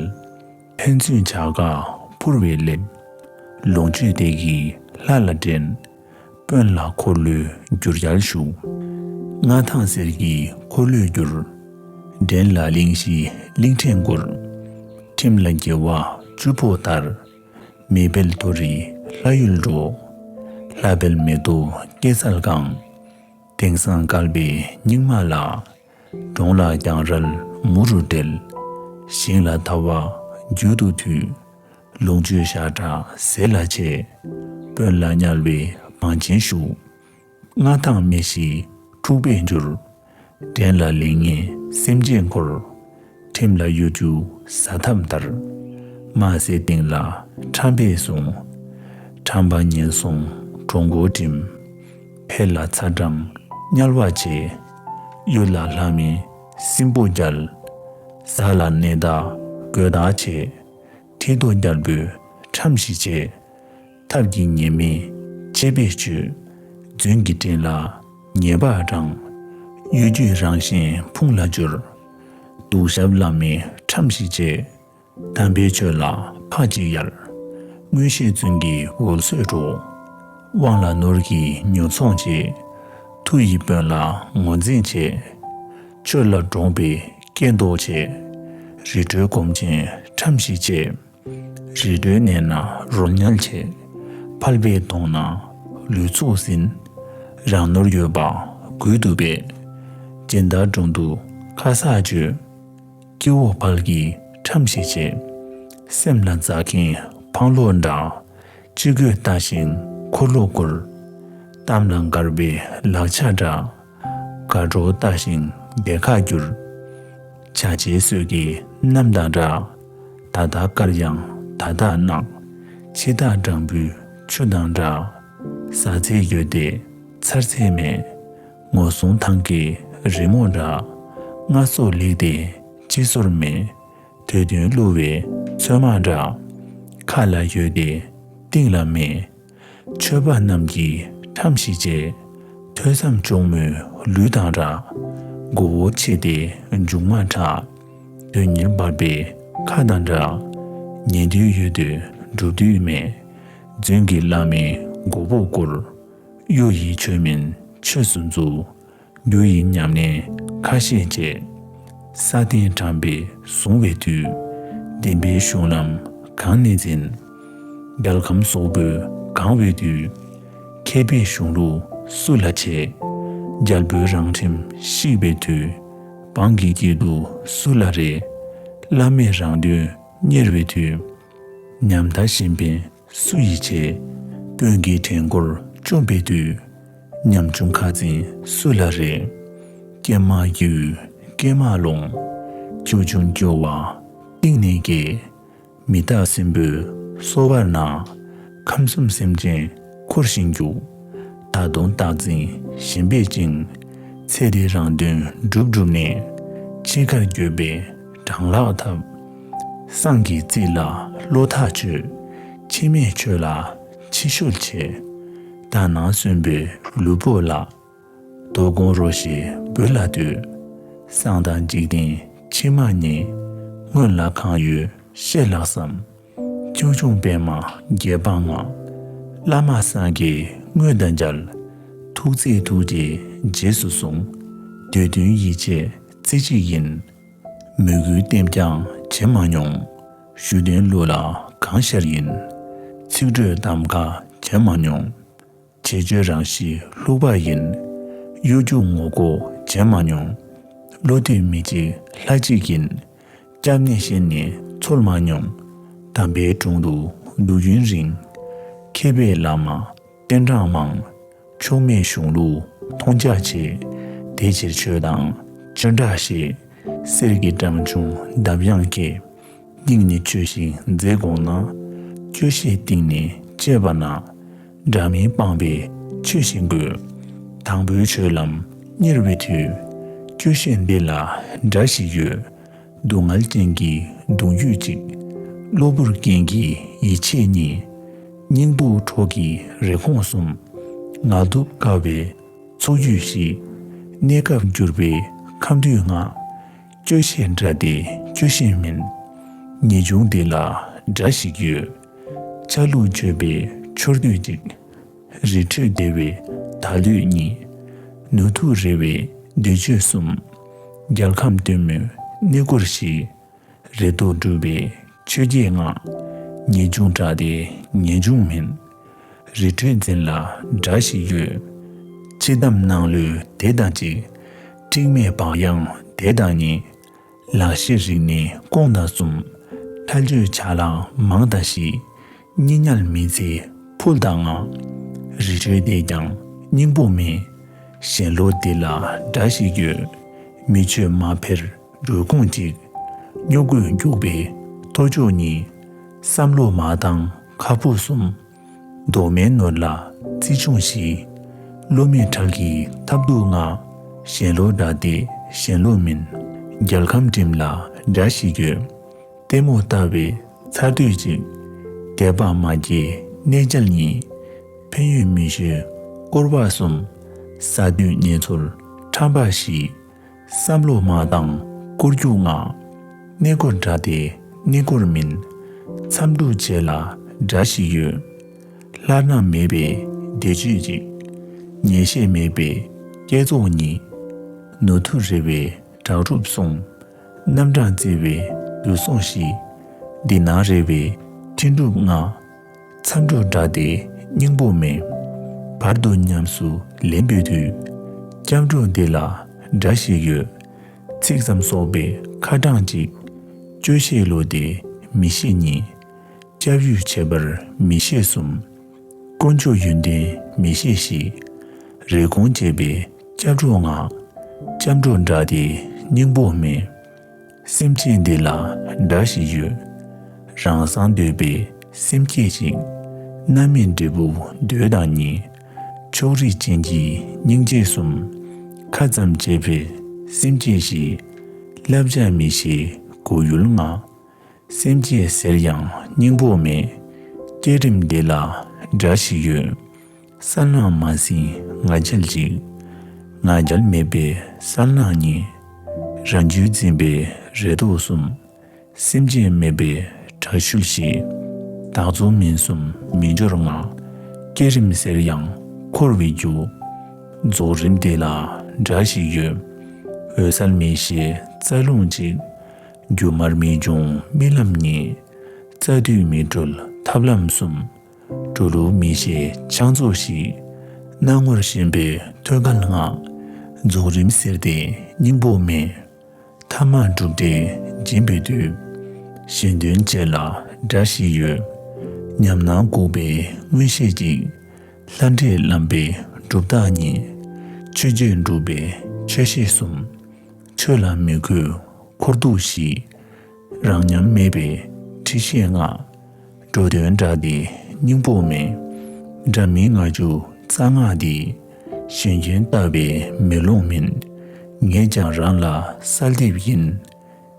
ཕན་ཚུན་བྱ་དགའ་ཕུར་བས་སླེབས། ལོངས་སྤྱོད་དེ་གི་ལྷ་ལ་འདྲེན། དཔོན་ལ་འཁོར་ལོས་བསྒྱུར་རྒྱལ་ཞུ། མངའ་ཐང་གསེར་གྱི་འཁོར་ལོས་བསྒྱུར། འགྲན་ལ་གླིང་བཞིའི་གླིང་ཕྲན་བསྐོར། ཁྲིམས་ལ་དགེ་བ་བཅུ་ཕོག་ལྟར། མེ་འཕེལ་མཐོ་རིས་ལྷ་ཡུལ་འགྲོ། ལྷ་འཕེལ་མེ་ཏོག་སྐྱེད་ཚལ་གང་། དེང་སང་བསྐལ་པའི་སྙིགས་མ་ལ། གྲོང་ལ་གྱང་རལ་མུ་རུ་འབྲེལ། ཞིང་ལ་ཐ་བ་རྒྱུད་དུ་འཐུས། ལོངས་སྤྱོད་ཞག་གྲངས་ཟས་ལ་ཆད། དཔོན་ལ་དམྱལ་བའི་བང་ཆེན་ཞུགས། མངའ་ཐང་མི་ཤིགས་འཁྲུགས་པས་འགྱུར། འགྲན་ལ་ལེགས་ཉེས་སེམས་ཅན་འཁོར། ཁྲིམས་ལ་གཡོ་སྒྱུ་ཟ་ཐབས་ལྟར། དམར་སེར་སྟེང་ལ་ཁྲམ་པས་བཟུང་། ཁྲམ་པ་ངན་སོང་གྲོང་མགོ་འགྲིམ། འཕེལ་ལ་ཚ་འགྲམ་དམྱལ་བ་ཆེ། གཡུལ་ལ་ལྷ་མིན་སྲིན་པོ་རྒྱལ། ཟ་ལ་གནས་བདག་རྒོད་བདག་ཆེ། ཁྲི་གདུགས་རྒྱལ་པོའི་ཁྲམ་ཞིག་བྱེད། ཐབས་ཀྱིས་ཉེས་མེད་ཆད་པས་གཅོད། རྫུན་གྱི་སྤྲིན་ལ་ཉེས་པ་དྲངས། གཡོ་སྒྱུས་རང་གཞན་ཕུང་ལ་སྦྱོར། སྡུག་ཞབས་བླ་མའི་ཁྲམ་ཞིག་བྱེད། དམ་པའི་ཆོས་ལ་ཕར་གཅིག་ཡར། མངོན་ཤེས་རྫུན་གྱི་འོལ་ཚོད་འགྲོ། དབང་ལ་ནོར་གྱིས་ཉོ་ཚོང་བྱེད། མཐུ་ཡིས་དཔོན་ལ་ངོས་འཛིན་བྱེད། ཆོས་ལ་འདྲོངས་པའི་སྐྱེ་མདོག་བྱེད། རི་ཁྲོད་སྒོམ་ཆེན་ཁྲམ་ཞིག་བྱེད། རི་ཁྲོད་གནས་ན་རོལ་དམྱལ་ཆེ། ཕལ་པའི་དོང་ན་ལུས་ཚུགས་ཟིན། རང་ནོར་ཡོད་པ་གུད་དུ་སྦས། སྦྱིན་བདག་དྲུང་དུ་ཁ་གསག་བརྗོད། སྐྱེ་བོ་ཕལ་གྱི་ཁྲམ་ཞིག་བྱེད། སེམས་ལ་རྫ་མཁན་འཕང་ལོག་འདྲ། སྤྱི་སྒོས་ལྟ་ཞིང་འཁོར་ལོ་བསྐོར། གཏམ་ལ་མགར་བའི་ལག་ཆ་འདྲ། དགའ་སྤྲོ་ལྟ་ཞིང་བདེ་ཁ་བསྒྱུར། བྱ་བྱེད་སོས་ཀྱི་གནམ་དང་འདྲ། ད་ལྟ་དཀར་ཡང་ད་ལྟ་ནག། འཆི་བདག་སྦྲང་བུའི་ཆུ་དང་འདྲ། ཟ་ཚད་ཡོད་དེ་ཚར་ཚད་མེད། ངོ་སྲུང་ཐང་གི་རི་མོ་འདྲ། སྔ་སོར་ལེགས་ཏེ་ཕྱི་སོར་མེད། དུས་མཐུན་བསླུ་བའི་ཚོད་མ་འདྲ། ཁ་ལ་ཡོད་དེ་གཏིང་ལ་མེད། ཆོས་པ་རྣམས་ཀྱིས་ཁྲམ་ཞིག་བྱེད། ཐོས་བསམ་གཅུང་མོའི་ལུས་དང་འདྲ། མགོ་བོ་ཕྱེ་སྟེ་མཇུག་མ་ཁྲག། དོན་གཉེར་འབར་བའི་ཁ་དང་འདྲ། ཉན་དུས་ཡོད་དུས་སྒྲུབ་དུས་མེད། རྫུན་གྱི་བླ་མའི་མགོ་བོ་བསྐོར། གཡོ་ཡི་ཆོས་མིན་ཆོས་སུ་འཛུགས། རྒྱུ་ཡི་ཉམས་ལེན་ཁ་ཤས་བྱེད། ས་སྟེང་དྲང་པས་བཟུང་བའི་དུས། བདེན་པའི་གཞུང་ལམ་གང་ནས་འཛིན། རྒྱལ་ཁམས་སོག་པོས་གང་བའི་དུས། མཁས་པའི་གཞུང་ལུགས་སུ་ལ་བྱེད། རྒྱལ་པོའི་རང་ཁྲིམས་བཤིག་པའི་དུས། འབངས་ཀྱི་སྐྱིད་སྡུག་སུ་ལ་རེ། བླ་མས་རང་དོན་གཉེར་བའི་དུས། ཉམ་ཐག་གཞན་ཕན་སུ་ཡིས་བྱེད། དཔོན་གྱི་བྲན་འཁོར་བཅོམ་པའི་དུས། ཉམ་ཆུང་ཁ་འཛིན་སུ་ལ་རེ། ཀྱེ་མ་ཡུལ་ཀྱེ་མ་ལོང་། ཆུ་ཆུང་སྐྱོ་བ་གཏིང་ནས་སྐྱེ། མི་རྟག་སྲིན་པོའི་སོ་བར་ན། ཁམས་གསུམ་སེམས་ཅན་འཁོར་ཞིང་རྒྱུག། ད་དུང་རྟག་འཛིན་ཞེན་པས་བཅིངས། ཚེ་འདིའི་རང་དོན་སྒྲུབ་སྒྲུབ་ནས། འཆི་ཁར་འགྱོད་པའི་གྲང་ལྷགས་ཐབས། སངས་ཀྱི་རྩིས་ལ་བློ་ཐག་ཆོད། འཆི་མེད་ཆོས་ལ་ཕྱི་བཤོལ་བྱེད། དག་སྣང་གསོན་པོའི་ལུས་པོ་ལ། དོ་དགོང་རོ་ཞེས་འབོད་ལ་འདུད། སངས་དང་འཇིག་རྟེན་ཕྱི་མ་གཉིས། སྔོན་ལ་གང་ཡོད་བཤད་ལགས་སམ། ཆུང་ཆུང་པད་མ་བརྒྱད་པ་ང་། བླ་མ་སངས་རྒྱས་དངོས་དང་མཇལ། ཐུགས་བརྩེས་ཐུགས་རྗེས་རྗེས་སུ་བཟུང་། འདོད་དོན་ཡིད་ཆེས་རྩེ་གཅིག་ཡིན། མོས་གུས་ལྟེམ་རྐྱང་བྱེད་མ་མྱོང་། ཞུ་དོན་བློ་ལ་གང་ཤར་ཡིན། ཚིག་འགྲོས་གདམ་ཁ་བྱེད་མ་མྱོང་། བྱེད་སྤྱོད་རང་གཤིས་ལྷུག་པ་ཡིན། གཡོ་སྒྱུ་ངོ་ལྐོག་བྱེད་མ་མྱོང་། བློ་གཏད་མི་གཅིག་ལྷ་གཅིག་ཡིན། སྐྱབས་གནས་བཤད་ནས་འཚོལ་མ་མྱོང་། དམ་པའི་དྲུང་དུ་འདུག་ཡུན་རིང་། མཁས་པའི་བླ་མ་རྟེན་གྲངས་མང་། ཕྱོགས་མེད་གཞུང་ལུགས་མཐོང་རྒྱ་ཆེ། དེ་ཕྱིར་ཆོས་དང་སྤྱན་དྲངས་ཞེས། གསེར་གྱི་སྦྲང་ཆུང་འདམ་དབྱངས་ཀྱིས། སྙིང་ནས་ཆོས་ཤིག་མཛད་དགོངས་ན། སྐྱོ་ཤས་གཏིང་ནས་བཅད་པ་ན། འདྲ་མིན་སྤངས་པའི་ཆོས་ཤིག་དགོས། དང་པོའི་ཆོས་ལམ་གཉེར་བའི་དུས། སྐྱོ་ཤས་འདི་ལ་འདྲ་ཞིག་ཡོད། སྡུག་བསྔལ་ཅན་གྱི་གདུང་རྒྱུད་གཅིག། གློ་བུར་རྐྱེན་གྱིས་ཡིད་ཆེས་གཉིས། སྙིང་ཕུག་འཕྲོག་གི་རེ་སྐོང་གསུམ། ངལ་དུབ་དཀའ་བའི་ཚོགས་ཡུལ་བཞི། གནས་སྐབས་འགྱུར་བའི་ཁམས་འདུས་ལྔ། སྐྱོ་ཤས་འདྲ་སྟེ་སྐྱོ་ཤས་མིན། ངེས་འབྱུང་འདི་ལ་འདྲ་ཞིག་ཡོད། ཆ་ལུགས་འཆོལ་པའི་འཆོར་དུས་གཅིག། རི་ཁྲོད་བདེ་བའི་ད་ལོས་གཉིས། ནུ་ཐུག་རེ་བའི་འདོད་སྤྱོད་གསུམ། རྒྱལ་ཁམས་སྟོན་མོའི་གནས་སྐོར་བཞི། རེ་དོགས་སྒྲུབ་པའི་ཆོས་བརྒྱད་ལྔ། ངེས་འབྱུང་འདྲ་སྟེ་ངེས་འབྱུང་མིན། རི་ཁྲོད་འཛིན་ལ་འདྲ་ཞིག་ཡོད། འཆི་བདམས་ནང་ལུས་དེ་དང་གཅིག། འཁྲིག་མེད་བག་ཡངས་དེ་དང་གཉིས། ལག་ཤེས་རིག་གནས་སྐོང་དང་གསུམ། ཐལ་ཆོས་ཆ་ལག་མང་དང་བཞི། སྙི་ཉལ་མི་ཚེ་ཕུལ་དང་ལྔ། རི་ཁྲོད་དེ་ཀྱང་སྙིང་པོ་མེད། ཞེན་ལོག་འདི་ལ་འདྲ་ཞིག་ཡོད། མི་ཆོས་མ་འཕེར་འགྲོས་ཁུངས་གཅིག། སྨྱུ་གུས་རྒྱུག་པའི་ཐོ་ཅོ་གཉིས། བསམ་བློ་མ་བཏང་ཁ་ཕུབ་གསུམ། རྡོག་མའི་ནོར་ལ་རྩིས་ཆུང་བཞི། བློ་མེད་ཁྲལ་གྱི་ཐབས་སྡུག་ལྔ། ཞེན་ལོག་འདྲ་སྟེ་ཞེན་ལོག་མིན། རྒྱལ་ཁམས་འགྲིམ་ལ་འདྲ་ཞིག་ཡོད། ལྟད་མོ་ལྟ་བའི་ཚར་དུས་གཅིག། དད་པ་མ་སྐྱེས་གནས་མཇལ་གཉིས། ཕན་ཡོན་མི་ཤེས་སྐོར་བ་གསུམ། ཟ་དུས་གཉེན་ཚོར་ཁྲམ་པ་བཞི། བསམ་བློ་མ་བཏང་སྐོར་རྒྱུག་ལྔ། གནས་སྐོར་འདྲ་སྟེ་གནས་སྐོར་མིན། མཚམས་སྒྲུབ་བྱེད་ལ་འདྲ་ཞིག་ཡོད། ལྷར་སྣང་མེད་པའི་བདེ་སྤྱོད་གཅིག། ཉེས་ཤས་མེད་པའི་བསྐྱེད་རྫོགས་གཉིས། ནུ་ཐུག་རེ་བའི་དྲག་སྒྲུབ་གསུམ། རྣམ་གྲངས་བརྩི་བའི་ལུས་ཟུངས་བཞི། འདི་ན་རེ་བའི་ཁྲིད་སྒྲུབ་ལྔ། མཚམས་སྒྲུབ་འདྲ་སྟེ་སྙིང་པོ་མེད། བར་དུ་ཉམས་སུ་ལེན་པའི་དུས། སྐྱབས་འགྲོ་འདི་ལ་འདྲ་ཞིག་ཡོད། ཚིག་ཙམ་གསོག་པའི་ཁ་གྲངས་གཅིག། སྐྱོ་ཤས་ལོ་སྟེ་མི་ཤེས་གཉིས། སྐྱབས་ཡུལ་ཁྱད་པར་མི་ཤེས་གསུམ། དཀོན་མཆོག་ཡོན་ཏན་མི་ཤེས་བཞི། རེ་སྐོང་བྱེད་པའི་སྐྱབས་འགྲོ་ལྔ། སྐྱབས་འགྲོ་འདྲ་སྟེ་སྙིང་པོ་མེད། སེམས་ཅན་འདི་ལ་འདྲ་ཞིག་ཡོད། རང་སང་འདོད་པའི་སེམས་བསྐྱེད་གཅིག། རྣམ་སྨིན་འབྲས་བུ་འདོད་དང་གཉིས། ཕྱོགས་རིས་ཅན་གྱི་སྙིང་རྗེ་གསུམ། ཁ་ཙམ་བྱེད་པའི་སེམས་བསྐྱེད་བཞི། བསླབ་བྱ་མི་ཤེས་གོ་ཡུལ་ལྔ། སེམས་བསྐྱེད་ཟེར་ཡང་སྙིང་པོ་མེད། བསྐྱེད་རིམ་འདི་ལ་འདྲ་ཞིག་ཡོད། གསལ་སྣང་མ་ཟིན་ང་རྒྱལ་གཅིག། ང་རྒྱལ་མེད་པའི་གསལ་སྣང་གཉིས། རང་རྒྱུད་འཛིན་པའི་རེ་དོགས་གསུམ། སེམས་ཅན་མེད་པའི་དྲག་ཤུལ་བཞི། བདག་རྫོགས་མིན་གསུམ་མི་འབྱོར་ལྔ། བསྐྱེད་རིམ་ཟེར་ཡང་འཁོར་བའི་རྒྱུ། རྫོགས་རིམ་འདི་ལ་འདྲ་ཞིག་ཡོད། འོད་གསལ་མི་ཤེས་རྩ་རླུང་གཅིག། སྒྱུ་མར་མི་འབྱུང་རྨི་ལམ་གཉིས། རྩ་མདུད་མི་གྲོལ་ཐབས་ལམ་གསུམ། འགྲོ་ལུགས་མི་ཤེས་ཕྱག་མཛོད་བཞི། སྣང་ངོར་ཞེན་པའི་ཐོད་རྒལ་ལྔ། རྫོགས་རིམ་ཟེར་ཏེ་སྙིང་པོ་མེད། ཐ་མ་གྲུབ་འབྲས་འབྱིན་པའི་དུས། གཞན་དོན་བྱེད་ལ་འདྲ་ཞིག་ཡོད། ཉམས་སྣང་འགུགས་པའི་མངོན་ཤེས་གཅིག། ལྷ་འདྲེས་བརླམས་པའི་གྲུབ་རྟགས་གཉིས། ཆོས་བརྒྱད་འགྲུབ་པའི་ཆོས་ཤེས་གསུམ། ཆོས་ལ་མི་གུས་འཁོར་གདུགས་བཞི། རང་ཉམས་མེད་པའི་ཁྲིད་ཤེས་ལྔ། འགྲོ་དོན་འདྲ་སྟེ་སྙིང་པོ་མེད། འདྲ་མིན་ལྔ་བཅུ་རྩ་ལྔ་འདི། གཞན་གྱིས་བཏབ་པའི་མེ་ལོང་མིན། ངས་ཀྱང་རང་ལ་གསལ་འདེབས་ཡིན།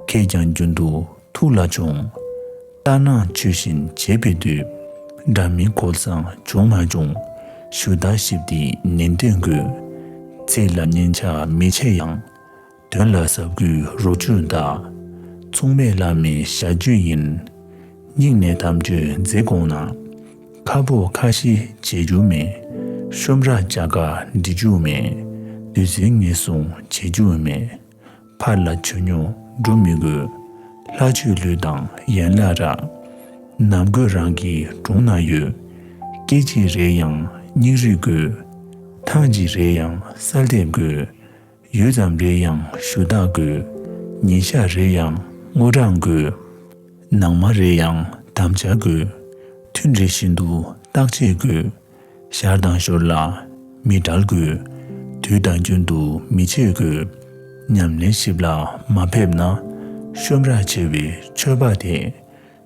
ཁྱེད་ཀྱང་རྒྱུན་དུ་ཐུགས་ལ་ཆོངས། ལྟར་སྣང་ཆོས་བཞིན་བྱེད་པའི་དུས། འདྲ་མིན་གོལ་སང་བྱུང་མ་བྱུང་། ཞུ་དག་ཞིབ་འདི་ནན་ཏན་དགོས། ཚིག་ལ་སྙན་ཆ་མི་ཆེ་ཡང་། དོན་ལ་ཟབ་དགོས་རོ་བཅུད་དག། མཚུངས་མེད་བླ་མའི་ཞལ་བརྗོད་ཡིན། སྙིང་ནས་དམ་ཆོས་མཛད་དགོངས་ན། ཁ་ཕོ་ཁ་ཤས་བྱེད་རྒྱུ་མེད། ཤོམ་ར་ཅ་ག་འབྲི་རྒྱུ་མེད། དུས་ཚོད་ངན་སོང་བྱེད་རྒྱུ་མེད། ཕར་ལ་ཆོས་ཉོ་འགྲོ་མི་དགོས། ལྷ་ཆོས་ལུས་དང་ཡན་ལག་ར། ནམ་དགོས་རང་གི་དྲུང་ན་ཡོད། སྐད་ཅིག་རེ་ཡང་སྙིང་རུས་དགོས། ཐང་ཅིག་རེ་ཡང་གསལ་འདེབས་དགོས། ཡུད་ཙམ་རེ་ཡང་ཞུ་དག་དགོས། ཉིན་ཞག་རེ་ཡང་དངོས་གྲངས་དགོས། ནང་མ་རེ་ཡང་དམ་བཅའ་དགོས། ཐུན་རེ་བཞིན་དུ་བརྟག་དཔྱད་དགོས། ཞར་དང་ཞོར་ལ་མི་འབྲལ་དགོས། དུས་དང་རྒྱུན་དུ་མི་ཆད་དགོས། ཉམས་ལེན་ཞིབ་ལ་མ་ཕེབས་ན། ཤོམ་ར་ཆེ་བའི་ཆོས་པ་དེ།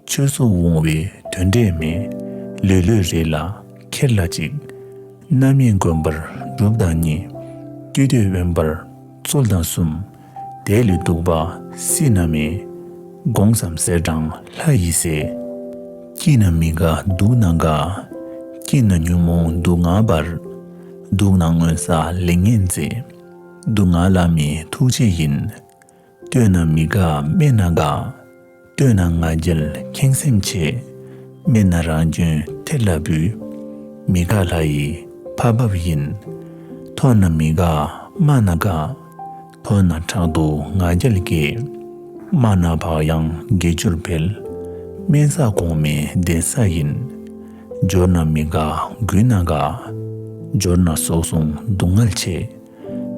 ཆོས་སུ་འོང་བའི་དོན་འབྲས་མེད། ལོས་ལོས་རེ་ལ་ཁེར་ལ་གཅིག་རྣམ་གཡེང་དགོན་པར་སྒྲུབ་དང་གཉིས། སྐྱོ་སྟོད་དབེན་པར་ཚོལ་དང་གསུམ། དེ་ལས་སྡུག་པ་སྲིད་ན་མེད། དགོངས་སམ་གསེར་སྦྲང་ལྷ་ཡི་སྲས། སྐྱིད་ན་མི་དགའ་སྡུག་ན་དགའ། སྐྱིད་ན་ཉོན་མོངས་སྡུག་བསྔལ་འབར། སྡུག་ན་སྔོན་བསགས་ལས་ངན་མཛད། སྡུག་བསྔལ་བླ་མའི་ཐུགས་རྗེ་ཡིན། བསྟོད་ན་མི་དགའ་སྨད་ན་དགའ། བསྟོད་ན་ང་རྒྱལ་ཁེངས་སེམས་ཆེ། སྨད་ན་རང་སྐྱོན་ཐེར་ལ་འབུད། མི་དགའ་ལྷ་ཡི་ཕ་བབས་ཡིན། མཐོ་ན་མི་དགའ་དམའ་ན་དགའ། མཐོ་ན་ཕྲག་དོག་ང་རྒྱལ་སྐྱེ། དམའ་ན་བག་ཡངས་དགེ་སྦྱོར་འཕེལ། དམན་ས་གོང་མའི་གདན་ས་ཡིན། འབྱོར་ན་མི་དགའ་རྒུད་ན་དགའ། འབྱོར་ན་སྲོག་སྲུང་སྡུག་བསྔལ་ཆེ།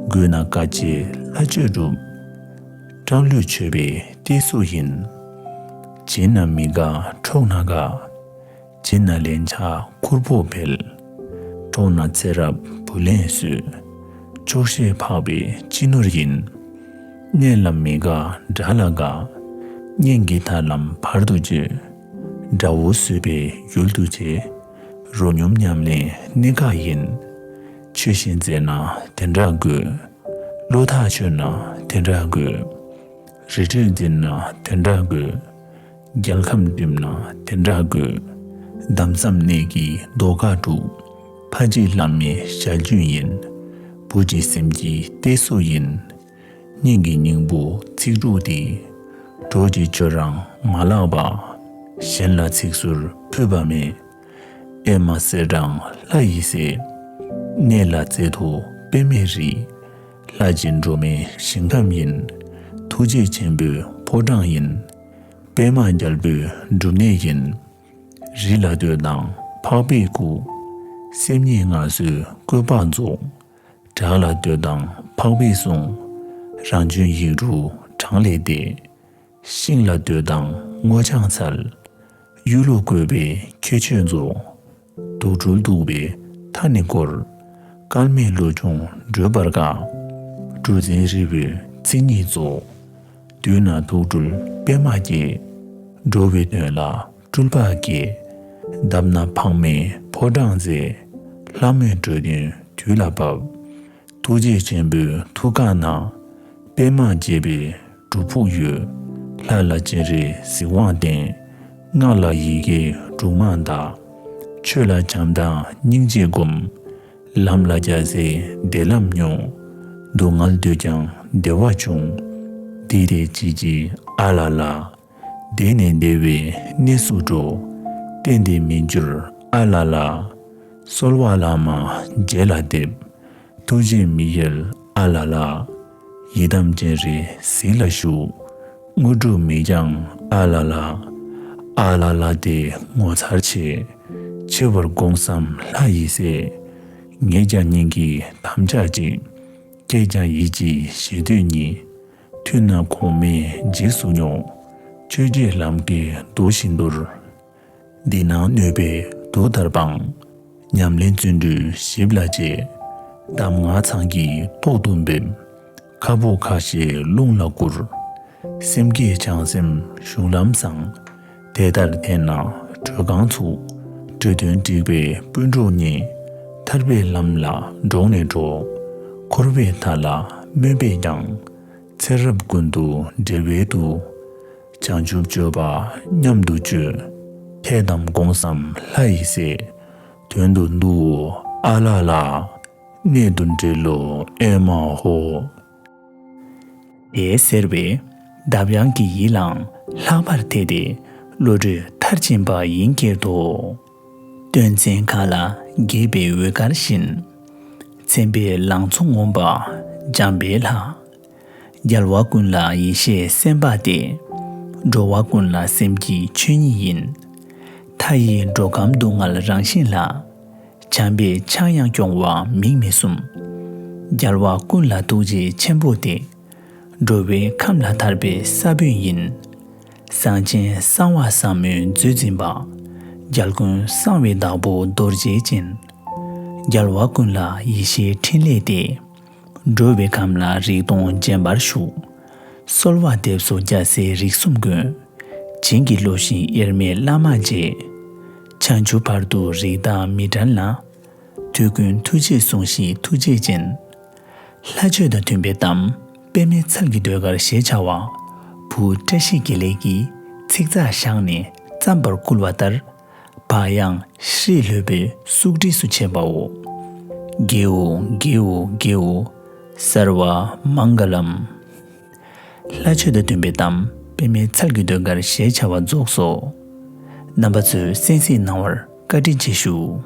རྒུད་ན་དཀའ་སྤྱད་ལྷ་ཆོས་སྒྲུབ། སྐྲག་ལུས་ཆོད་པའི་གཏད་སོ་ཡིན། བྱིན་ན་མི་དགའ་འཕྲོག་ན་དགའ། བྱིན་ན་ལན་ཆགས་ཁུར་པོ་འཕེལ། འཕྲོག་ན་ཚེ་རབས་བུ་ལོན་གསོས། ཆོག་ཤེས་འཕགས་པའི་སྤྱི་ནོར་ཡིན། གཉེན་ལ་མི་དགའ་དགྲ་ལ་དགའ། གཉེན་གྱི་ཐར་ལམ་བར་དུ་གཅོད། དགྲ་བོ་གསོད་པའི་ཡུལ་དུ་བྱེད། རོ་སྙོམས་ཉམས་ལེན་གནད་འགག་ཡིན། ཆོས་བཞིན་མཛད་ན་དེ་འདྲ་དགོས། བློ་ཐག་ཆོད་ན་དེ་འདྲ་དགོས། རི་ཁྲོད་འཛིན་ན་དེ་འདྲ་དགོས། རྒྱལ་ཁམས་བསྒྲིམས་ན་དེ་འདྲ་དགོས། གདམས་ཙམ་གནད་ཀྱི་ཟློས་གར་དྲུག་ཕ་གཅིག་བླ་མའི་ཞལ་རྒྱུན་ཡིན། བུ་གཅིག་སེམས་ཀྱི་གཏད་སོ་ཡིན། སྙིང་གི་སྙིང་པོ་ཚིག་དྲུག་འདི། གྲོགས་ཀྱིས་ཁྱོད་རང་མ་བརླག་པ། གཞན་ལ་ཚིག་ཟུར་ཕུལ་བ་མེད། ཨེ་མ་གསེར་སྦྲང་ལྷ་ཡི་སྲས། གནས་ལ་རྩེ་ཐོག་པདྨའི་རི། ལྷ་གཅིག་འགྲོ་མའི་ཞིང་ཁམས་ཡིན། ཐུགས་རྗེ་ཆེན་པོའི་ཕོ་བྲང་ཡིན། པདྨ་རྒྱལ་པོའི་སྒྲུབ་གནས་ཡིན། རི་ལ་བསྟོད་དང་འཕགས་པའི་སྐུ། སེམས་ཉིད་མངའ་གསོལ་བཀོད་པ་རྫོགས། བྲག་ལ་བསྟོད་དང་འཕགས་པའི་གསུང་། རང་བྱོན་ཡིག་དྲུག་གྲངས་ལས་འདས། ཤིང་ལ་བསྟོད་དང་སྔོ་ལྗང་འཚལ། གཡུ་ལོ་བཀོད་པའི་ཁྱད་ཆོས་རྫོགས། དུག་སྦྲུལ་གདུག་པའི་མཐའ་ནི་བསྐོར། སྐལ་མེད་བློ་ཆུང་བགྲོད་པར་དཀའ། གྲུ་འཛིན་རི་བོའི་མཚན་ཉིད་རྫོགས། བསྡུས་ན་དུག་སྦྲུལ་པདྨ་རྒྱས། འགྲོ་བའི་དོན་ལ་སྤྲུལ་པ་རྒྱས། བརྡབས་ན་འཕགས་མའི་ཕོ་བྲང་མཛེས། ལྷ་མོས་འགྲོ་དོན་དུས་ལ་བབ། ཐུགས་རྗེ་ཆེན་པོའི་ཐུགས་ཀ་ན། པདྨ་རྒྱས་པའི་སྒྲུབ་ཕུག་ཡོད། ལྷ་ལ་སྤྱན་རས་གཟིགས་དབང་བསྟན། སྔགས་ལ་ཡི་གེ་དྲུག་མ་བཟླ། ཆོས་ལ་བྱམས་དང་སྙིང་རྗེ་བསྒོམ། ལམ་ལ་རྒྱལ་སྲས་བདེ་ལམ་མྱོང་། སྡུག་བསྔལ་འདོད་ཀྱང་བདེ་བ་འབྱུང་། འདི་དེ་ཅི་ཅི་ཨ་ལ་ལ། བདེ་ནས་བདེ་བའི་གནས་སུ་འགྲོ། གཏན་བདེ་མི་འགྱུར་ཨ་ལ་ལ། གསོལ་བ་བླ་མ་རྗེ་ལ་འདེབས། ཐུགས་རྗེས་མི་ཡལ་ཨ་ལ་ལ། ཡི་དམ་སྤྱན་རས་གཟིགས་ལ་ཞུ། དངོས་གྲུབ་མི་འགྱངས་ཨ་ལ་ལ། ཨ་ལ་ལ་དེ་ངོ་མཚར་ཆེ། ཆེ་བར་དགོངས་སམ་ལྷ་ཡི་སྲས། ངས་ཀྱང་སྙིང་གི་དམ་བཅའ་གཅིག་ཁྱེད་ཀྱང་ཡིད་ཀྱི་ཞེ་འདོད་གཉིས། མཐུན་ན་གོང་མའི་རྗེས་སུ་སྙོག་ཆོས་རྗེ་ལམ་གྱི་མདོ་བཞིན་དུ། འདི་ནང་གནོད་པའི་དུག་ལྟར་སྤང་། ཉམས་ལེན་བརྩོན་འགྲུས་ཞིབ་ལ་བྱེད། གདམས་ངག་ཚང་གི་ཐོག་ཏུ་འབེབས། ཁ་ཕོ་ཁ་ཤས་རླུང་ལ་བསྐུར། སེམས་བསྐྱེད་བྱང་སེམས་གཞུང་ལམ་བཟང་། དེ་ལྟར་འཐེན་ན་དྲོད་ཁང་ཚུགས། འགྲོ་དོན་འགྲིག་པའི་སྤུན་གྲོགས་གཉིས། ཐར་པའི་ལམ་ལ་འགྲོགས་ནས་འགྲོ། འཁོར་བའི་མཐའ་ལ་སྨོན་པས་ཀྱང་། ཚེ་རབས་ཀུན་ཏུ་འབྲེལ་བའི་དུ། བྱང་ཆུབ་སྤྱོད་པ་མཉམ་དུ་སྤྱོད། ཐེག་དམ་དགོངས་སམ་ལྷ་ཡི་སྲས། དོན་དུ་འདུའོ་ཨ་ལ་ལ། གནད་དུ་འདྲེས་ལོ་ཨེ་མ་ཧོ། དེ་ཟེར་བས་འདབ་ཡངས་ཀྱི་ཡིད་ལའང་ལྷག་པར་དད་དེ་བློ་གྲོས་མཐར་ཕྱིན་པ་ཡིན་ཁྱེར་ཏོ། སྟོན་མཚན་གང་ལ་དགྱེས་པའི་འོད་དཀར་བཞིན། མཚན་དཔེའི་ལང་ཚོ་ངོམས་པ་འཇམ་པའི་ལྷ། རྒྱལ་བ་ཀུན་ལ་ཡེ་ཤེས་སེམས་དཔའ་སྟེ། འགྲོ་བ་ཀུན་ལ་སེམས་བསྐྱེད་ཆོས་ཉིད་ཡིན། མཐའ་ཡས་འགྲོ་ཁམས་སྡུག་བསྔལ་རང་བཞིན་ལ། བྱམས་པས་ཆགས་ཡང་སྐྱོང་བ་མིག་མི་ཟུམ། རྒྱལ་བ་ཀུན་ལ་ཐུགས་རྗེ་ཆེན་པོ་སྟེ། འགྲོ་བའི་ཁམས་ལ་ཐར་པའི་ས་བོན་ཡིན། གསང་ཆེན་གསང་བ་ཟབ་མོའི་མཛོད་འཛིན་པ། རྒྱལ་ཀུན་གསང་བའི་བདག་པོ་རྡོ་རྗེ་ཅན། རྒྱལ་བ་ཀུན་ལ་ཡེ་ཤེས་ཕྲིན་ལས་ཏེ། འགྲོ་བའི་ཁམས་ལ་རིག་སྟོང་རྗེན་པར་བཞུགས། གསོལ་བ་འདེབས་སོ་རྒྱལ་སྲས་རིགས་གསུམ་མགོན། བྱིན་གྱིས་རློབས་ཤིང་དབྱེར་མེད་བླ་མ་རྗེ། བྱང་ཆུབ་བར་དུ་རིགས་བདག་མི་འབྲལ་ན། དུས་ཀུན་ཐུགས་རྗེས་ཟུངས་ཤིག་ཐུགས་རྗེ་ཅན། ལྷ་ཆོས་དང་མཐུན་པའི་གཏམ། པདྨའི་ཚལ་གྱི་ཟློས་གར་ཞེས་བྱ་བ། བུ་བཀྲ་ཤིས་དགེ་ལེགས་ཀྱིས་ཚིག་རྩ་བཞག་ནས་བརྩམས་པར་བསྐུལ་བ་ལྟར། བག་ཡངས་ཤྲཱི་ལྷོད་པོས་སུག་བྲིས་སུ་བྱས་པའོ། དགེའོ་དགེའོ་དགེའོ། སརྦ་མངྒ་ལཾ། ལྷ་ཆོས་དང་མཐུན་པའི་གཏམ། པདྨའི་ཚལ་གྱི་ཟློས་གར་ཞེས་བྱ་བ་རྫོགས་སོ། རྣམ་པ་ཚོས་གསན་གཟིགས་གནང་བར་བཀའ་དྲིན་ཆེ་ཞུ།